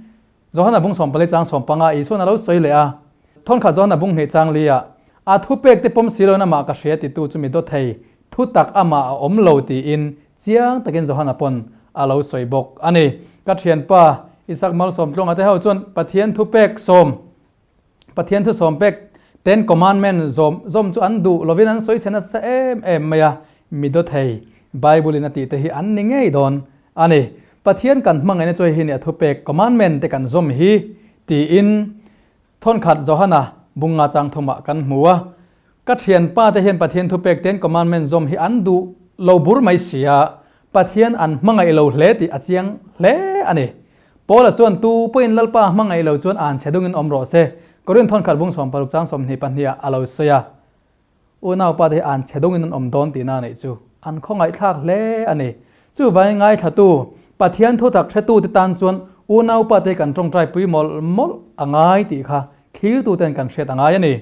Johana bung 14 chang 15 Isuan a lo sawi leh a, Thawnkhat Johana bung hnih chang li ah, A thupek te pawm si loin amah ka hria titu chu mi dawt thei, thu tak amah a awm lo tiin chiang takin Johana pawn a lo sawi bawk a ni. Ka thianpa Isak Malsawmtluanga te ho chuan Pathian thupek sawm, Pathian thu sawm pek, Ten Commandment, zawm zawm chu an duh lovin an sawi chhe nasa em em mai a, mi dawt thei, Bible in a tih te hi an ni ngei dawn a ni. Pathian kan hmangaihna chu hei hi ni a thupek, commandment, te kan zawm hi tiin thawnkhat Johana bunga chang thumah kan hmu a. Ka thianpa te hian Pathian thupek Ten Commandment zawm hi an duh lo bur mai si a, Pathian an hmangaih lo hle tih a chiang hle a ni. Paula chuan tu pawhin Lalpa hmangaih lo chuan an chhe dungin awm rawh se, Korinth thawnkhat bung 60 chang 22 ah a lo sawi a. Unaupa te hi an chhe dungin an awm dawn tihna a neih chu an khawngaihthlak hle a ni. Chuvangin ngaithlatu, Pathian thutak hretute tan chuan unaupa te hi kan tawngtai pui mawlh mawlh a ngai tih kha thlirtuten kan hriat a ngai a ni.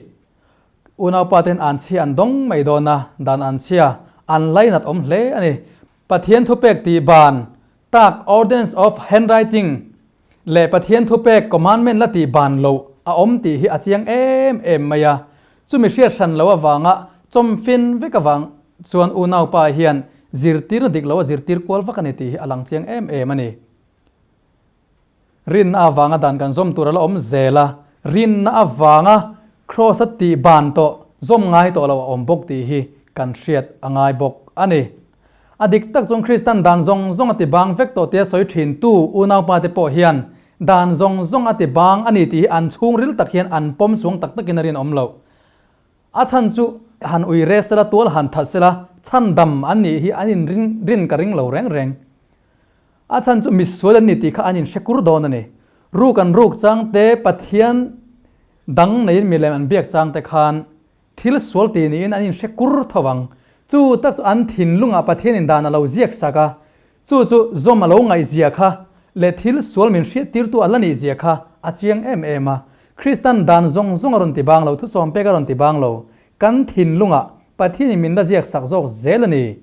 Unaupa ten an chhia an dawng mai dawn a, dan an chhia, an lainat awm hle a ni. Pathian thupek tih ban tak Ordinance of Handwriting leh Pathian thupek Commandment la tih ban loh a awm tih hi a chiang em em mai a. Chumi hriat hran lo avanga chawmfin vek avang chuan unaupa hian zirtirna dik lo a zirtir kual vak a ni tih hi a lang chiang em em a ni. Rinna avanga dan kan zawm tur a la awm zel a, rinna avanga Kraws a tih ban tawh zawm ngai tawh lo a awm bawk tih hi kan hriat a ngai bawk a ni. A dik tak chuan Kristan dan zawng zawng a ti bang vek tawh tia sawi thin tu unaupa te pawh hian dan zawng zawng a ti bang a ni tih hi an chhungril tak hian an pawm suang tak takin a rinawm loh. A chhan chu han ui re sela tual han that sela chhan dam an nih hi an in rin rin ka ring lo reng reng. A chhan chu misual an ni tih kha an in hre kur dawn a ni. Ruk an ruk chang te Pathian dang neiin milem an biak chang te khan thil sual tih niin an in hre kur tho ang. Chu tak chu an thinlungah Pathian in dan a lo ziak sak a, chu chu zawm a lo ngaih zia kha leh thil sual min hriat tirtu a la nih zia kha a chiang em em a. Kristan dan zawng zawng a rawn ti bang lo, thusawm pek a rawn ti bang lo. Kan thinlungah Pathian in min la ziak sak zawk zel a ni.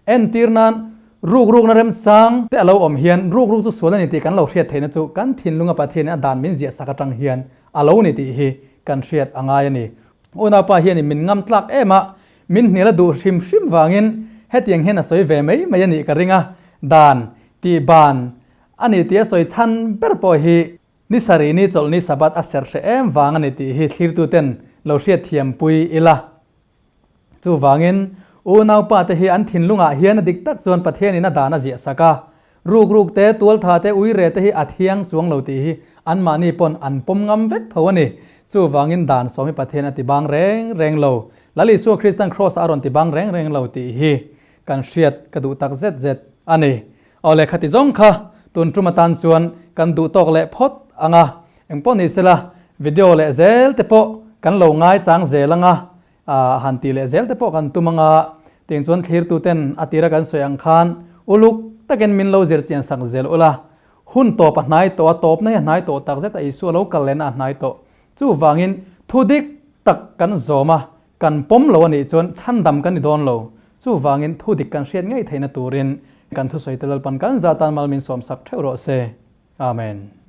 Entir nan, rukrukna remchang te a lo awm hian rukruk chu sual a ni tih kan lo hriat theihna chu kan thinlunga Pathian in a dan min ziah sak atang hian a lo ni tih hi kan hriat a ngai a ni. Unaupa hianin min ngam tlak em a, min hnial a duh hrim hrim vangin hetiang hian a sawi ve mai mai a nih ka ring a, dan tih ban a ni tih a sawi chhan ber pawh hi ni sarih ni chawlhni Sabbath a serh hreh em vang a ni tih hi thlirtuten lo hriatthiampui ila. Chuvangin, unaupa te hi an thinlungah hian a dik tak chuan Pathianin a dan a ziah sak a. Ruk ruk te, tualtha te, uire te hi a thiang chuang lo tih hi anmahni pawn an pawm ngam vek tho a ni. Chuvangin dan sawm hi Pathian a ti bang reng reng lo. Lal Isua Kristan Kraws-ah a rawn ti bang reng reng lo tih hi kan hriat ka duh tak zet zet a ni. Aw lehkha ti zawng kha tun tum atan chuan kan duh tawk leh phawt ang a. Engpawh ni sela video leh zel te pawh kan lo ngaichang zel ang a. A han tih leh zel te pawh kan tum anga tiang chuan thlirtu ten a tira kan sawi ang khan uluk takin min lo zir chian sak zel ula. Hun tawp a hnai tawh a, tawpna hi a hnai tawh tak zet a, Isua lo kal lehna a hnai tawh. Chuvangin thu dik tak kan zawm a, kan pawm lo a nih chuan chhandam kan ni dawn lo. Chuvangin thu dik kan hriat ngei theihna turin kan thusawi te Lalpan kan zah tan mal min sawmsak theuh rawh se. Amen.